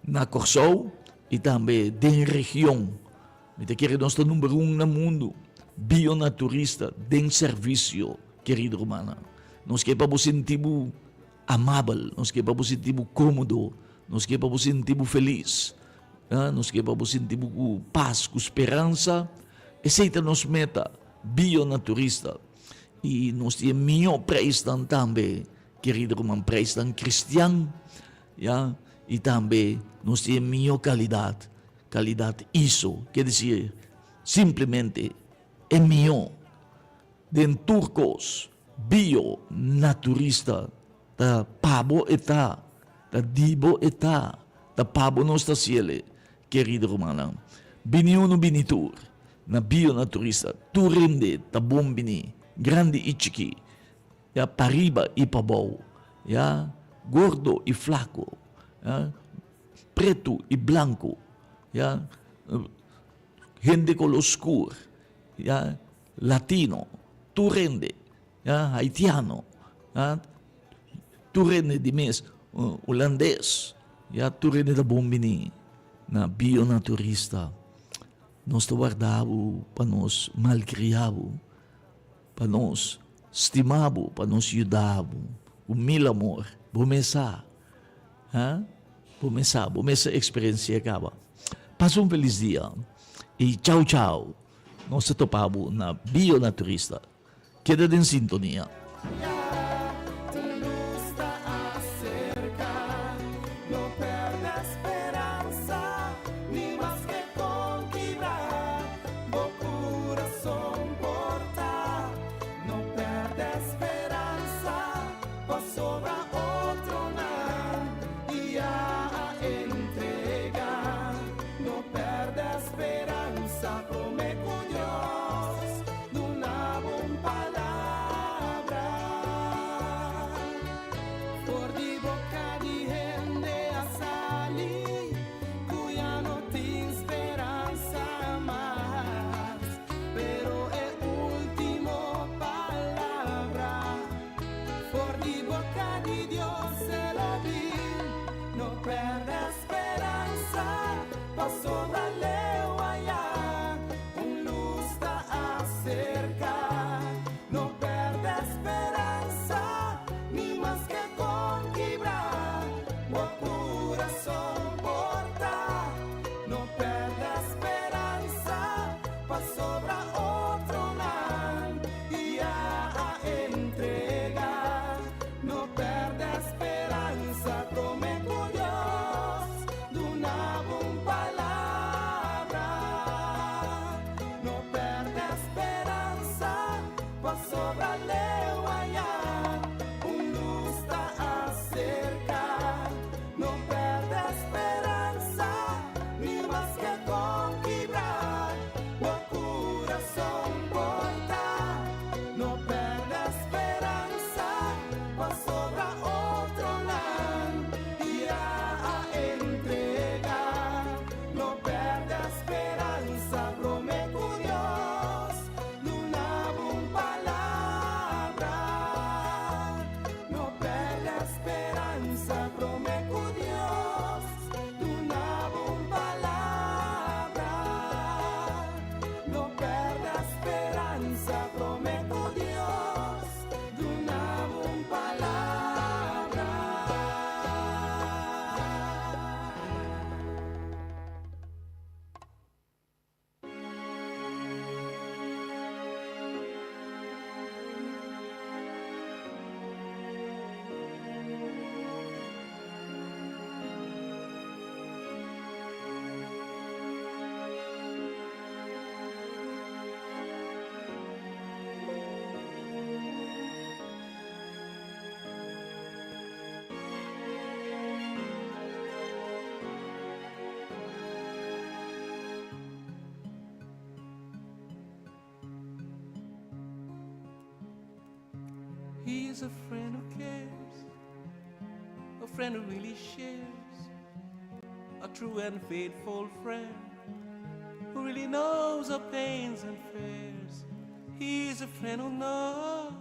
na Kòrsou i tambe den region. Mi ta kere nos ta number un na mundu, bionaturista den servisio, kerido rumannan. Nos ke pa bo sinti bo amabel, nos ke pa bo sinti bo kómodo, nos ke pa bo sinti bo felis, ya, nos ke pa bo sinti bo ku pas, ku speransa. Esei ta nos meta, bionaturista. I nos tin e mihó prijsnan tambe, kerido ruman, prijsnan kristian, ya, i tambe nos tin e mihó kalidat, kalidat ISO, ke desir simplemente e mihó den tur kos, bio, naturista, ta pa bo e ta, ta di bo e ta, ta pa bo nos ta hasiel, kerido rumannan. Bini unu bini tur. Na bio na turista tur hende ta bon bini, grandi i chikí, ya, pariba i pabou, ya, gordo i flako, ya, pretu i blanku, ya, hende koló skur, ya, latino, tur hende, ya, haitiano, ya, tur hende di mes, hulandes, ya, tur hende ta bon bini na bio na turista. Nos ta warda bo pa nos malkria bo, pa nos stima bo, pa nos yuda bo ku mil amor. Bo mes sa, ha? Bo mes sa, bo mes a eksperensia kaba. Pasa un felis dia i chau chau. Nos ta topa bo na Bionaturista. Keda den sintonia. He's a friend who cares, a friend who really shares, a true and faithful friend who really knows our pains and fears. He's a friend who knows,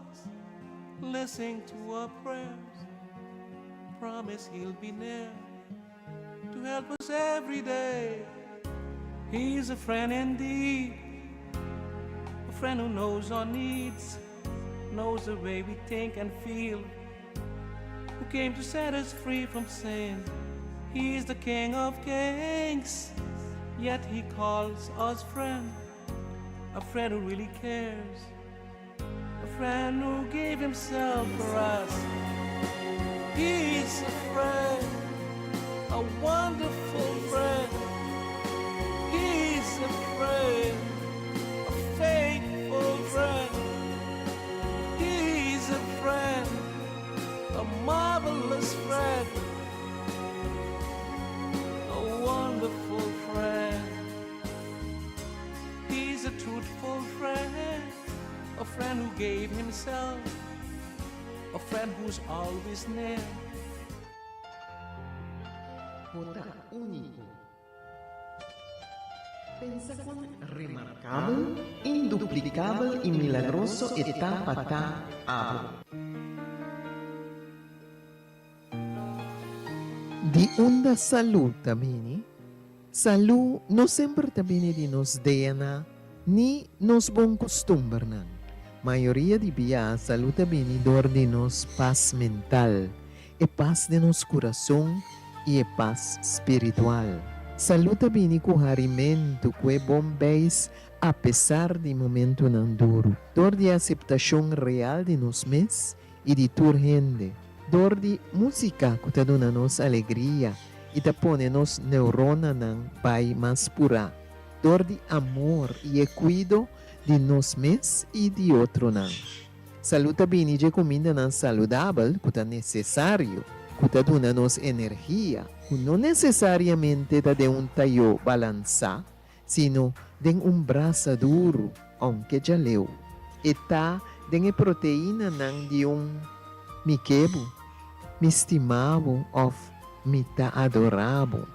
listening to our prayers. Promise he'll be near to help us every day. He's a friend indeed, a friend who knows our needs, knows the way we think and feel, who came to set us free from sin. He's the King of Kings, yet he calls us friend, a friend who really cares, a friend who gave himself for us. He's a friend, a wonderful friend. He's a friend, a faithful friend. He's a friend, a marvelous friend, a wonderful friend. He's a truthful friend, a friend who gave himself, a friend who's always near. Bo ta úniko. Pensa kon remarkabel, induplikabel i milagroso e ta pa ta abo. Di unda salú ta bini? Salú no semper ta bini di nos DNA ni nos bon kustumbernan. Mayoria di bia salú ta bini dor di nos pas mental, e pas den nos kurason i e pas spiritual. Salú ta bini ku harimentu ku e bon beis apesar di momentunan duru, dor di e aseptashon real di nos mes i di tur hende, dor di músika ku ta duna nos alegria i ta pone nos neuronanan bai mas purá, dor di amor i e kuido di nos mes i di otronan. Salú ta bini dje kumindanan saludabel ku ta nesesario, ku ta duna nos energia, ku no nesesariamente ta den un tayó balansá, sino den un brasa duru, ounke djaleu. E ta den e proteinanan di un Mi ke bo, Mi stima bo òf Mi ta adorá bo.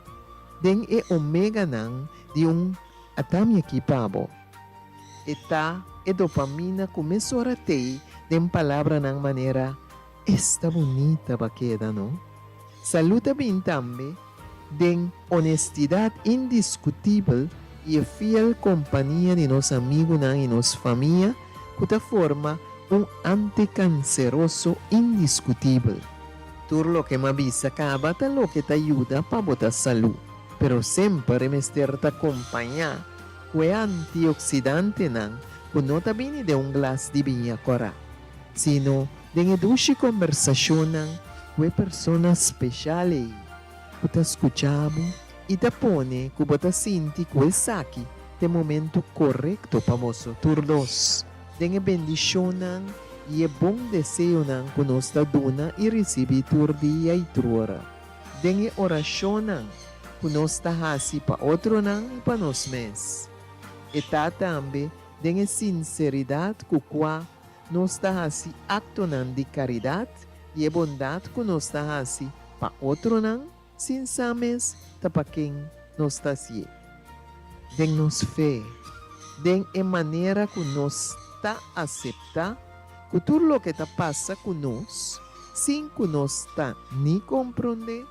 Den e omeganan di un Ata mi aki pa bo. E ta e dopamina ku mesora t'ei den palabranan manera Esta bunita ba keda, no? Salú ta bin tambe den honestidat indiskutibel i e fiel kompania di nos amigunan i nos famia ku ta forma un antikanseroso indiskutibel. Tur loke m'a bisa kaba ta loke ta yuda pa bo ta salú, pero semper e mester ta kompañá ku e antioksidantenan ku no ta bini den un glas di biña kòrá, sino den e dushi kombersashonnan ku e persona speshal ei ku ta skucha bo i ta pone ku bo ta sinti ku esaki ta e momentu korekto pa boso tur dos den e bendishonnan i e bon deseonan ku nos ta duna i risibí tur dia i tur ora, den e orashonnan ku nos ta hasi pa otronan i pa nos mes. E ta tambe den e sinseridat ku kua Nos ta hasi aktonan di karidat i e bondat ku nos ta hasi pa otronan sin sa mes ta pa ken nos ta hasié. Den nos fe, den e manera ku nos ta aseptá ku tur loke ta pasa ku nos sin ku nos ta ni komprondé,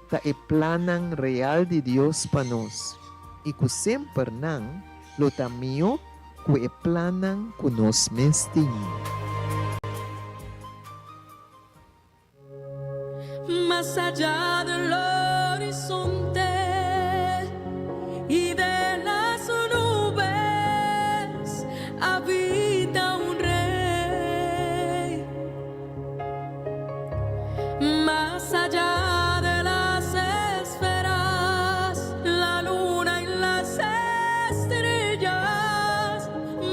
ta e plannan real di Dios pa nos i ku semper nan lo ta mihó ku e plannan ku nos mes tin. Mas allá del horizonte y de las nubes habita un rey. Mas allá de las esferas, la luna y las estrellas,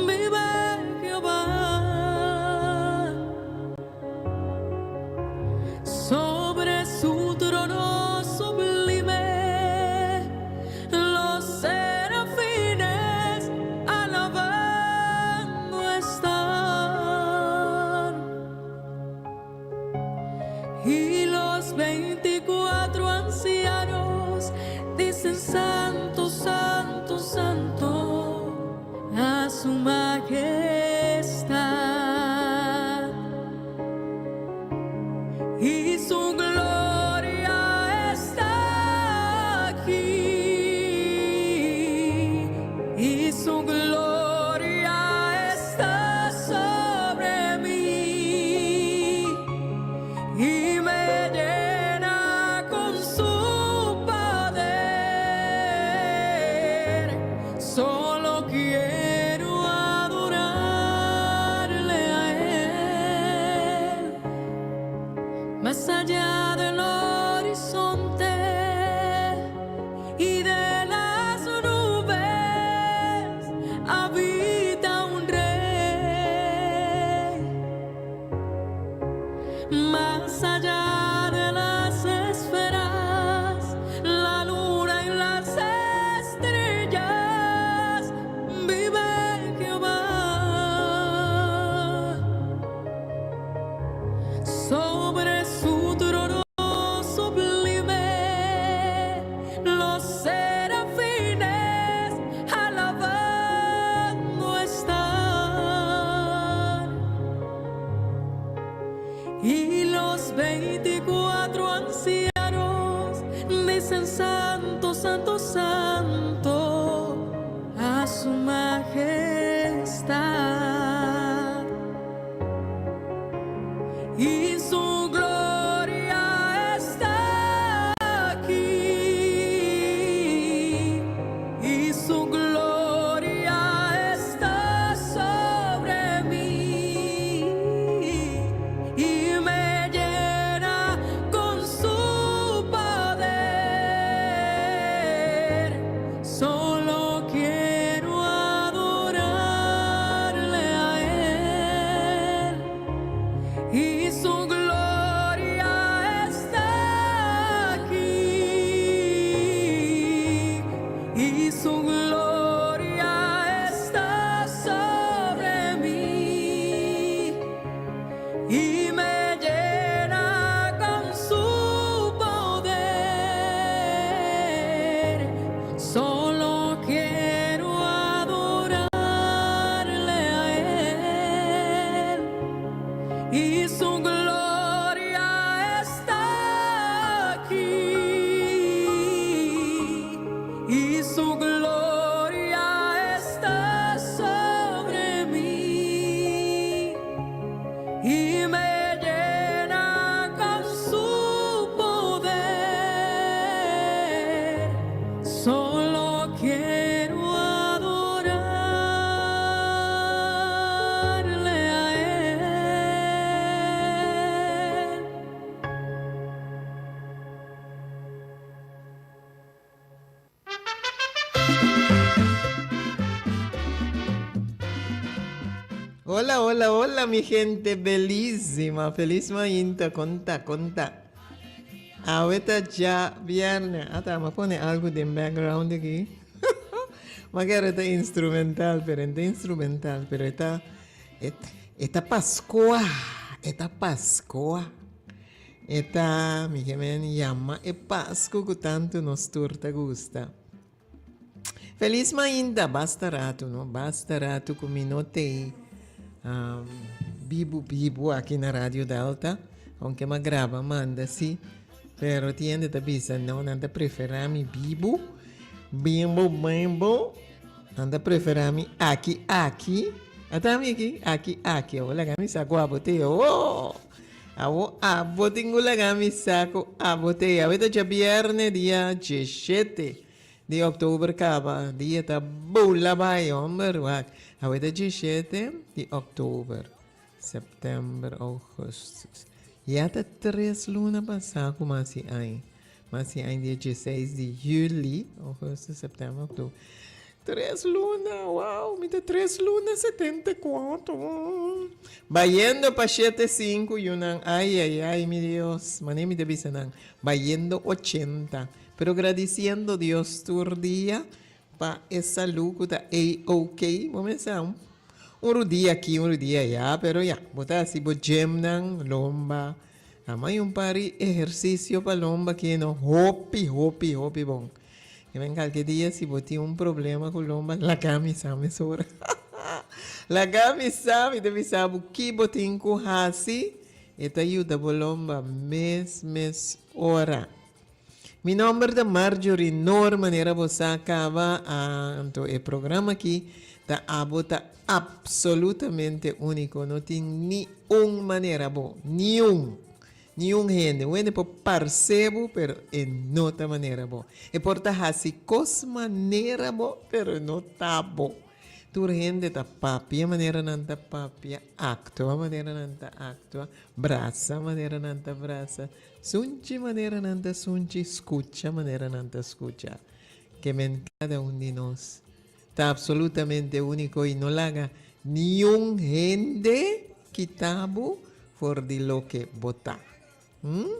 vive Jehová. Sobre su trono sublime, los serafines alabando están. los 24 ancianos dicen santo, santo, santo a su majestad. Y su gloria está aquí. Y su gloria está sobre mí. Y me llena con su poder. Solo quiero adorarle a Él. Más allá del horizonte y de las nubes habita un rey. Más allá de las esferas, la luna y las estrellas, vive Jehová. Sobre su trono sublime, los serafines alabando están. Y los 24 ancianos dicen santo, santo, santo a su majestad. Y su gloria está aquí. Y su gloria está sobre mí. Y me llena con su poder. Solo quiero adorarle a Él. Y su gloria está aquí. Y su gloria está sobre mí. Y me llena con su poder. Solo quiero adorarle a Él. Y su gloria está aquí. Y su gloria está sobre mí. Y me llena con su poder. Solo quiero adorarle a Él. Hola, hola, hola, mi gente bellísima. Feliz mainta, conta, conta. Awe ta djabièrnè. Ata, m'a pone algu den background aki. M'a kere ta instrumental, pero no ta instrumental, pero e ta, e ta Pascua, e ta Pascua. E ta, mi ke men yama e Pascu ku tantu nos tur ta gusta. Feliz mainta, basta ratu no, basta ratu ku mi no tei bibu bibu aki na Radio Delta, aunke m'a graba manda si, pero tin hende ta bisa no, nan ta prefera mi bibu, bimbo bimbo, nan ta prefera mi aki aki, ata mi aki, aki aki, awor laga mi sa ku abo te, oh! Awor abo tin ku laga mi sa ku abo te, awe ta djabierne dia dieshete. Di òktober kaba, dia ta bula bai, hòmber, wak. Awe ta dieshete di òktober, sèptèmber, ougùstus. Ya ta tres luna pasá ku mas di aña. Mas di aña dia dieseis di yüli, ougùstus, sèptèmber, òktober. Tres luna, wow, mi ta tres luna 74. Bayendo pa shete sinku yunan, ai, ai, ai, mi Dios. Manera mi ta bisa nan, bayendo ochenta. Pero gradiciendo Dios tur dia pa e salud cu ta A-OK. Bo mester un un rudia aki, un rudia aya, pero ya, bo ta haci bo gymnan, lomba. Amai un par di ehersisio pa lomba aki no hopi hopi hopi bon. E men kalke dia si bo tin un problema ku lomba laga mi sa mesora. Laga mi sa, mi ta bisa bo ki bo tin ku hasi, e ta yuda bo lomba mes mes ora. Mi nomber ta Marjorie Noor, manera bo sa caba, anto e programa aki ta abo ta absolutamente unico, no tin ni un manera bo, niun, niun hende, un hende por parce bo pero e no ta manera bo, e por ta haci cos manera bo pero e no ta bo. Tur hende ta papia manera nan ta papia, actua manera nan ta actua, brasa manera nan ta brasa, Sunchi manera nan ta sunchi, scucha manera nan ta scucha. Ke men cada un di nos ta absolutamente unico y no laga niun hende kita bo for di loke bo ta. Hm?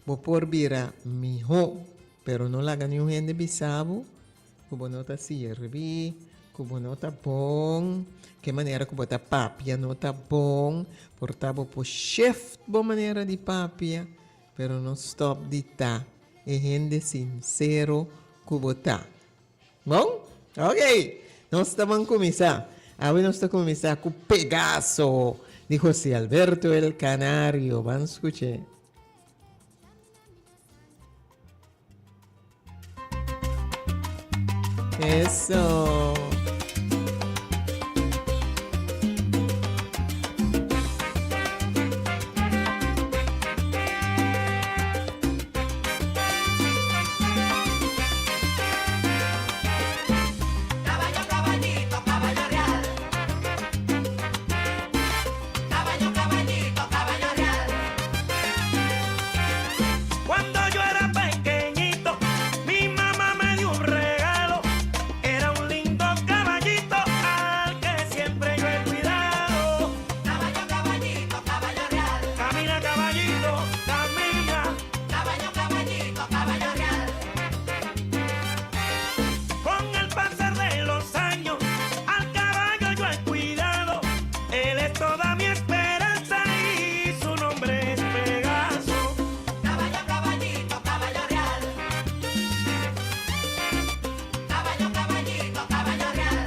Bo por bira miho, pero no laga niun hende bisa bo Ku bo no ta sirbi, ku bo no ta bon, ke manera ku bo ta papia no ta bon, por ta bo por shift bo manera di papia, pero no stop di ta e hende sinsero ku bo ta. Bon? Ok! Nos ta ban kuminsá. Awe nos ta kuminsá ku Pegaso di José Alberto El Canario. Ban skuch'é. Eso. Caballo, caballito, caballo real. Caballo, caballito, caballo real. Cuando yo era pequeñito, mi mamá me dio un regalo. Era un lindo caballito al que siempre yo he cuidado. Caballo, caballito, caballo real. Camina, caballito, camina. Caballo, caballito, caballo real. Con el pasar de los años, al caballo yo he cuidado. Él es toda mi esperanza y su nombre es Pegaso. Caballo, caballito, caballo real. Caballo, caballito, caballo real.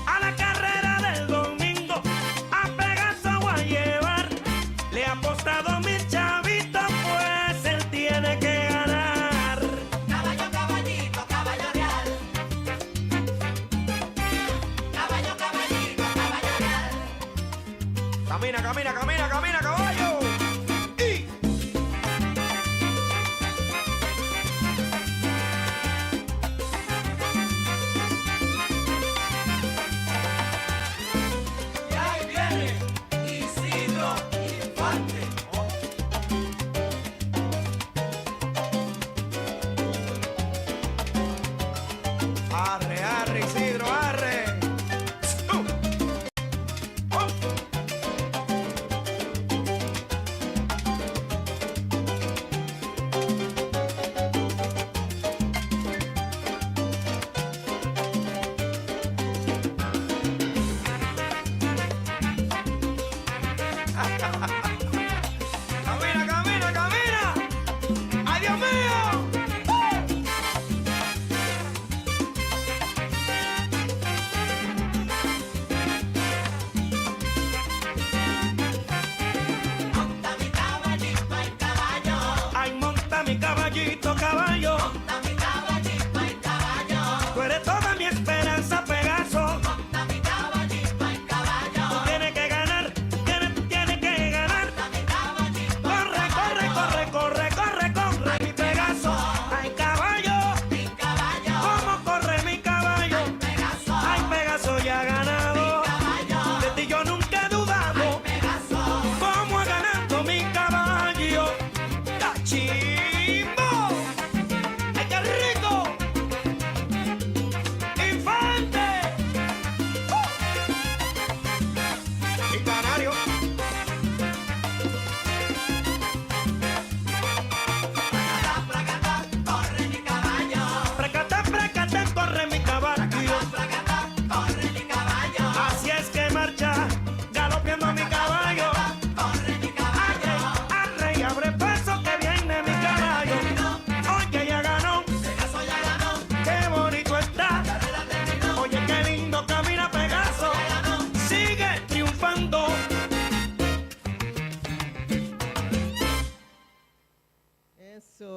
A la carrera del domingo, a Pegaso voy a llevar. Le he apostado mi chavito, pues él tiene que ganar. Caballo, caballito, caballo real. Caballo, caballito, caballo real. Camina, camina, camina, camina, caballo. Y Y ahí viene Isidro Infante. Arre, arre, Isidro, arre.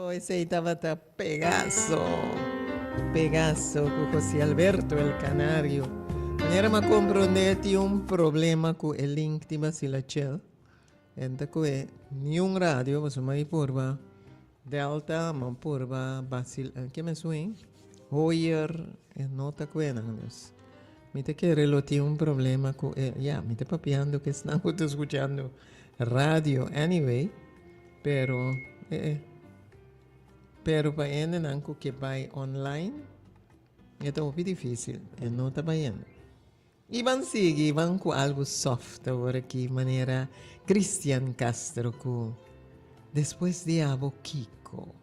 Oh, esei tabata Pegaso. Pegaso ku José Alberto el Canario. Manera m'a komprondé tin un problema ku e link di Basila Chel. En ta ku e niun radio pasobra m'a purba Delta, m'a purba Basil, ke mes un? Hoyer, e no ta ku enan. Dus mi ta kere lo tin un problema ku e, ya, mi ta papiando ku esnan ku ta skuchando radio anyway. Pero eh eh. Pero pa hendenan ku ke bai online e ta hopi dificil, e no ta bayendo. I ban sigui, ban ku algu soft awor aki manera Cristian Castro ku Despues di abo kiko?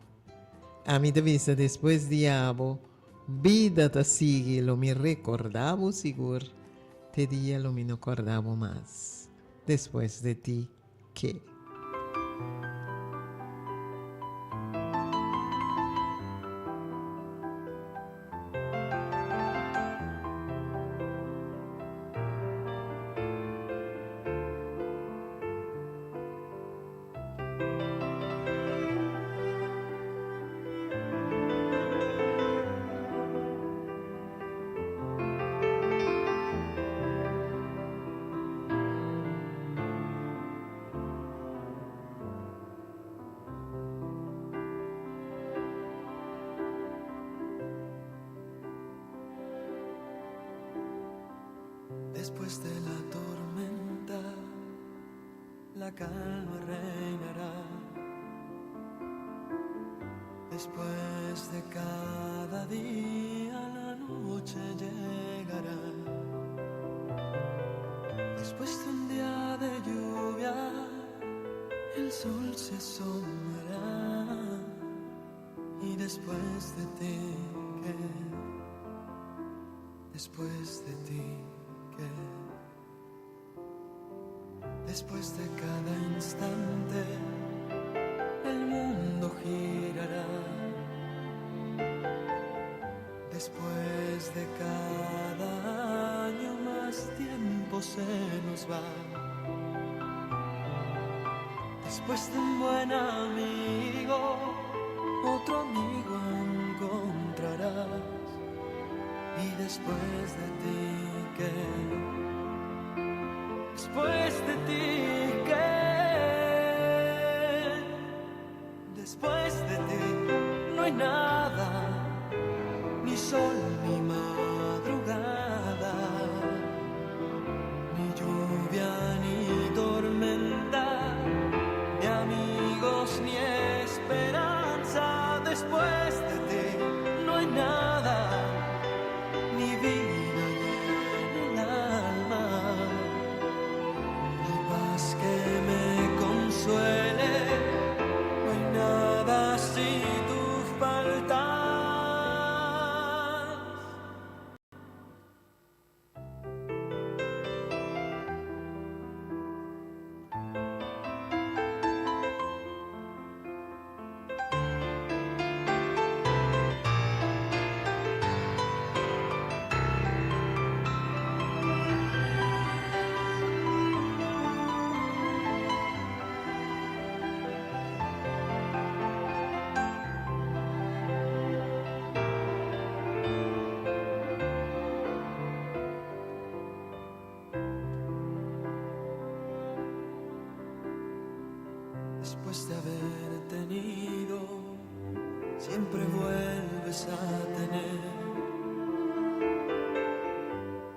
Ami ta bisa despues di abo bida ta sigui lo mi recorda bo sigur te dia lo mi no corda bo mas despues de ti. Ke. Despues de la tormenta, la calma reinará. Despues de cada dia, la noche llegará. Despues de un dia de lluvia, el sol se asomará. Y despues de ti, ¿qué? Despues de ti, ¿qué? Despues de cada instante, el mundo girará. Despues de cada año más tiempo se nos va. Despues de un buen amigo, otro amigo encontrarás. Y despues de ti, ¿qué? Despues de ti, ¿qué? Despues de ti no hay nada, ni sol ni madrugada, ni lluvia ni tormenta, ni amigos ni esperanza. Despues de ti no hay nada, ni vida en el alma, ni paz que me consuele. No hay nada si tú faltas. Despues de haber tenido, siempre vuelves a tener.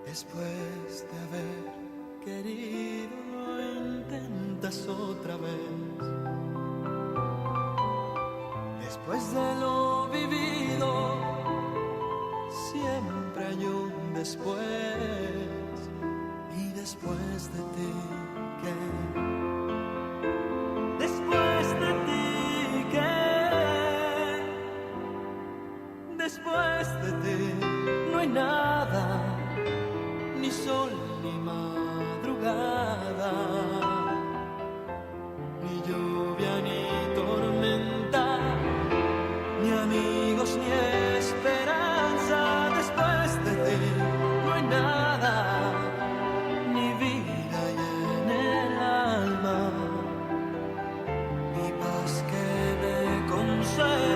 Despues de haber querido, lo intentas otra vez. Despues de lo vivido, siempre hay un despues. Y despues de ti, ¿qué? Despues de ti, ¿qué? Despues de ti no hay nada, ni sol ni madrugada, ni lluvia ni tormenta, ni amigos ni esperanza. Despues de ti no hay nada, ni vida en el alma, ni paz que me consuele.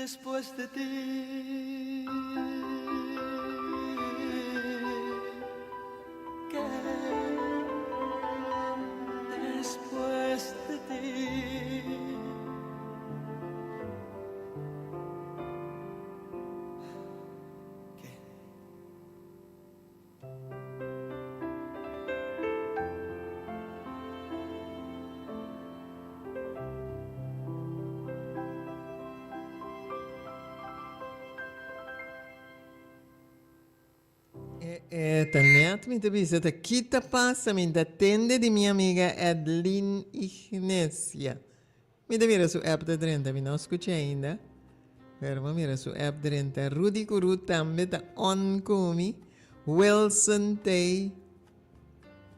Despues de ti? ¿Qué después de ti? E ta net mi ta bisa ta kita pasa mi ta tende di mi amiga Edlin Ignesia. Mi ta mira su app ta drenta mi no scucha ainda pero mi a mira su app drenta Rudy cu Ruth tambe ta on cu mi Wilson tey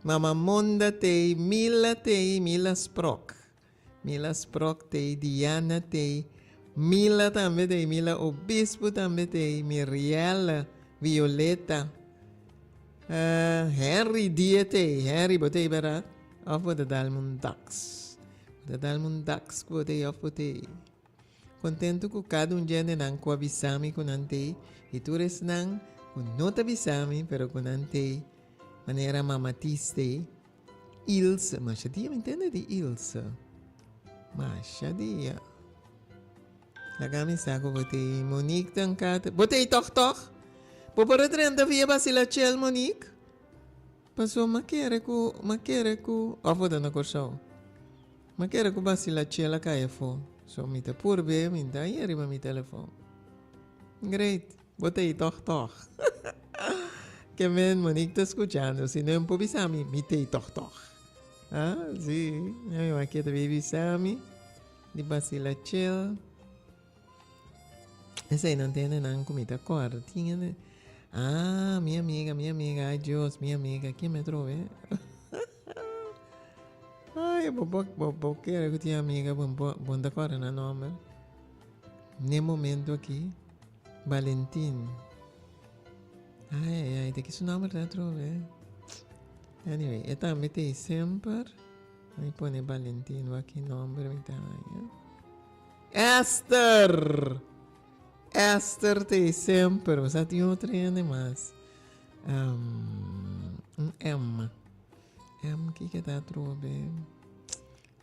Mama Monda tey Mila tey Mila Sprok Mila Sprok tey Diana tey Mila tambe tey Mila Obispo tambe tey Miriella Violeta Henry Die tey Henry bo tey berdad of bo ta dal un dax Bo ta dal un dax ku bo t'ei òf bo t'ei. Kontentu ku kada un djende nan ku a bisa mi ku nan t'ei i tur esnan ku no ta bisa mi pero ku nan t'ei manera Mama Tis t'ei, Ilse, masha dia mi tende di Ilse, masha dia. Laga mi sa ku bo t'ei Monique ten kate, bo t'ei tòg tòg? Bo por a drenta via Basilachel Monique? Paso m'a kere ku m'a kere ku òf bo ta na Kòrsou? M'a kere ku basila chela kai afó. So mi ta purbe mi ta ahí riba mi telefòn. Great, bo ta ei tòg tòg. Ke men Monique ta skuchando, si no e por bisa mi, mi ta ei tòg tòg. Ah, si, mi m'a keda bay bisa mi di basila chel. Esei nan tende nan ku mi ta kòrda. Tin hende, ah, mi amiga, mi amiga, ay Dios, mi amiga, ken mi a trobe? Ay, bo bo bo bo kere ku tin amiga bo bo bo no ta kòrda nan nòmber. N'e momento aki, Valentin. Ay, ay, ay, ta ki su nòmber ta atrobe? Anyway, e tambe t'ei semper. Mi pone Valentin, wak ki nòmber mi ta haña. Esther! Esther ta ei semper. Bo sa tin otro hende mas. Um, un M. M kiko ta atrobe?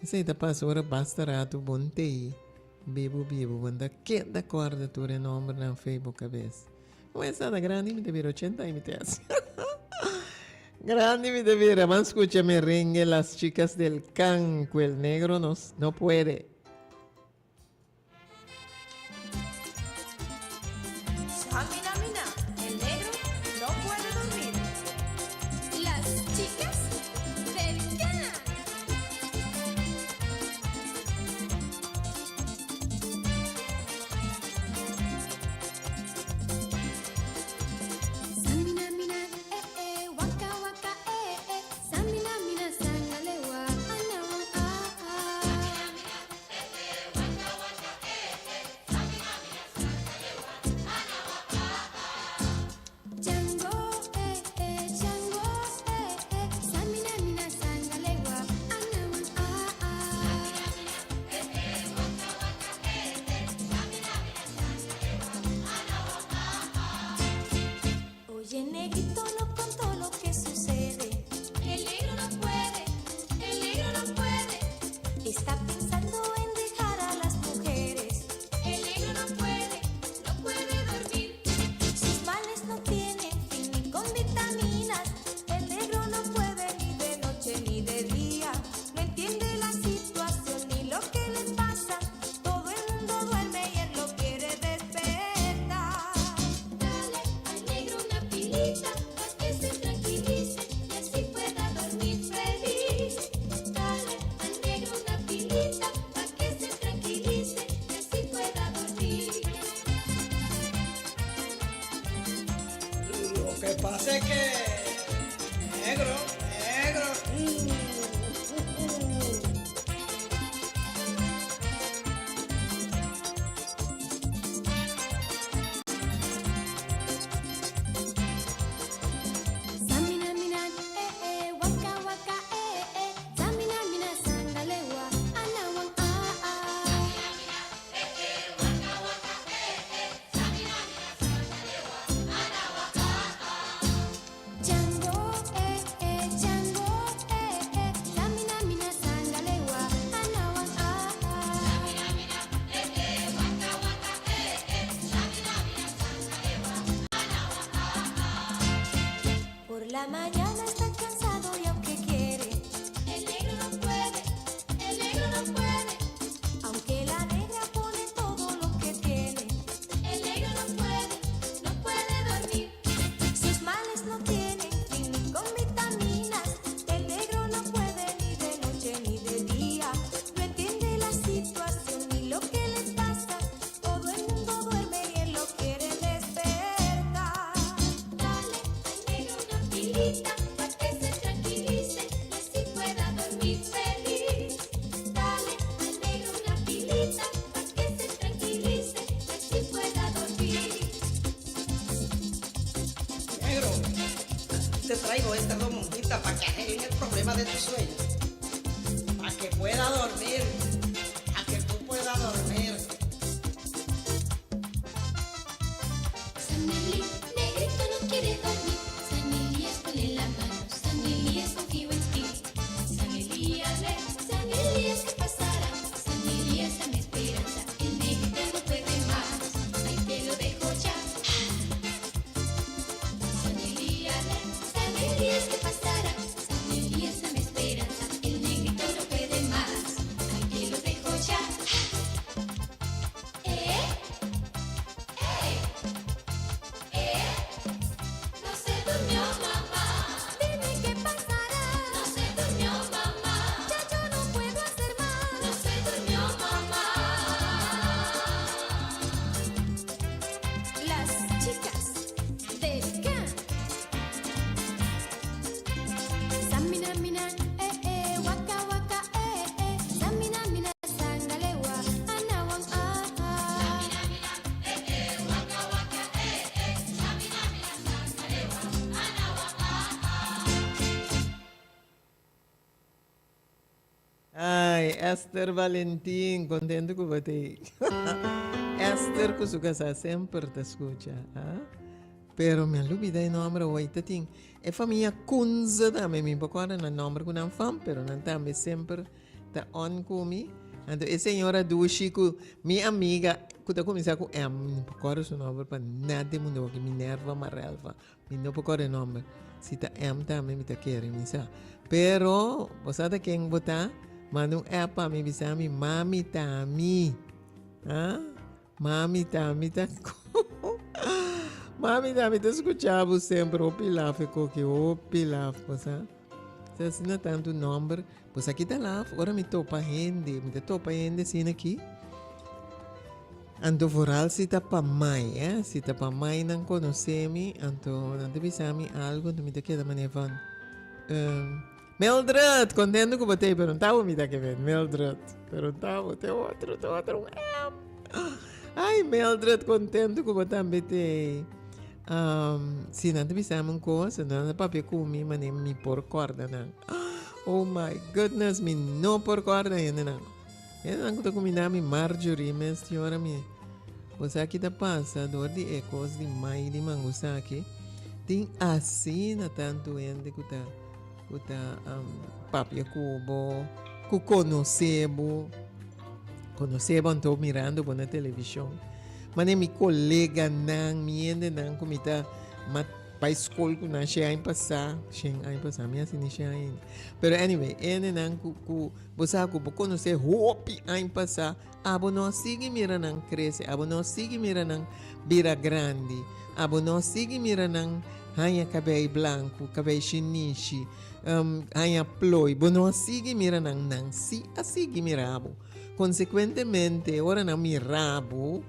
Esei ta pasa ora basta rato bon tei. Bibu bibu. Bon ta keda korda tur e nombernan fei bo kabes. Bo esa ta grandi mi ta bira 80 aña mi ta hasi. Grandi mi ta bira. Ban skucha merengue Las Chicas del Can ku el negro no, no puede. Samina mina, el negro no puede dormir. Las chicas del can. Samina mina eh eh waka waka eh eh Samina mina sangalewa anawan ah ah. Chango eh eh chango eh eh Samina mina sangalewa anawan ah ah. Oye negrito no contó lo que sucede. El negro no puede, el negro no puede. Está pensando en dejar a las mujeres. El negro no puede, no puede dormir. Sus males no tienen fin ni con vitaminas. El negro no puede ni de noche ni de día. No entiende la situación ni lo que le pasa. Todo el mundo duerme y él lo quiere despertar. Dale al negro una pilita pa' que se tranquilice y así pueda dormir feliz. Dale al negro una pilita pa' que se tranquilice y así pueda dormir. Lo que pasa es que negro, negro. Samina mina eh eh waka waka eh eh Samina mina sangalewa anawan ah ah. la mañana está cansado y aunque quiere, el negro no puede, el negro no puede. Aunque la negra pone todo lo que tiene, el negro no puede, no puede dormir. Sus males no tienen fin ni con vitaminas. El negro no puede ni de noche ni de día. No entiende la situación ni lo que le pasa. Todo el mundo duerme y él lo quiere despertar. Dale al negro una pilita pa' que se tranquilice y así pueda dormir feliz. Dale al negro una pilita pa' que se tranquilice y así pueda dormir. Negro, te traigo estas dos monjitas para que arreglen el problema de tu sueño. Para que pueda dormir. Para que tú puedas dormir. San Elí, negrito no quiere dormir. San Elías, ponle la mano. San Elías, confío en ti. San Elías, ve. San Elías, ¿qué pasará? San Elías, dame esperanza. El negrito no puede más. Ay, te lo dejo ya. San Elías, ve. San Elías, ¿qué pasará? San Elías, dame esperanza. El negrito no puede más. Ay, te lo dejo ya. ¿Eh? ¡Ey! ¿Eh? No se durmió mamá. Dime qué pasará. No se durmió mamá. Ya yo no puedo hacer más. No se durmió mamá. Las chicas del can. Samina mina, eh eh, waka waka, eh eh. Samina mina, sangalewa, anawang ah ah. Samina mina, eh eh, waka waka, eh eh. Samina mina, sangalewa, anawang ah ah. Ay, Esther Valentin, kontentu ku bo t'ei. Esther ku su kasá semper ta skucha. Ah? Pero mi a lubida e nomber awor. Ta tin e famia Kunze tambe. Mi por kòrda nan nomber ku nan fam, pero nan tambe semper ta on ku mi. Anto e señora dushi ku mi amiga ku ta kuminsá ku M, mi no por kòrda su nomber pa nada den mundu awor, Minerva Marelva. Mi no por kòrda e nòmber. Si ta M tambe mi ta kere, mi sa. Pero, bo sa ta ken bo ta? Manda un app pa mi bisa mi, Mami ta mi. Ha? Mami ta mi ta Mami ta mi ta skucha bo semper. Hopi laf e koki, hopi laf, bo sa. Sa asina tantu nòmber. Bo sa ki ta laf? Ora mi topa hende, mi ta topa hende asina aki. Anto vooral si ta pa mai, eh, si ta pa mai nan conoce mi, anto nan ta bisa mi algo, anto mi ta keda mane van, ehm, Mildred, contento cu bo t'ey, pero no ta bo mi ta ke ven, Mildred, pero no ta bo, te otro, te otro, un M. Ay, Mildred, contento cu bo tambe t'ey. Um, si nan ta bisa mi un cos, anto nan ta papia cu mi, mane mi por corda nan. Oh my goodness, mi no por corda hende nan. Hendenan ku ta kuminá mi Marjorie mes tin ora mi Bo sa ki ta pasa dor di e kos di mai di mangusaki tin asina tantu hende ku ta ku ta papia ku bo ku konosé bo konosé bo anto mirando bo na televishon mane mi koleganan mi hendenan ku mi ta Bai skol ku nan shen aña pasá, shen aña pasá, mi hasi ni shen aña ainda. Pero anyway, hendenan ku ku bo sa ku bo konosé hopi aña pasá, abo no a sigui mira nan krese, abo no a sigui mira nan bira grandi, abo no a sigui mira nan haña kabei blanku, kabei shinishi, haña ploi, bo no a sigui mira nan, nan sí a sigui mira bo. Konsekuentemente, ora nan mira bo,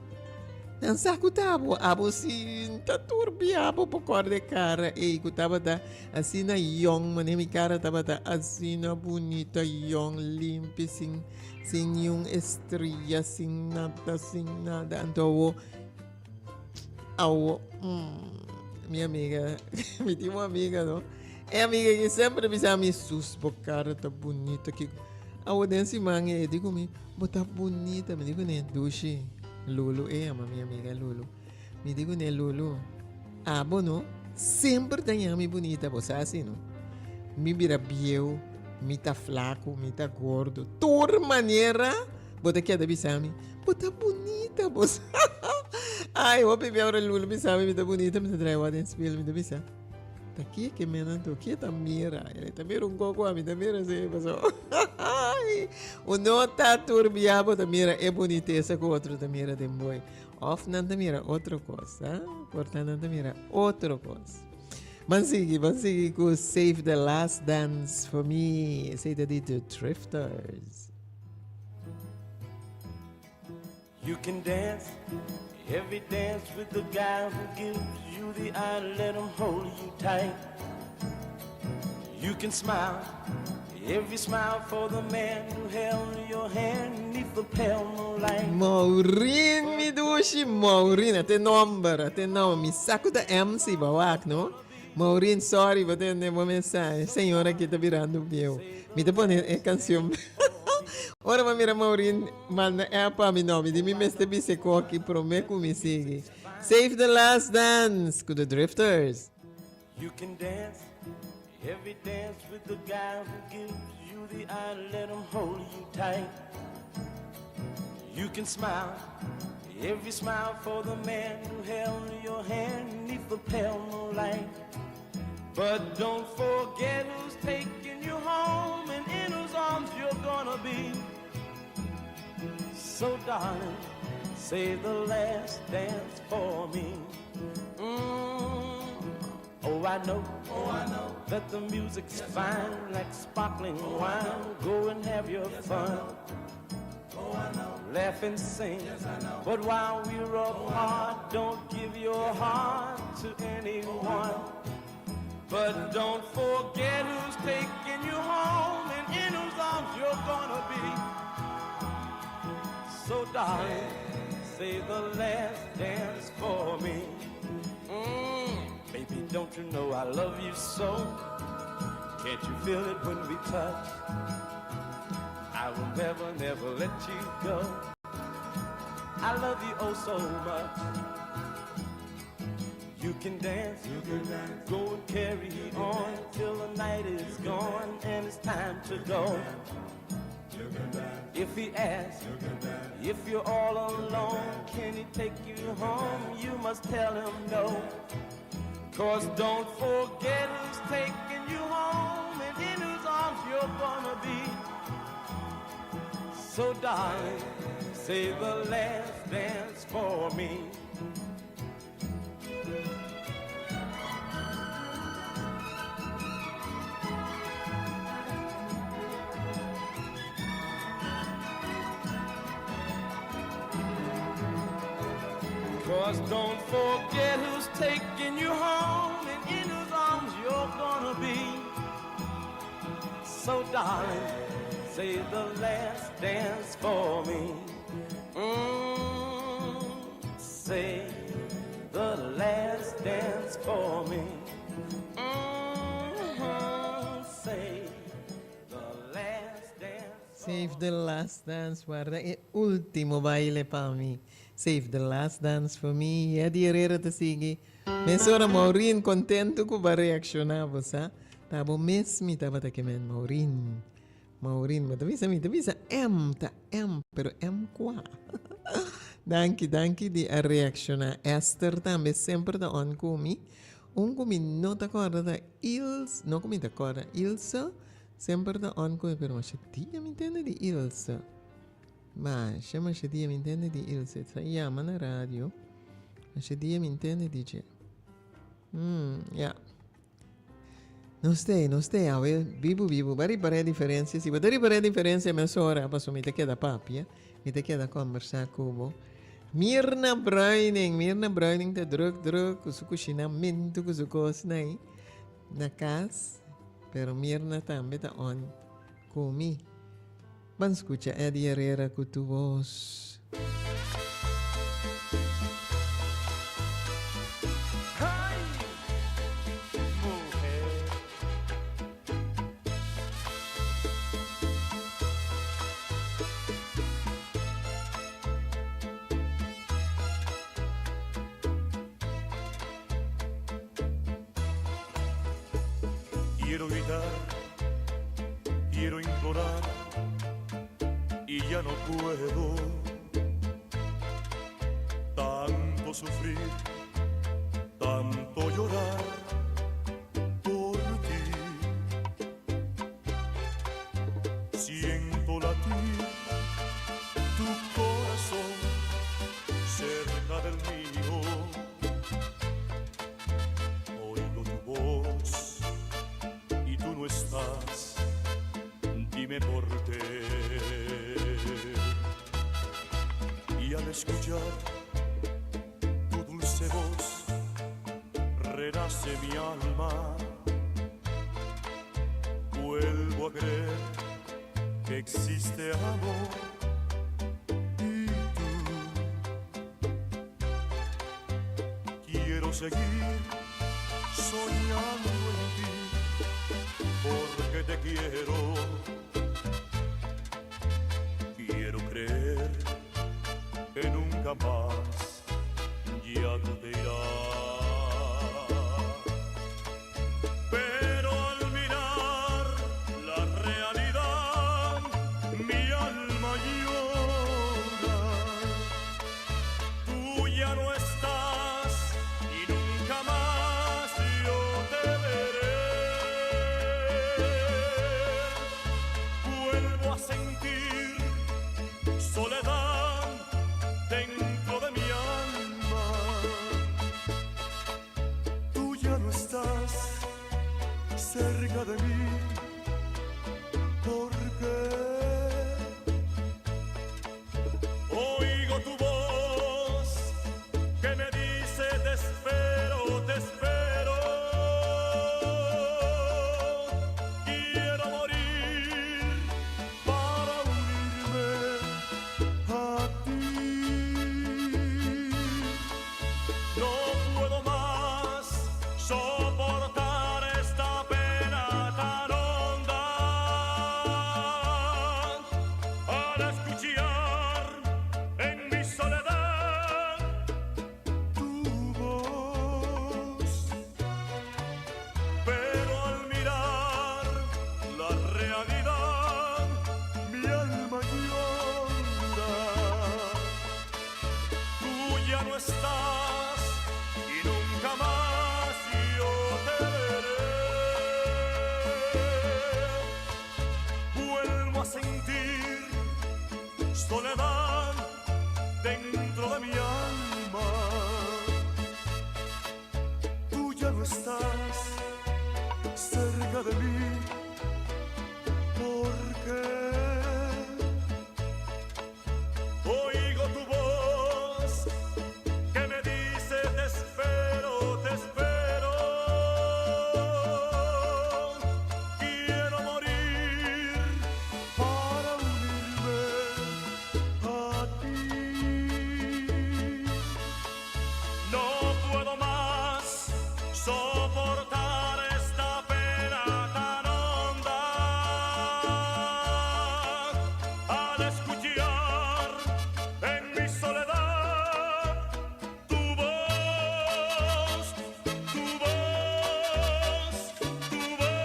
Nan sa ku ta abo, abo si ta turbia abo por kòrda e kara ei ku tabata asina yòn, manera mi kara tabata asina bunita, yòn, limpi, sin sin niun estria, sin nada, sin nada. Anto awo, awo, mi amiga, mi tin un amiga no, e amiga aki semper a bisa mi, sus bo kara ta bunita, kiko. Awo den siman ei e di ku mi, Bo ta bunita, mi di kuné, dushi. Lulu, e yama mi amiga Lulu. Mi di kuné, Lulu, abo no semper ta yama mi bunita, bo sa asi no? Mi bira bieu, mi ta flaku, mi ta gordo, tur manera bo ta keda bisa mi, bo ta bunita, bo sa. Ai, hopi bia ora Lulu bisa mi mi ta bunita, mi ta draai wak den spiel, mi ta bisa. Ta ki ke men anto? Ki e ta mira? E ta mira un koko, ami ta mira si paso. Un no ta turbia bo ta mira e bunitesa ku otro ta mira den boi. Of nan ta mira otro kos, ha? Por ta nan ta mira otro kos. Ban sigui, ban sigui ku Save the Last Dance for Me. Esei ta di The Drifters. You can dance every dance with the guy who gives you the eye, let him hold you tight. You can smile every smile for the man who held your hand neath the pale moonlight. Maureen, mi dushi, Maureen, ate nomber, ate nomber, mi sa ku ta MC ba wak, no? Maureen, sorry, bo tende bo mensahe. Señora aki ta birando bieu. Mi ta pone e canción. Ora bo mira Maureen manda app pa mi, no, mi di mi mester bisa e koki prome ku mi sigui. Save the last dance ku The Drifters. You can dance every dance with the guy who gives you the eye, let him hold you tight. You can smile every smile for the man who held your hand neath the pale moonlight. But don't forget who's taking you home and in whose arms you're gonna be. So darling, save the last dance for me. Mm. Oh, I know, oh, I know that the music's yes, fine like sparkling oh, wine. Go and have your yes, fun. Oh, I know. Laugh and sing. Yes, I know. But while we're oh, apart, don't give your heart to anyone. But don't forget who's taking you home and in whose arms you're gonna be. So darling, say the last dance for me. Mm, baby, don't you know I love you so? Can't you feel it when we touch? I will never, never let you go. I love you oh so much. You can dance, you can dance. Go and carry on till the night is gone and it's time to go. If he asks, if you're all alone, can he take you home? You must tell him no. Cause don't forget who's taking you home and in whose arms you're gonna be. So darling, say the last dance for me. Cause don't forget who's taking you home and in whose arms you're gonna be. So darling, say the last dance for me. Mm, say the last dance for me. Mm, say the last dance. Save the last dance, warda e ultimo baile pa mi. Save the last dance for me. Eddie Herrera ta sigui. Mesora Maureen contento cu bo a reacciona, bo sa. Ta bo mes mi tabata ke men Maureen. Maureen, bo ta bisa mi ta bisa M, ta M, pero M cua? Danki, danki di a reacciona. Esther tambe semper ta on cu mi. Un cu mi no ta corda ta Ilse, no cu mi ta corda, Ilse semper ta on cu mi, pero masha dia mi tende di Ilse. Masha, masha dia mi tende di Ilse. Ta yama na radio. Masha dia mi tende di dje. Hmm, ya. Nos te, nos te awe bibu bibu. Ba ripara e diferencia? Si bo ta ripara e diferencia mesora, paso mi ta keda papia, mi ta keda conversa cu bo. Mirna Bruining, Mirna Bruining ta druk druk cu su cushinamento, cu su cosnan ahí na cas. Pero Mirna tambe ta on cu mi. Ban scucha Eddie Herrera cu tu voz. Quiero gritar, quiero implorar y ya no puedo. Tanto sufrir, tanto llorar. Siento latir tu corazón cerca del mío. Oigo tu voz y tú no estás. Dime por qué. Y al escuchar tu dulce voz, renace mi alma. Vuelvo a creer que existe amor y tú. Quiero seguir soñando en ti porque te quiero. Quiero creer que nunca más ya tú te irás. Pero al mirar la realidad, mi alma llora. Tú ya no estás y nunca más yo te veré. Vuelvo a sentir soledad dentro de mi alma. Tú ya no estás cerca de mí. ¿Por qué? Oigo tu voz que me dice te espero, te espero. Quiero morir para unirme a ti. No puedo más soportar esta pena tan honda. Al escuchar en mi soledad tu voz, pero al mirar la realidad, mi alma llora. Tú ya no estás y nunca más yo te veré. Vuelvo a sentir soledad dentro de mi alma. Tú ya no estás cerca de mí. ¿Por qué? Oigo tu voz que me dice te espero, te espero. Quiero morir para unirme a ti. No puedo más soportar esta pena tan honda. Al escuchar en mi soledad tu voz, tu voz, tu voz.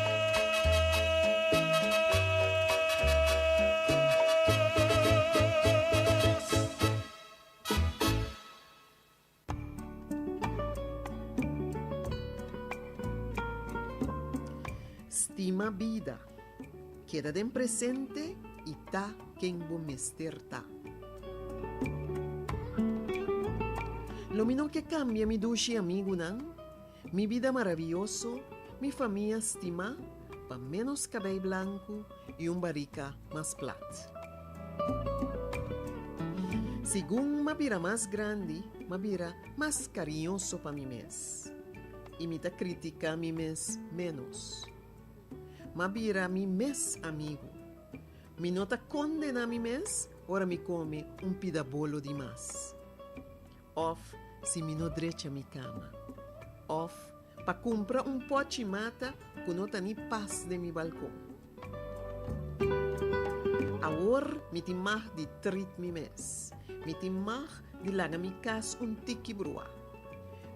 Stima bida. Keda den presente i ta ken bo mester ta. Lo mi no ke kambia mi dushi amigunan, mi bida maravioso, mi famia stimá pa ménos kabei blanku i un barika mas plat. Segun m'a bira mas grandi, m'a bira mas kariñoso pa mi mes i mi ta kritiká mi mes ménos. M'a bira mi mes amigu. Mi no ta kondená mi mes ora mi kome un pida bolo di mas, òf si mi no drecha mi kama, òf pa kumpra un pòchi mata ku no ta ni pas den mi balkon. Awor mi tin mag di trit mi mes. Mi tin mag di laga mi kas un tiki bruá.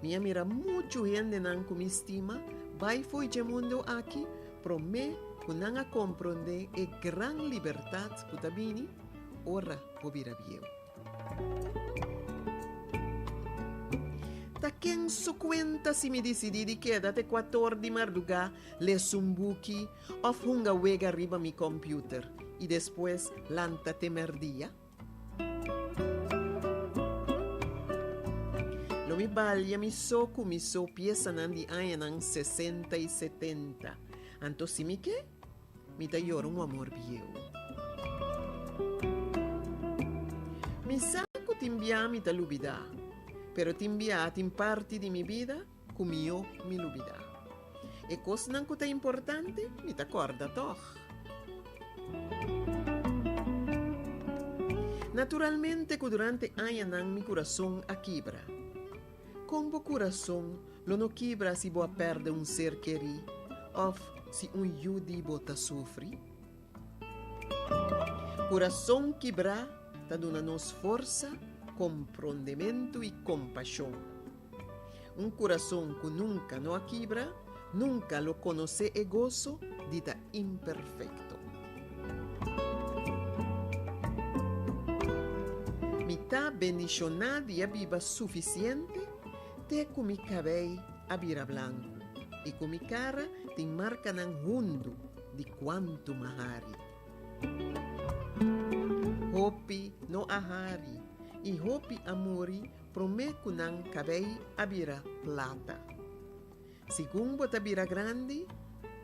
Mi a mira muchu hendenan ku mi stima bai fo'i dje mundu aki promé ku nan a komprondé e gran libertat ku ta bini ora bo bira bieu. Ta ken su kuenta si mi disidí di keda te kuator di mardugá lesa un buki òf hunga wega riba mi kòmpiuter? i despues lanta te mèrdia? Lo mi balia mi so ku mi so piesanan di añanan sesenta i setenta. Anto si mi ke, mi ta yora un amor bieu. Mi sa ku tin bia mi ta lubidá, pero tin bia tin parti di mi bida ku mihó mi lubidá. E kosnan ku ta importante mi ta kòrda tòg. Naturalmente ku durante añanan mi kurason a kibra. Kon bo kurason lo no kibra si bo a pèrdè un ser kerí òf si un yu di bo ta sufri? Kurason kibrá ta duna nos forsa, komprondementu i kompashon. Un kurason ku nunka no a kibra, nunka lo konosé e goso di ta imperfekto. Mi ta bendishoná di a biba sufisiente te ku mi kabei a bira blanku i ku mi kara tin markanan hundu di kuantu m'a hari. Hopi no a hari i hopi a muri Promé ku nan kabei a bira plata. Segun bo ta bira grandi,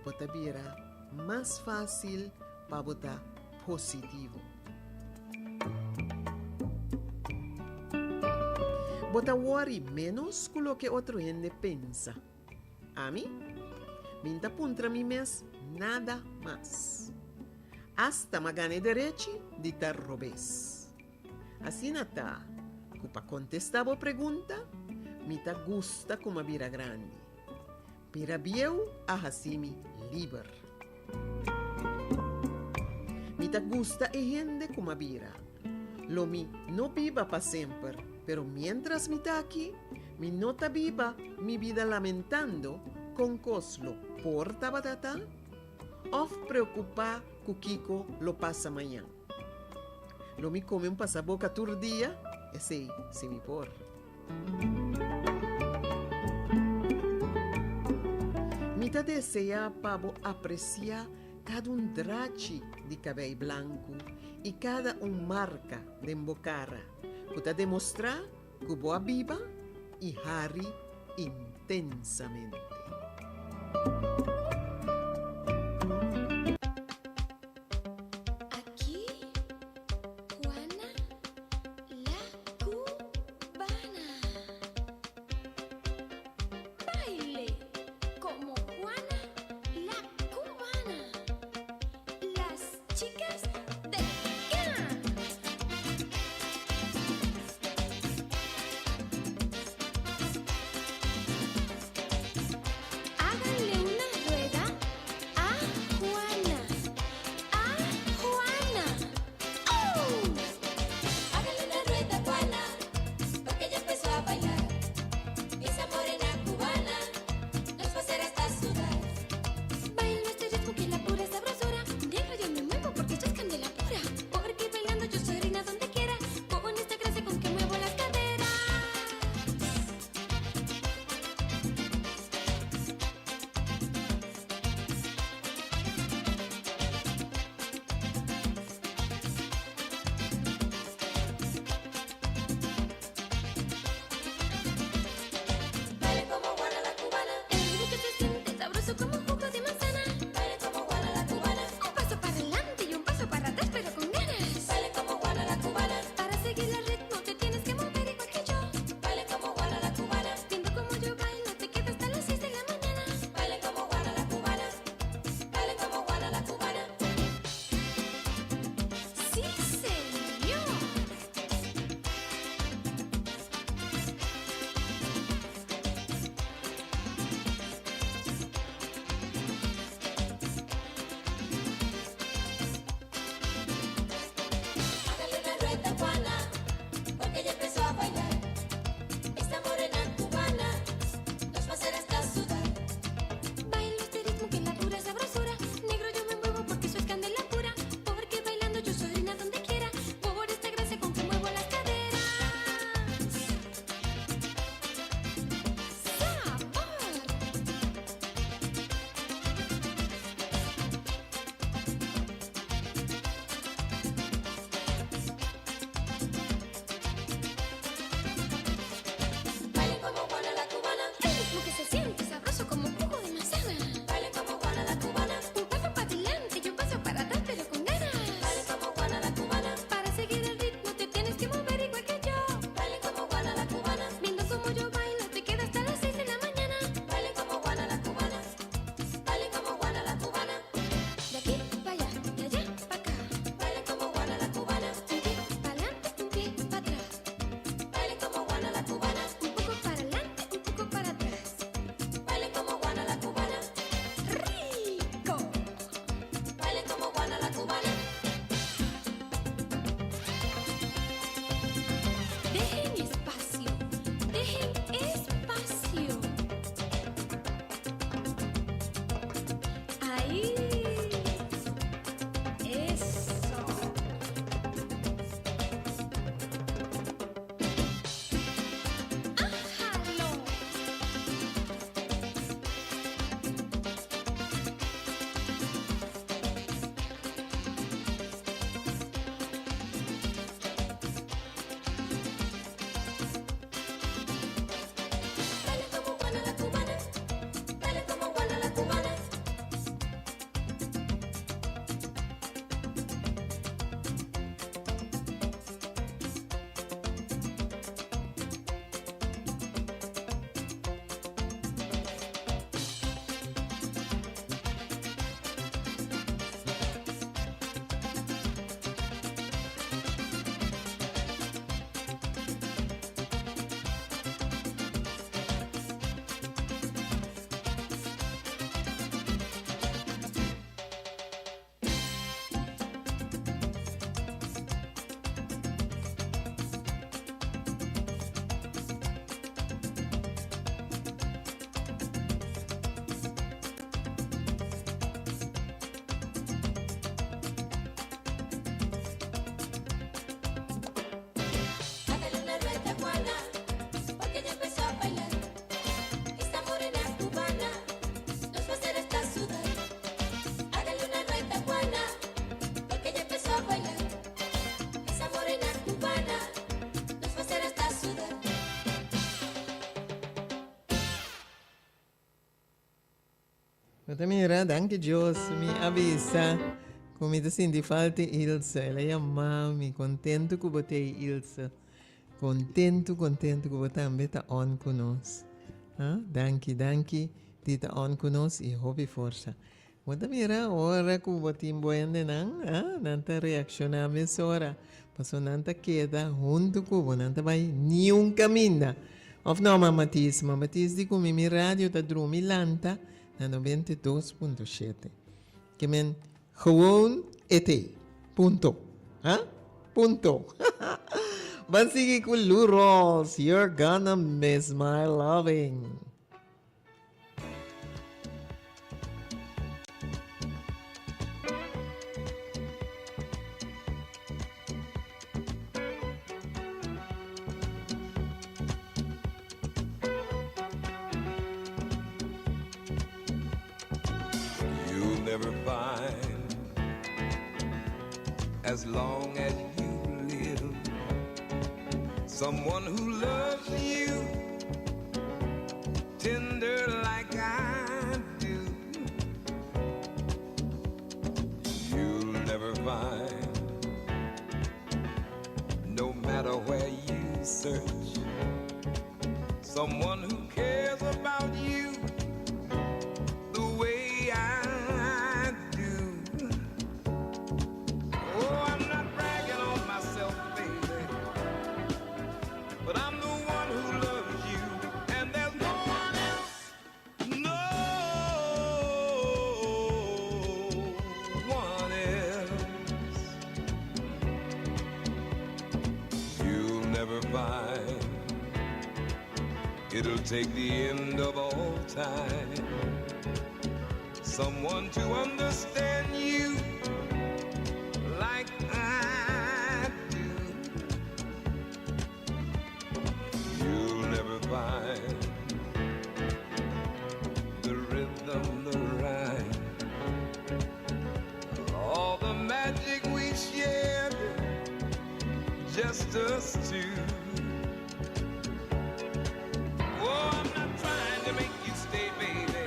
bo ta bira mas fásil pa bo ta positivo. Bo ta wòri ménos ku loke otro hende pensa. Ami? Mi n'ta puntra mi mes nada mas. Asta m'a gana e derechi di ta robes. Asina ta ku pa kontestá bo pregunta, mi ta gusta ku m'a bira grandi. Bira bieu a hasi mi liber. Mi ta gusta e hende ku m'a bira. Lo mi no biba pa semper, pero miéntras mi ta aki, mi no ta biba mi bida lamentando kon kos lo por tabata ta òf preokupá ku kiko lo pasa mañan. Lo mi come un pasaboca tur dia, esey si mi por. Mi ta desea pa bo aprecia cada un drachi di cabey blancu y cada un marca den bo cara cu ta demostra cu bo a biba y hari intensamente. Aki Juana la Cubana. Baile como Juana la Cubana. Las chicas de Can. Bo ta mira, danki Dios, mi a bisa ku mi ta sinti falta Ilse. El a yama mi, kontentu ku bo t'ei Ilse. Kontentu, kontentu ku bo tambe ta on ku nos. Ha? Danki, danki di ta on ku nos i hopi forsa. Bo ta mira ora ku bo tin bo hendenan, ha? Nan ta reakshoná mesora, pasobra nan ta keda huntu ku bo, nan ta bai niun kaminda. Òf no, Mama Tis? Mama Tis di ku mi mi radio ta drumi lanta na 92.7. Ke men gewoon e t'ei. Punto. Ha? Punto. Ban sigui ku Lou Rawls, You're Gonna Miss My Loving. You'll never find as long as you live someone who loves you tender like I do. You'll never find, no matter where you search, someone who cares about you the way I do. Oh, I'm not bragging on myself, baby, but I'm the one who loves you, and there's no one else. No one else. You'll never find it'll take the end of all time. Someone to understand you like I do. You'll never find the rhythm, the rhyme, all the magic we shared, just us two. Oh, I'm not trying to make you stay, baby,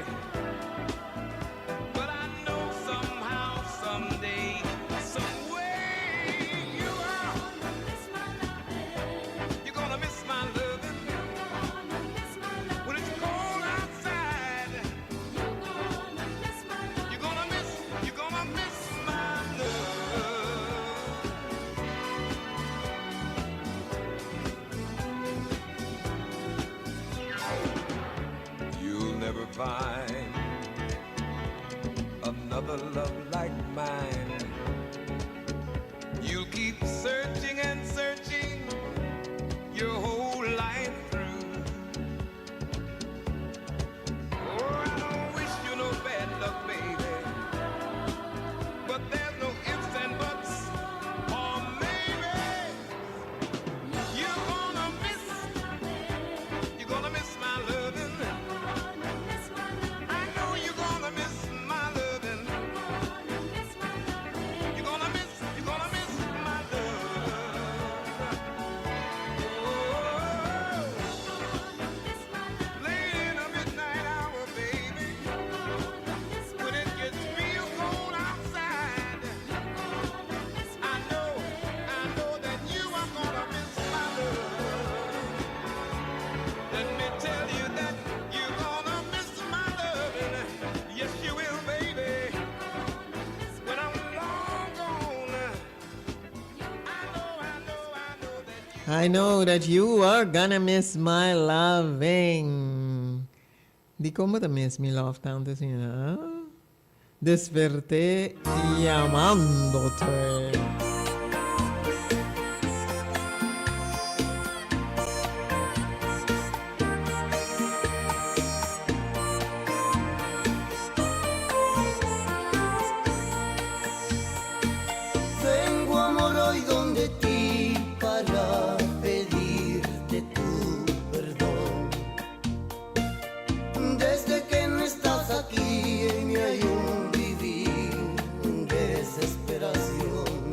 but I know somehow, someday, some way you are. You're gonna miss my loving. When it's cold outside, you're gonna miss, you're gonna miss my love. You'll never find another love like mine. You'll keep searching and searching your whole life through. Oh, I don't wish you no bad luck, baby. But there's no ifs and buts or maybe. You're gonna miss, you're gonna miss my loving. I know you're gonna miss my loving. You're gonna miss, you're gonna miss my love. Oh, late in the midnight hour, baby, when it gets real cold outside, I know that you are gonna miss my love. Let me tell you that you're gonna miss my loving. Yes, you will, baby. When I'm long gone, I know that you are gonna miss my loving. Di kon bo ta miss mi love tantu asina, ah? Desperté llamándote. Vengo amor hoy donde ti para pedirte tu perdón. Desde que no estás aquí en mí hay un vivir, desesperación.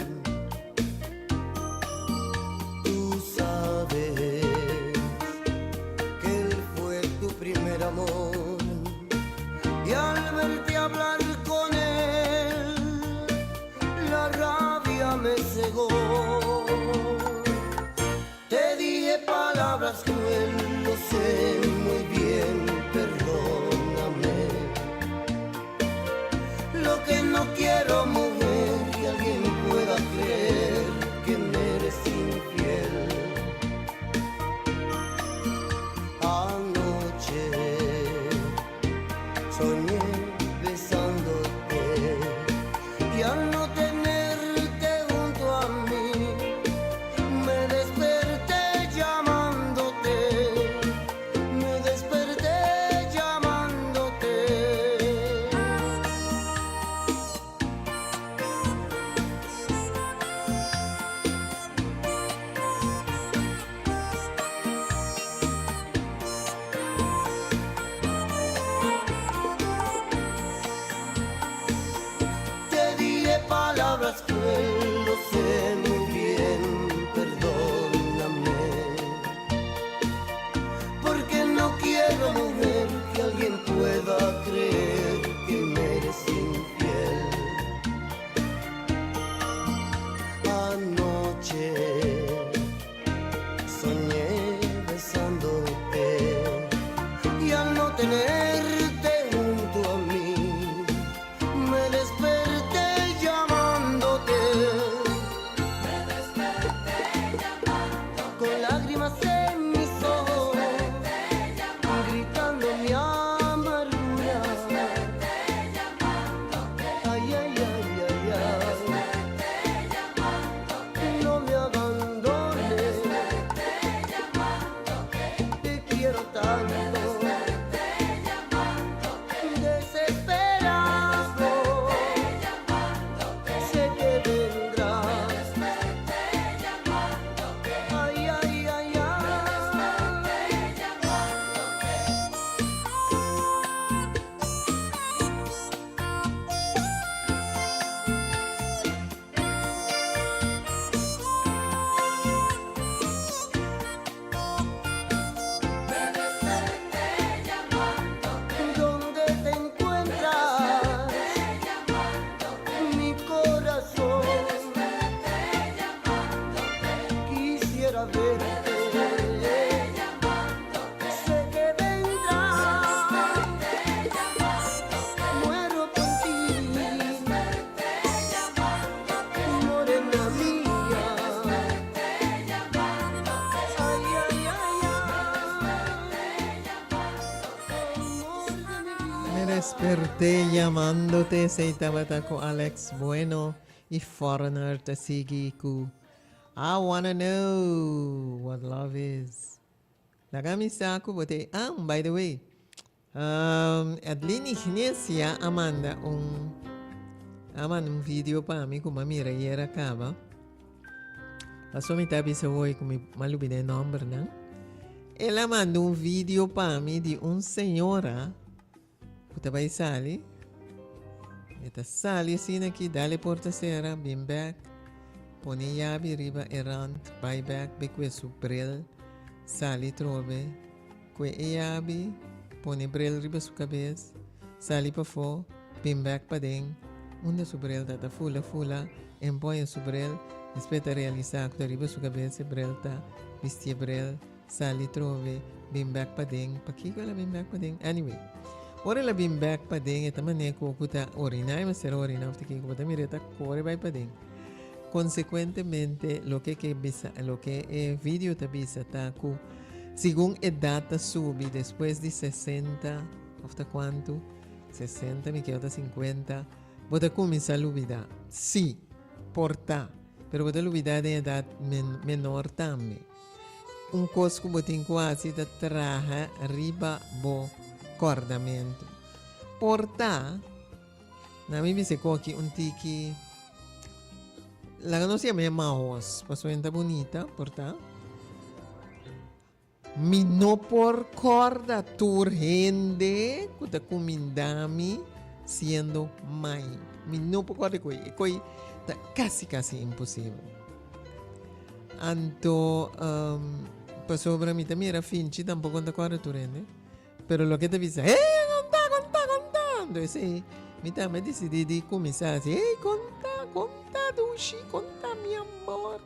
Lo que no quiero, mujer, que alguien pueda creer que me eres infiel. Anoche soñé besándote y al no tenerte junto a mí me desperté llamándote, me desperté llamándote. Te dije palabras cruel, lo sé muy bien, perdóname. Porque no quiero, mujer, que alguien pueda creer que me eres infiel. Anoche soñé besándote y al no tenerte junto a mí me desperté llamándote. Me desperté llamándote. Con lágrimas en mis ojos, gritando mi amargura. Ay, ay, ay, ay, ay. No me abandones. Te quiero tanto. Desesperado. Sé que vendrás. Ay, ay, ay, ay. Me desperté llamándote. ¿Dónde te encuentras? Mi corazón. Quisiera verte. Sé que vendrás. Muero por ti. Morena mía. Ay, ay, ay, Me desperté llamándote, esey tabata cu Alex Bueno y Foreigner ta sigui cu I wanna know what love is. Laga mi sa cu bo te, ah, by the way, um, Edlin Ignesia a manda un a manda un video pa mi cu m'a mira ayera caba. Paso mi ta bisa hoy cu mi m'a lubida e nombernan. El a manda un video pa mi di un señora cu ta bay sali. E ta sali asina aki, dale porta cera, bin bek, pone yabi riba e rand, bay bek, bay cue su bril, sali trobe, cue e yabi, pone bril riba su cabes, sali pafo, bin bek paden, unda su bril ta, ta fula fula, empoña su bril, despues ta realisa cu ta riba su cabes e bril ta, bisti e bril, Sali trobe, bin bek paden. Pakiko el a bin bek paden? Anyway, ora el a bin bek paden e ta manera ku ku ta oriná, e mester a oriná òf ta kiko, bo ta mira e ta kore bai paden. Konsekuentemente, loke ke bisa, loke e video ta bisa ta ku segun edat ta subi despues di sesenta òf ta kuantu, sesenta mi keo ta sinkuenta, bo ta kuminsá lubidá. Sí, por ta, pero bo ta lubidá den edat menor tambe. Un kos ku bo tin ku hasi ta traha riba bo kòrdamentu. Por ta, na mi bisa ku aki un tiki, laga nos yama e mahos, pasobra e ta bunita, por ta. Mi no por kòrda tur hende ku ta kuminda mi siendo mai. Mi no por kòrda e koi. E koi ta kasi kasi imposibel. Anto, um, pasobra mi ta mira Finchi tampoco no ta kòrda tur hende. Pero loke ta bisa, hey, konta, konta, konta. Anto esei, mi tambe disidí di kuminsá hasi, hey, konta, konta, dushi, konta, mi amor.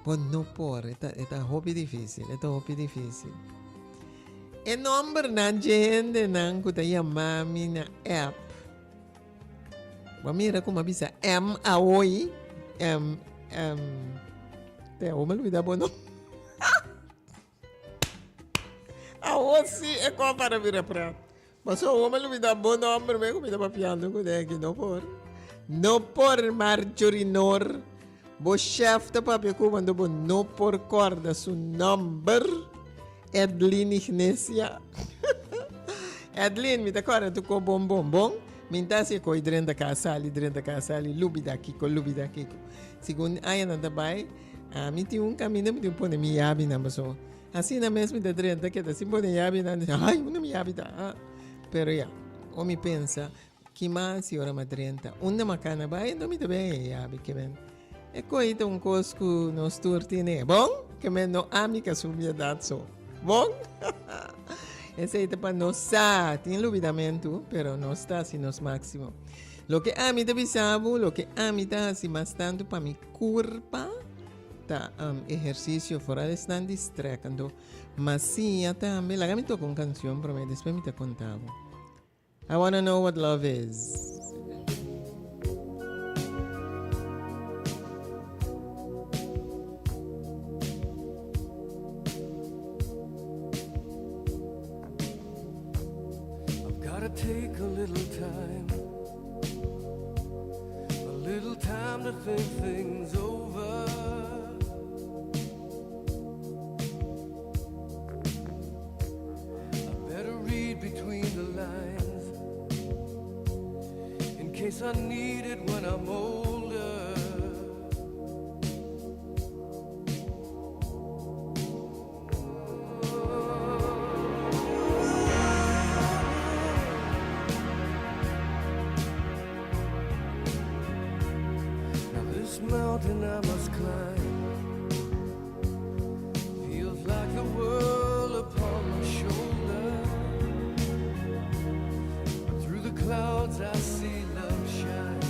Bo no por, e ta, e ta hopi difícil, e ta hopi difícil. E nombernan dje hendenan ku ta yama mi na app. Bo a mira ku mi a bisa M awoy. M, M. Te awo mi a lubida bo nom. Awo si e kos para bira pret. Paso awo mi a lubida bo nomber me ku mi ta papiando kuné aki. No por. No por Marjorie Noor. Bo chef ta papia ku bo anto bo no por korda su nomber. Edlin Ignesia. Edlin, mi ta kòrda tu ko bon bon bon. Mi ta hasi e koi drenta ka sali, drenta ka sali, lubida kiko, lubida kiko. Segun añanan ta bai, ami tin un kaminda mi tin pone mi yabinan paso. Asina mes mi ta drenta keda sin pone yabinan, di ai unda mi yabi ta? Ah. Pero ya, ora mi pensa, ki mas si ora mi a drenta? Unda mi a kana bai? Enton mi ta bin e yabi ke men. E koi ta un kos ku nos tur tene. Bon? Ke men no ami ka subi edat so. Bon? Esei ta pa nos sa. Tin lubidamentu, pero nos ta hasi nos máksimo. Loke ami ta bisa bo, loke ami ta hasi mas tantu pa mi kurpa ta um, ehersisio, foral esnan di strek. Anto, mas siña tambe. Laga mi toka un kanshon promé, despues mi ta konta bo. I wanna know what love is. I've gotta take a little time, a little time to think things over. I better read between the lines in case I need it when I'm older. Now this mountain I must climb feels like the world upon my shoulder. But through the clouds I see love shine.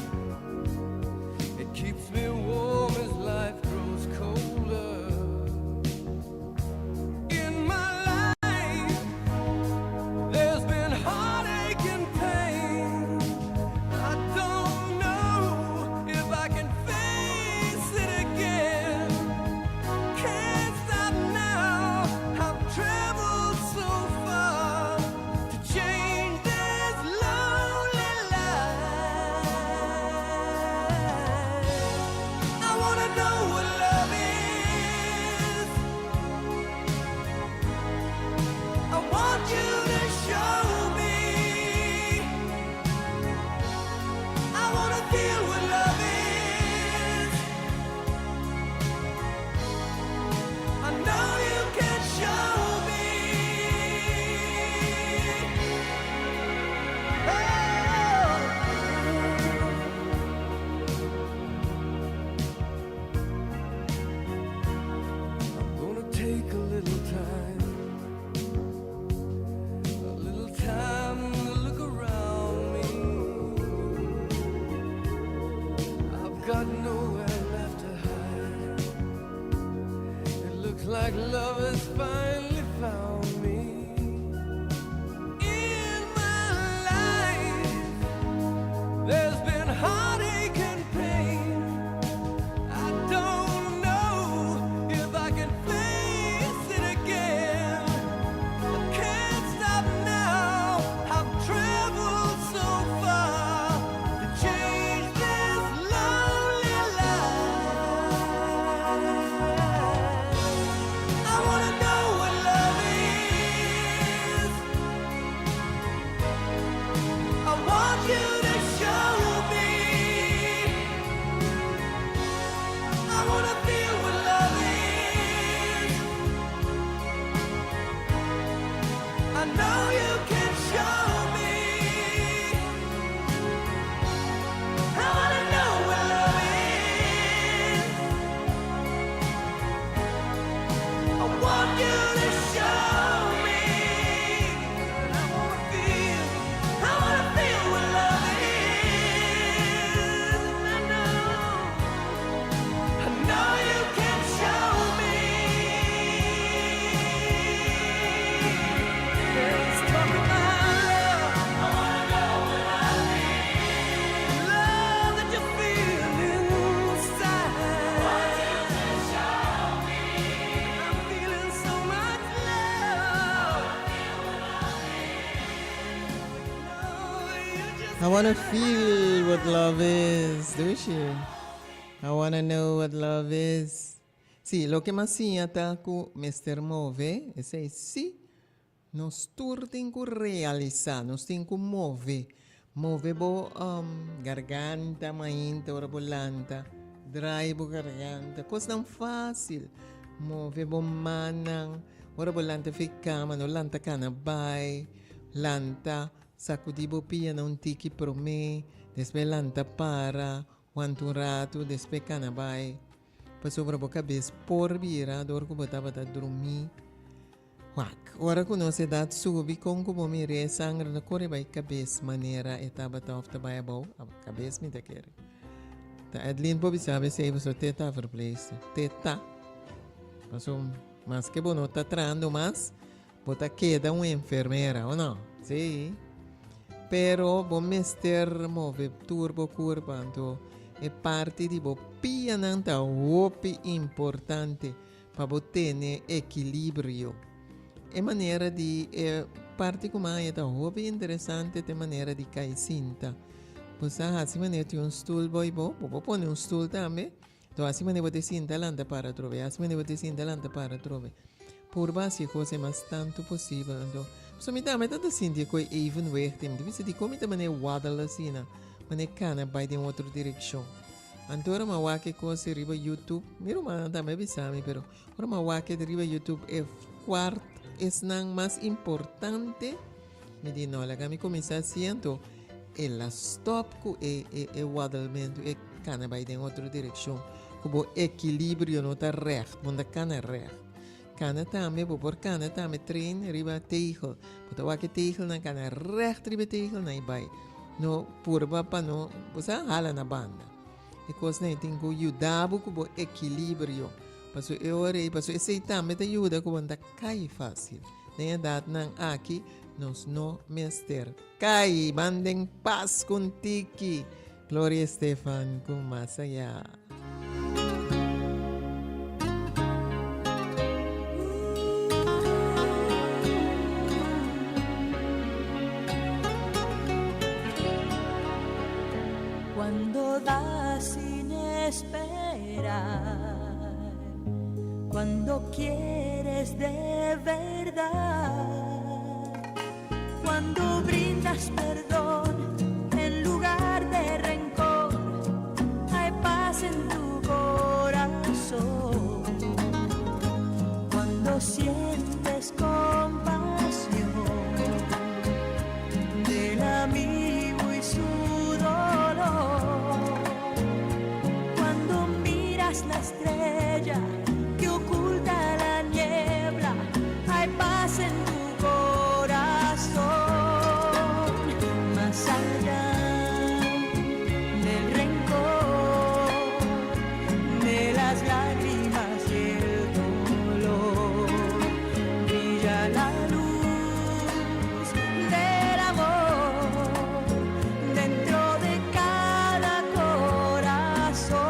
It keeps me warm as life grows colder. In my life, there's been heartache and pain. I don't know if I can face it again. Can't stop now. I've traveled so far to change this lonely life. I wanna know what love is. I want you to show me. I wanna feel what love is. I know you can show me. Oh. I'm gonna take a little time, a little time to look around me. I've got nowhere left to hide. It looks like love has finally found me. In my life, there's been heartache and pain. I don't know if I can face it again. I can't stop now. I've traveled so far to change this lonely life. I wanna know what wanna feel what love is. Dushi. I wanna know what love is. Sí, loke m'a siña ta ku mester move, esei sí, nos tur tin ku realisá, nos tin ku move. Move bo garganta mainta ora bo lanta, draai bo garganta, kosnan fásil. Move bo mannan, ora bo lanta fi kama, no lanta kana bai, lanta, sakudí bo pianan un tiki promé, despues lanta para, wanta un ratu, despues kana bai. Pasobra bo kabes por bira dor ku bo tabata drumí. Wak, ora ku nos edat subi, kon ku bo mira e sanger no kore bai kabes manera e tabata òf ta bai abou? Kabes mi ta kere. Ta Edlin por bisa bo esei pasobra te ta verpleegster. Te ta. Pasobra maske bo no ta trahando mas, Bo ta keda un enfermera, o no? Sí. Pero bo mester move tur bo kurpa, anto e parti di bo pianan ta hopi importante pa bo tene ekilibrio. E manera di e parti ku maya ta hopi interesante ta e manera di kai sinta. Bo sa hasi manera tin un stul boy bo, bo por pone un stul tambe. To hasi manera bo te sinta lanta para atrobe, hasi manera bo te sinta lanta para atrobe. Purba hasi e kos e mas tantu posibel. Anto, pasobra mi tambe ta sinti e koi evenwicht ei. Mi ta bisa dikon mi ta manera waddle asina, manera kana bai den otro direkshon. Anto ora mi a wak e kos ei riba YouTube, mi rumannan tambe a bisa mi, pero ora mi a wak e riba YouTube e kwart esnan mas importante, mi di no, laga mi kuminsá hasi anto el a stòp ku e e waddlementu, e kana bai den otro direkshon, ku bo ekilibrio no ta règt, bo no ta kana règt. Kana tambe, bo por kana tambe train riba tegel. Bo ta wak e tegelnan kana règt riba e tegelnan i bai. No purba pa no, bo sa, hala na banda. E kosnan ei tin ku yuda bo ku bo ekilibrio. Pasobra e ora ei, pasobra esei tambe ta yuda ku bo no ta kai fásil. Den edatnan aki nos no mester kai. Ban den pas ku un tiki. Gloria Estefan ku mas ayá. Cuando das sin esperar, cuando quieres de verdad, cuando brindas perdón en lugar de rencor, hay paz en tu corazón. Cuando sientes compasión del amigo y su dolor, cuando miras la estrella que oculta la niebla, hay paz en tu corazón. Más allá del rencor, de las lágrimas y el dolor, brilla la luz del amor dentro de cada corazón.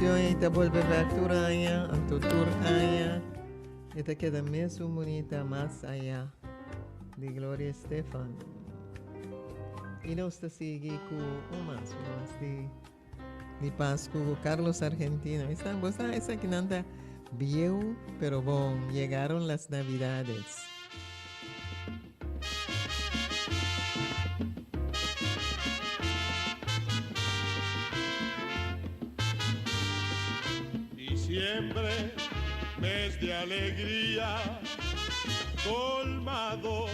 kansion ei ta bolbe bèk tur aña, anto tur aña e ta keda mesun bunita mas aya di Gloria Estefan. I nos ta sigui ku un mas, un mas di di Pasku ku Carlos Argentino. Esta, bo sa esakinan ta bieu pero bon, llegaron las navidades. Diciembre, mes de alegría, colmado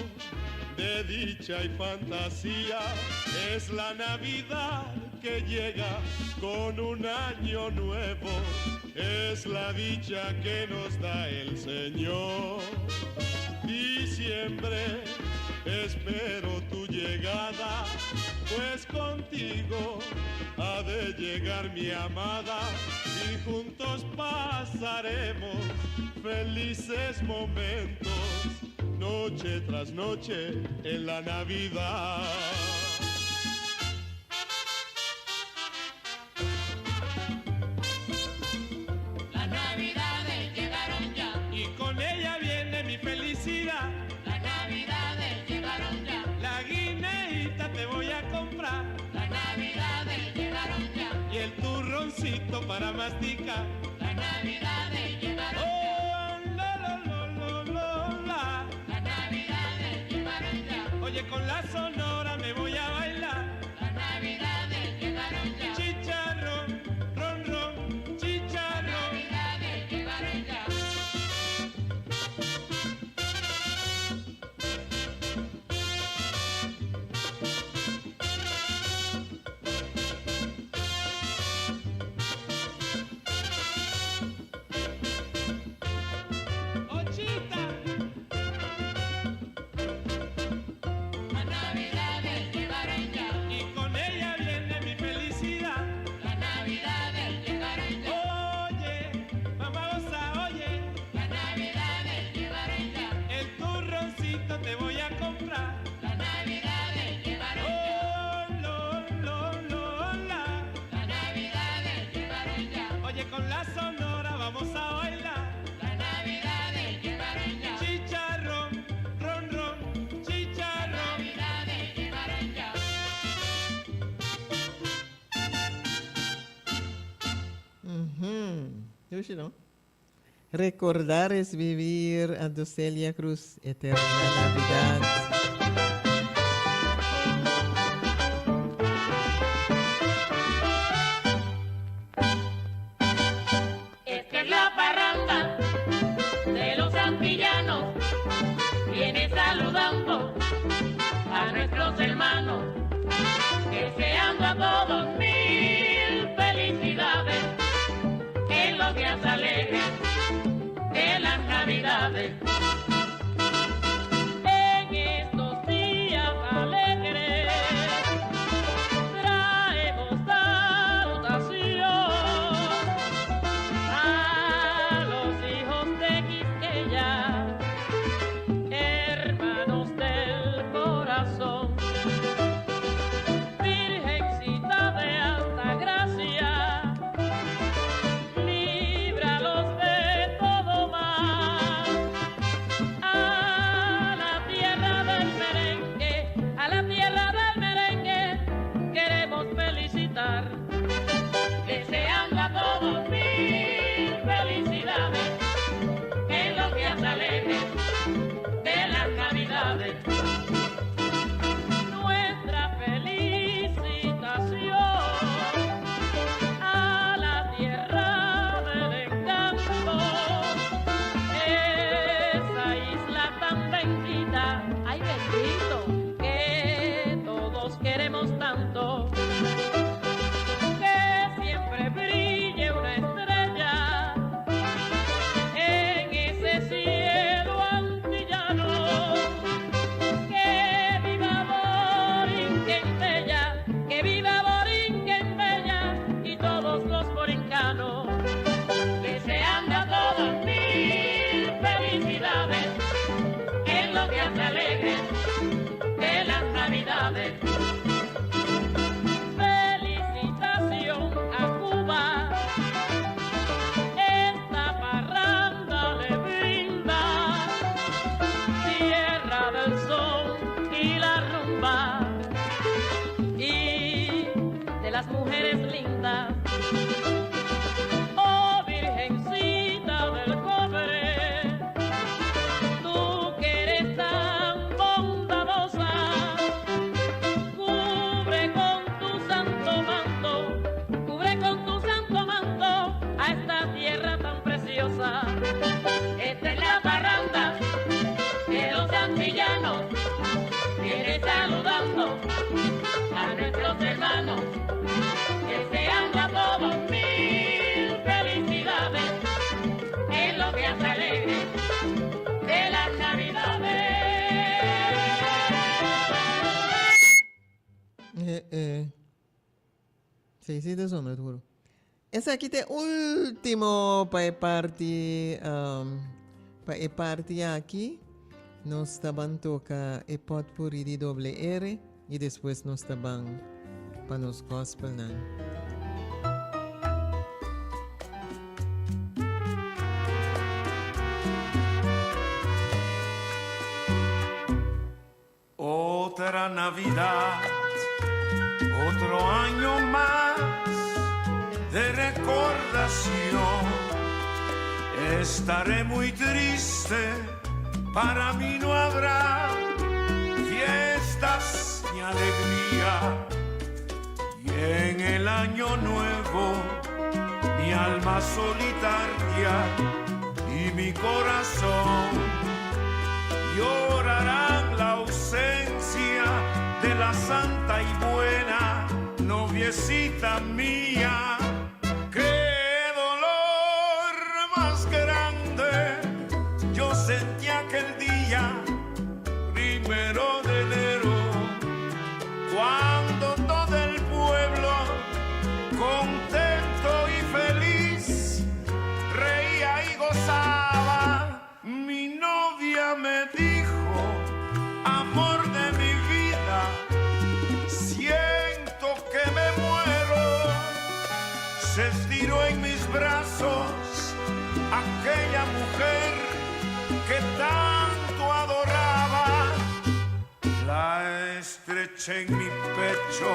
de dicha y fantasía, es la Navidad que llega con un año nuevo, es la dicha que nos da el Señor. Diciembre, espero tu llegada, pues contigo ha de llegar mi amada y juntos pasaremos felices momentos, noche tras noche en la Navidad. Las navidades llegaron ya. Y con ella viene mi felicidad. Las navidades llegaron ya. La guineíta te voy a comprar. Las navidades llegaron ya. Y el turroncito para masticar. Las navidades llegaron oh, la, la, lo, lo, lo, la. Las navidades llegaron ya. Oye, con la sonora me voy a bailar. Las navidades llegaron ya. Chicharrón, ron, ron, chicharrón. Las navidades llegaron ya. Ochita. Las navidades llegaron ya. Y con ella viene mi felicidad. Las navidades llegaron ya. Oye, mamá goza, oye. Las navidades llegaron ya. El turroncito te voy a comprar. Las navidades llegaron ya. Oh, lo, lo, lo, la. Las navidades llegaron ya. Oye, con la sonora vamos a bailar. Las navidades llegaron ya. Chicharrón, ron, ron, chicharrón. Las navidades llegaron ya. Ujú. Dushi, no? Recordar es vivir, anto Celia Cruz, Eterna Navidad. Esta es la parranda de los antillanos. Viene saludando a nuestros hermanos, deseando a todos mil felicidades en los días alegres de las navidades. En estos días alegres traemos salutación a los hijos de Quisqueya, hermanos del corazón. Virgencita de alta gracia, líbralos de todo mal. A la tierra del merengue, a la tierra del merengue, queremos felicitar. Deseando a todos mil felicidades en los días alegres de las navidades. Nuestra felicitación a la tierra del encanto, esa isla tan bendita, ay bendito, que todos queremos tanto. Que siempre brille una estrella en ese cielo antillano. Que viva Borinquen Bella, que viva Borinquen Bella y todos los borincanos. Deseando a todos mil felicidades en los días alegres de las navidades. Felicitación a Cuba parranda. Oh Virgencita del Cobre, tú que eres tan bondadosa, cubre con tu santo manto, cubre con tu santo manto a esta tierra tan preciosa. Esta es la parranda de los antillanos, viene saludando a nuestros hermanos, deseando a todos mil felicidades en los días alegres de las Navidades. Eh, eh. Si, si, ta zona duro. Esaki ta e ultimo pa e parti um, pa e parti aki. Nos ta ban toca e potpourri di doble R y despues nos ta ban pa nos gospelnan. Otra Navidad, otro año más de recordación. Estaré muy triste, para mí no habrá fiestas ni alegría. Y en el año nuevo, mi alma solitaria y mi corazón llorarán la ausencia de la santa y buena noviecita mía. Qué dolor más grande yo sentí aquel día, primero de enero, cuando todo el pueblo, contento y feliz, reía y gozaba. Mi novia me dijo, amor de mi vida, siento que me muero. Se estiró en mis brazos aquella mujer que tanto adoraba. La estreché en mi pecho,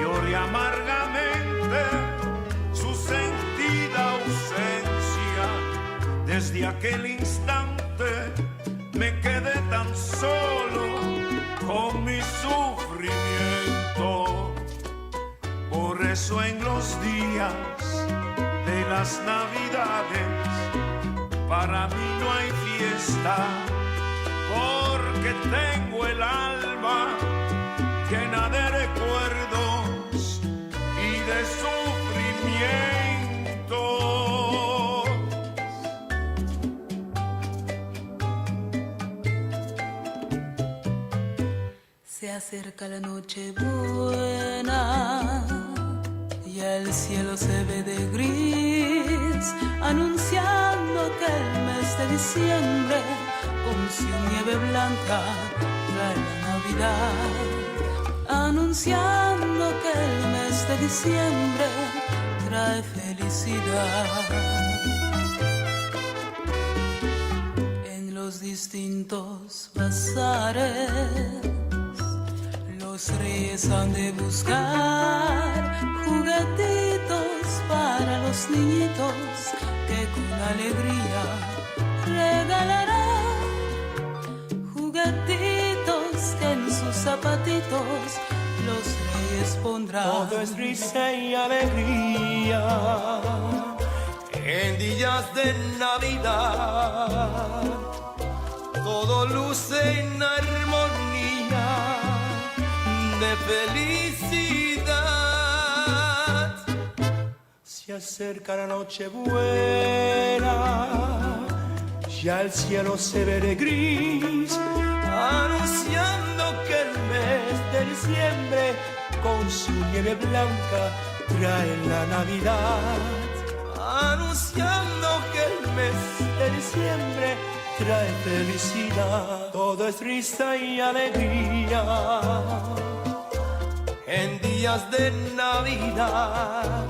lloré amargamente su sentida ausencia. Desde aquel instante me quedé tan solo con mi sufrimiento. Por eso en los días de las navidades para mí no hay fiesta, porque tengo el alma llena de recuerdos y de sufrimiento. Se acerca la noche buena y el cielo se ve de gris, anunciando que el mes de diciembre con su nieve blanca trae la Navidad. Anunciando que el mes de diciembre trae felicidad. En los distintos bazares los reyes han de buscar juguetitos para los niñitos que con alegría regalarán. Juguetitos que en sus zapatitos los reyes pondrán. Todo es risa y alegría en días de Navidad. Todo luce en armonía de felicidad. Se acerca la noche buena, ya el cielo se ve de gris, anunciando que el mes de diciembre con su nieve blanca trae la Navidad. Anunciando que el mes de diciembre trae felicidad. Todo es risa y alegría en días de Navidad.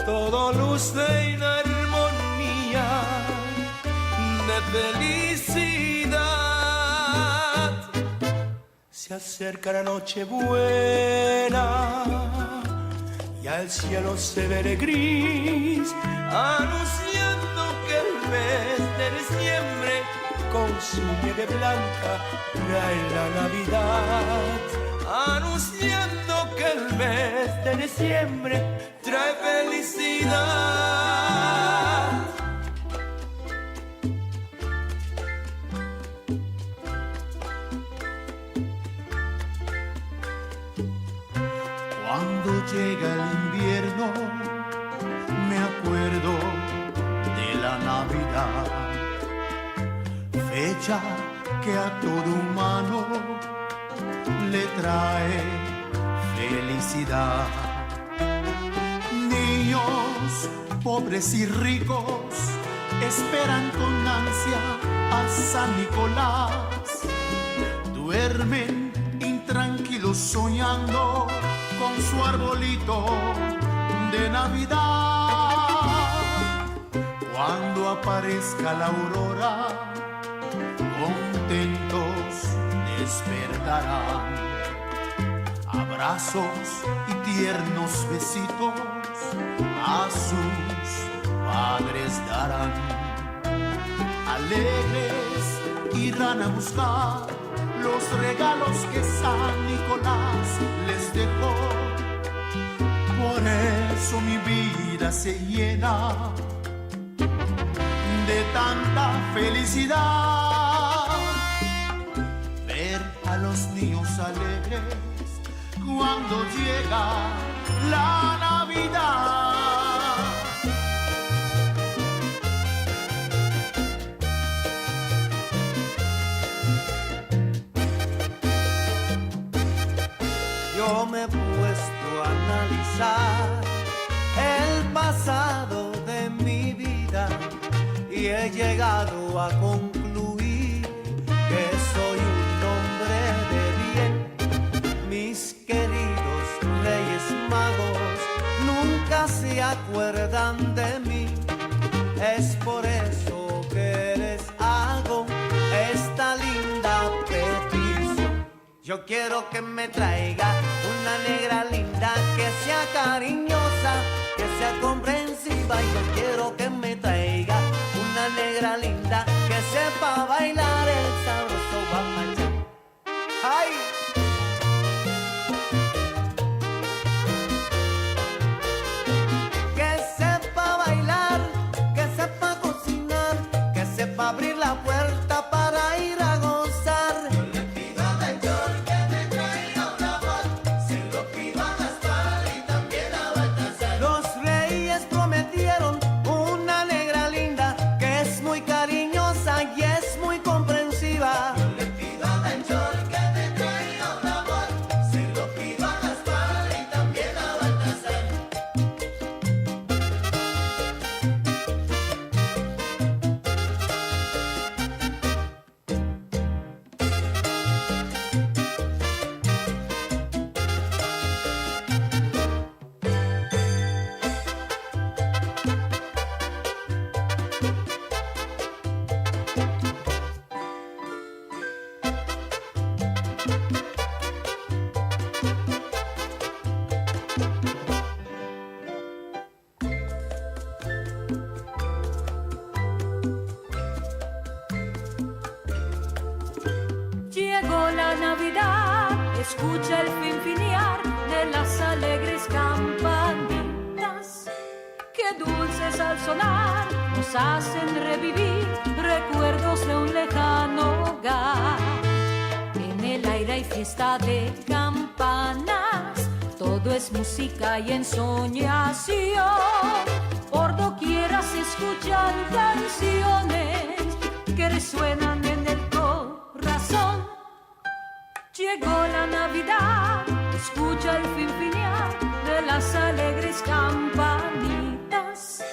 Todo luce en armonía de felicidad. Se acerca la noche buena, Ya el cielo se ve de gris, anunciando que el mes de diciembre con su nieve blanca trae la Navidad. Anunciando que el mes de diciembre trae felicidad. Cuando llega el invierno, me acuerdo de la Navidad, fecha que a todo humano le trae felicidad. Niños, pobres y ricos, esperan con ansia a San Nicolás. Duermen intranquilos soñando con su arbolito de Navidad. Cuando aparezca la aurora, contentos despertarán. Abrazos y tiernos besitos a sus padres darán. Alegres irán a buscar los regalos que San Nicolás les dejó. Por eso mi vida se llena de tanta felicidad. Ver a los niños alegres cuando llega la Navidad. Yo me he puesto a analizar el pasado de mi vida y he llegado a concluir que soy un hombre de bien. Mis queridos reyes magos nunca se acuerdan de mí. Es por eso que les hago esta linda petición. Yo quiero que me traiga una negra linda que sea cariñosa, que sea comprensiva. Yo quiero que me traiga una negra linda que sepa bailar el sabroso guapachá. ¡Ay! Que sepa bailar, que sepa cocinar, que sepa abrir la puerta para ir a gozar. Yo le pido a Melchor que me traiga un amor, se lo pido a Gaspar y también a Baltasar. Los reyes prometieron una negra linda que es muy cariñosa y es muy comprensiva. Yo le pido a Melchor que me traiga un amor, se lo pido a Gaspar y también a Baltasar. Llegó la Navidad, escucha el finfiniar de las alegres campanitas. Qué dulces al sonar nos hacen revivir recuerdos de un lejano hogar. En el aire hay fiesta de campanas, todo es música y ensoñación. Por doquiera se escuchan canciones que resuenan en el corazón. Llegó la Navidad, escucha el finfiniar de las alegres campanitas.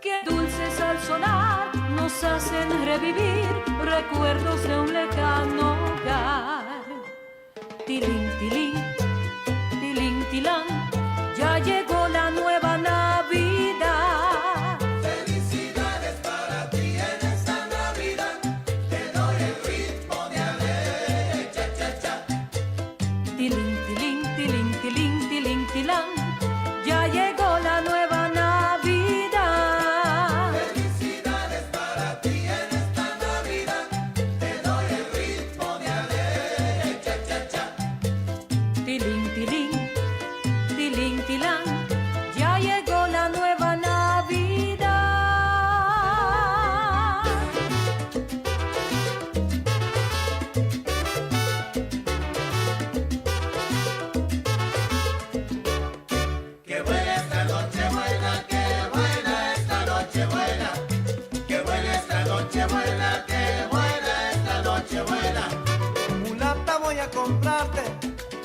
Qué dulces al sonar nos hacen revivir recuerdos de un lejano hogar. Tilín, tilín, tilín, tilán, ya llegó la nueva Navidad. Felicidades para ti en esta Navidad, te doy el ritmo de alegre, cha cha cha. Tilín, tilín, tilín, tilín, tilín, tilán, ya noche buena, qué buena es la noche buena. Mulata voy a comprarte,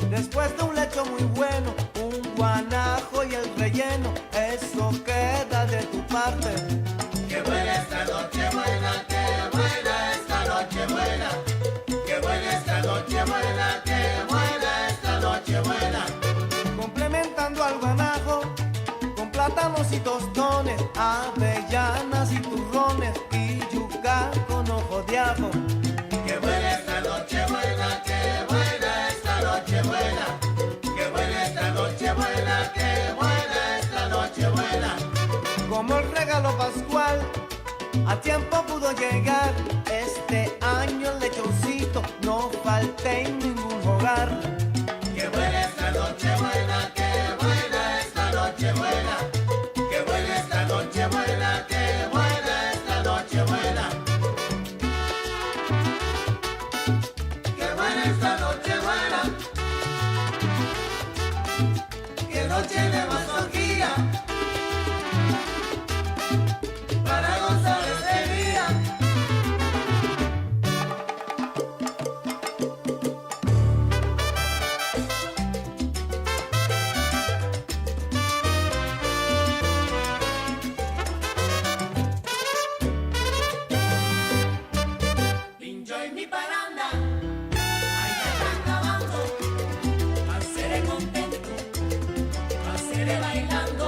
después de un lecho muy bueno, un guanajo y el relleno, eso queda de tu parte. Qué buena es la noche buena, qué buena es la noche buena. Qué buena es la noche buena, qué buena es la noche buena. Complementando al guanajo, con plátanos y tostones, avellanas y turrones y yuca con ojo de ajo. Qué buena es la noche buena, qué buena es la noche buena. Qué buena es la noche buena, qué buena es la noche buena. Como el regalo pascual a tiempo pudo llegar, este año el lechoncito no falta en ningún hogar. Qué buena es la noche buena, qué buena es la noche buena. Qué buena es la noche buena, qué buena es la noche buena. Qué buena es la noche buena. Qué noche de mazorquía. Para gozar este día. Enjoy mi parranda, ahí están acabando, haceré contento, haceré bailando,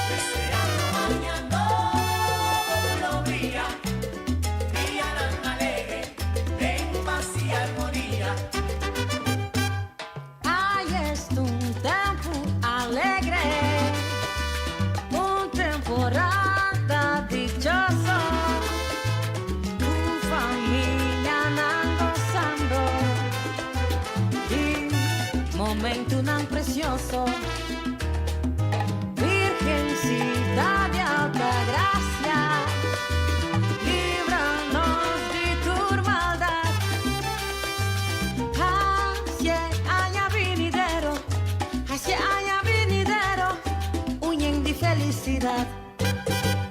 deseando mañana lo brilla, día tan alegre, en paz y armonía. Ay, es un tempo alegre, un temporada dichoso, un familia nan gozando y momento nan precioso. Virgencita de alta gracia, líbranos de tu maldad. Hacia aña venidero, hacia aña venidero, un yen de felicidad.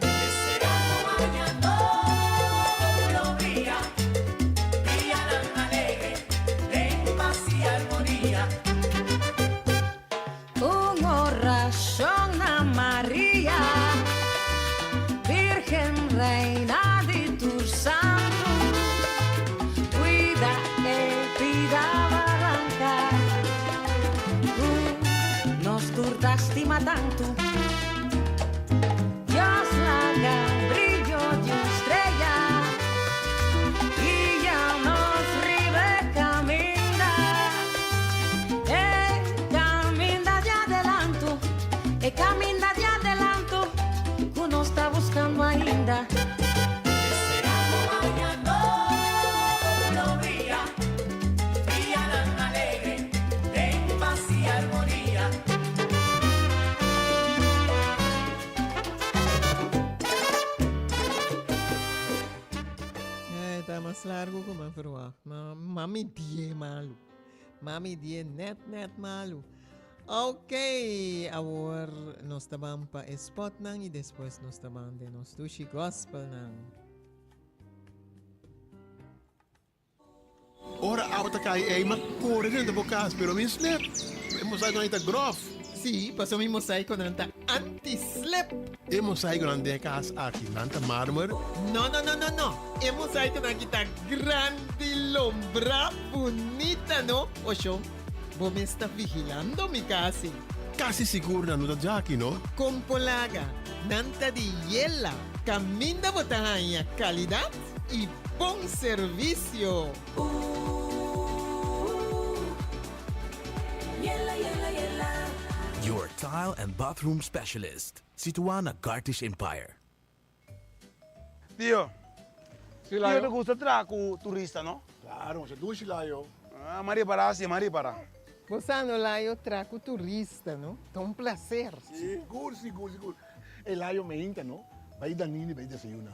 Deseando mañana lo brilla, día tan alegre, en paz y armonía. Un oración a María, Virgen Reina de tu Santo, cuida e pida barranca, tu nos turtaste tanto. Dios laga brillo de una estrella y ya nos ribe camina. E caminda de adelanto, e caminda de adelanto, que nos está buscando ainda. Deseando mañana lo brilla, día tan alegre, en paz y armonía. Eh, ta mas largu ku m'a verwacht. Ma mami die malu. Mami die net net malu. Ok, awor nos ta ban pa e spotnan i despues nos ta ban den nos dushi gospelnan. Ora awa ta kai ei, m'a kore drenta bo kas, pero mi slip. E mosaikonan ei ta grof. Sí, pasobra mi mosaikonan ta anti-slip. E mosaikonan den e kas aki, nan ta marmer? No, no, no, no, no. E mosaikonan aki ta grandi, lombrá, bunita, no? Osho, bo mes ta vigilando mi kasi. Kasi sigur nan no ta djaki, no? Kon por laga? Nan ta di yela. Kaminda bo ta haña kalidat i bon servisio. Your tile and bathroom specialist, situá na Gartish Empire. Tio, Sí, tio Layo. ta gusta traha ku turista, no? Claro, masha dushi, Layo. Ah, m'a ripará, sí, m'a ripará. Bo sa no, Layo, traha ku turista, no? Ta un placer. Sigur, sigur, sigur. E Layo meinta, no? Bai Danini bai desayuna.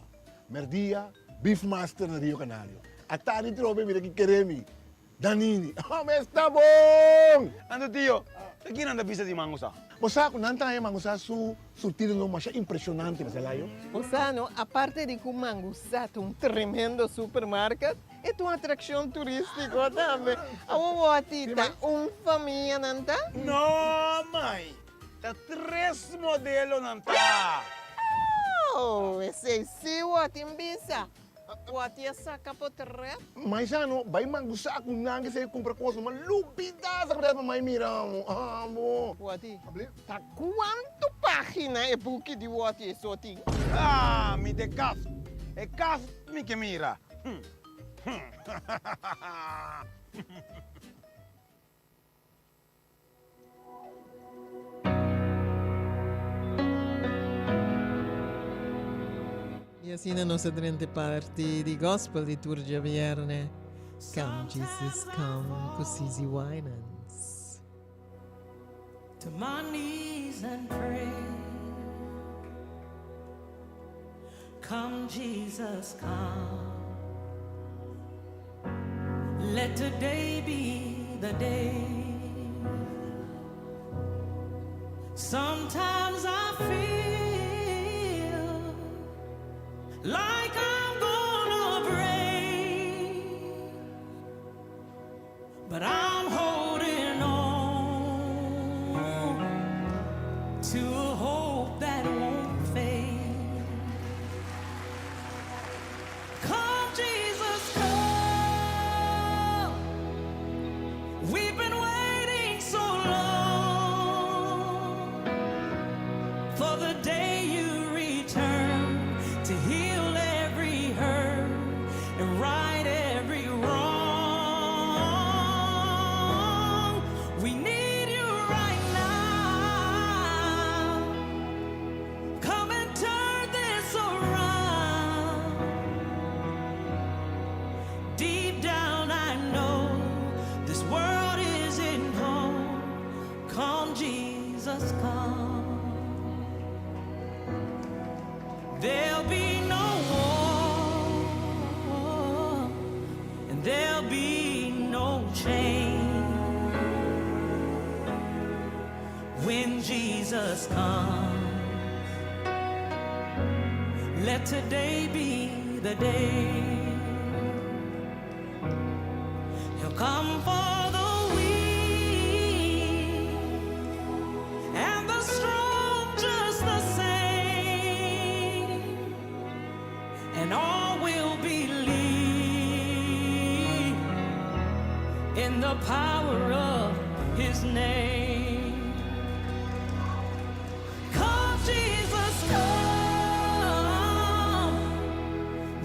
Merdia, Beefmaster na Rio Canario. Atardi trobe mira ki kere mi. Danini, Ome esta bon! Anto tio, Ta ki nan ta bisa di Mangusa? Bo sa ku nan ta haña Mangusa su surtidonan masha impreshonante, Mester Layo. Bo sa no, aparte di ku Mangusa ta un tremendo supermarket, e ta un atrakshon turístiko tambe. Awor wòti ta un famia nan ta? No, mai. Ta tres modelo nan ta. Oh, esei sí wòti N bisa. Wòti a saka potret. Mai sa no, bai mangusa ku nan ke se kumpra kos no, ma lubida sa ku mai mira amo, amo. Wòti, ta kuantu pagina e buki di wòti e so tin? Ah, mi ta e kaft, e kaft mi ke mira. Hm, hm, I asina nos a drenta e parti di gospel di tur djabierne, Come Jesus Come ku CZ Winans. To my knees and pray Come Jesus come Let today be the day Sometimes I feel Like I'm gonna break But I'm holding on To a hope that won't fade Come Jesus come We've been waiting so long For the day you return To heal every hurt And right every wrong We need you right now Come and turn this around Deep down I know This world isn't home Come Jesus come There'll be no war And there'll be no change When Jesus comes Let today be the day He'll come for the weak And the strong just the same And all will believe In the power of his name Come Jesus come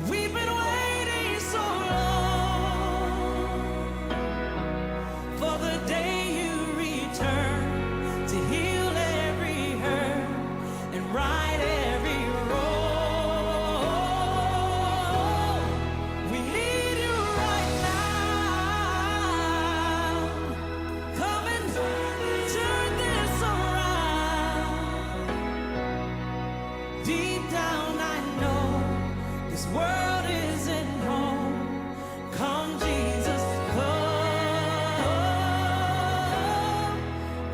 We've been waiting so long For the day you return To heal every hurt And right every wrong We need you right now Come and turn this around Deep down I know This world isn't home Come Jesus come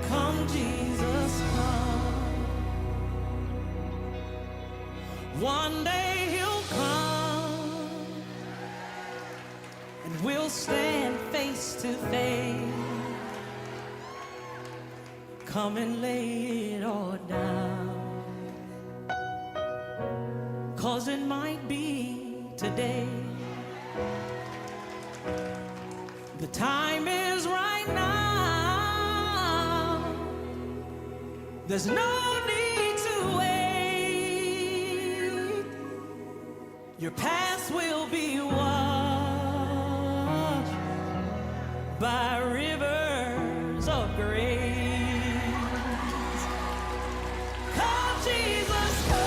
Come Jesus come One day he'll come And we'll stand face to face Come and lay it all down Cause it might be today The time is right now There's no need to wait Your past will be washed By rivers of grace Come Jesus come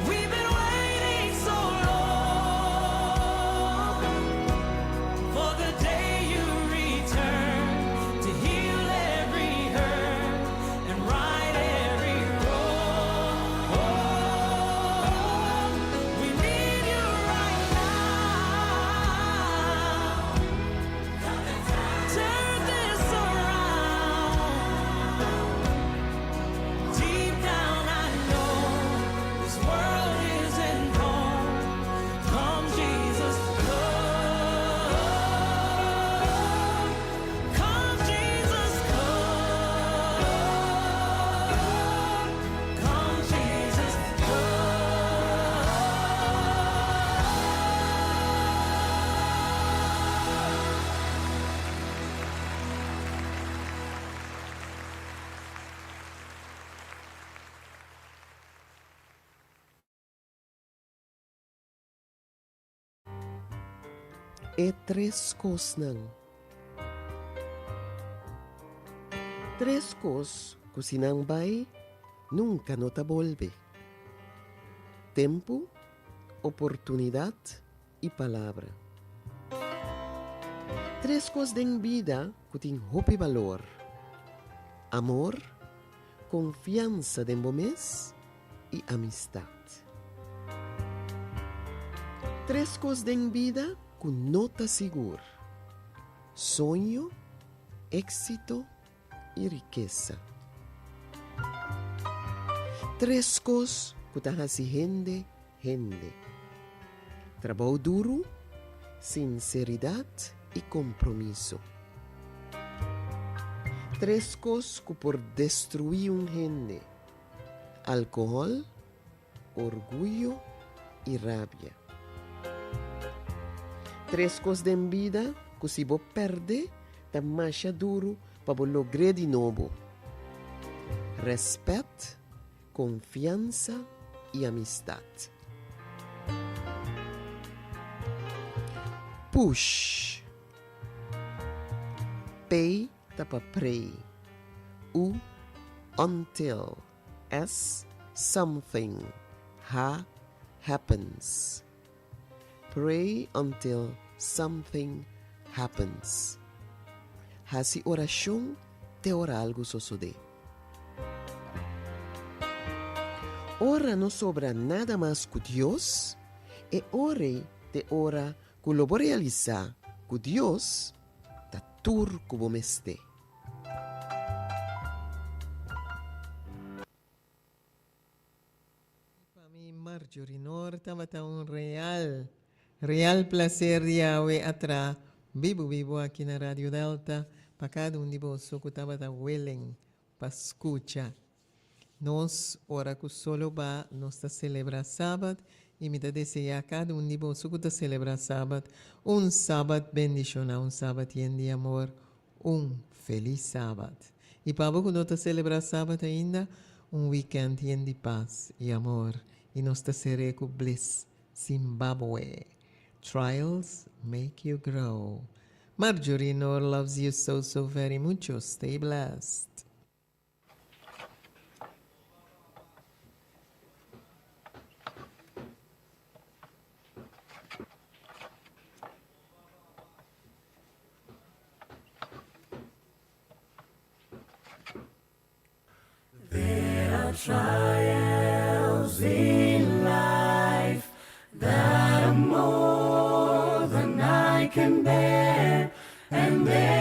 We've been waiting so long For the day you return To heal every hurt And right every wrong We need you right now E tres kosnan. Tres kos ku si nan bai, nunka no ta bolbe, Tempu, oportunidat i palabra. Tres kos den bida ku tin hopi balor, Amor, konfiansa den bo mes i amistat. Tres kos den bida ku no ta sigur, soño, éksito i rikesa. Tres kos ku ta hasi hende hende, trabou duru, sinseridat i kompromiso. Tres kos ku por destruí un hende, alkohòl, orguyo i rabia. Tres kos den bida ku si bo pèrdè ta masha duru pa bo logr'é di nobo, rèspèt, konfiansa i amistat. Push. P ta pa pray. U, until. S, something, H, happens. Pray until something happens. Hasi orashon te ora algu sosodé. Ora no sobra nada mas ku Dios, e ora ei t'e ora ku lo bo realisá ku Dios ta tur ku bo mester. Pa mi Marjorie Noor tabata un real, real placer di awe a tra bibu bibu aki na Radio Delta pa cada un di boso cu tabata willing pa scucha. Nos ora cu solo ba nos ta celebra Sabat y mi ta desea cada un di boso cu ta celebra Sabat un Sabat bendiciona, un Sabat yen di amor, Un felis Sabat. I pa bo ku no ta selebrá Sabat ainda, un wikènt yen di pas i amor. I nos ta ser'é ku Bliss Zimbabwe. Trials make you grow. Marjorie Noor loves you so so very mucho. Stay blessed. There are trials in.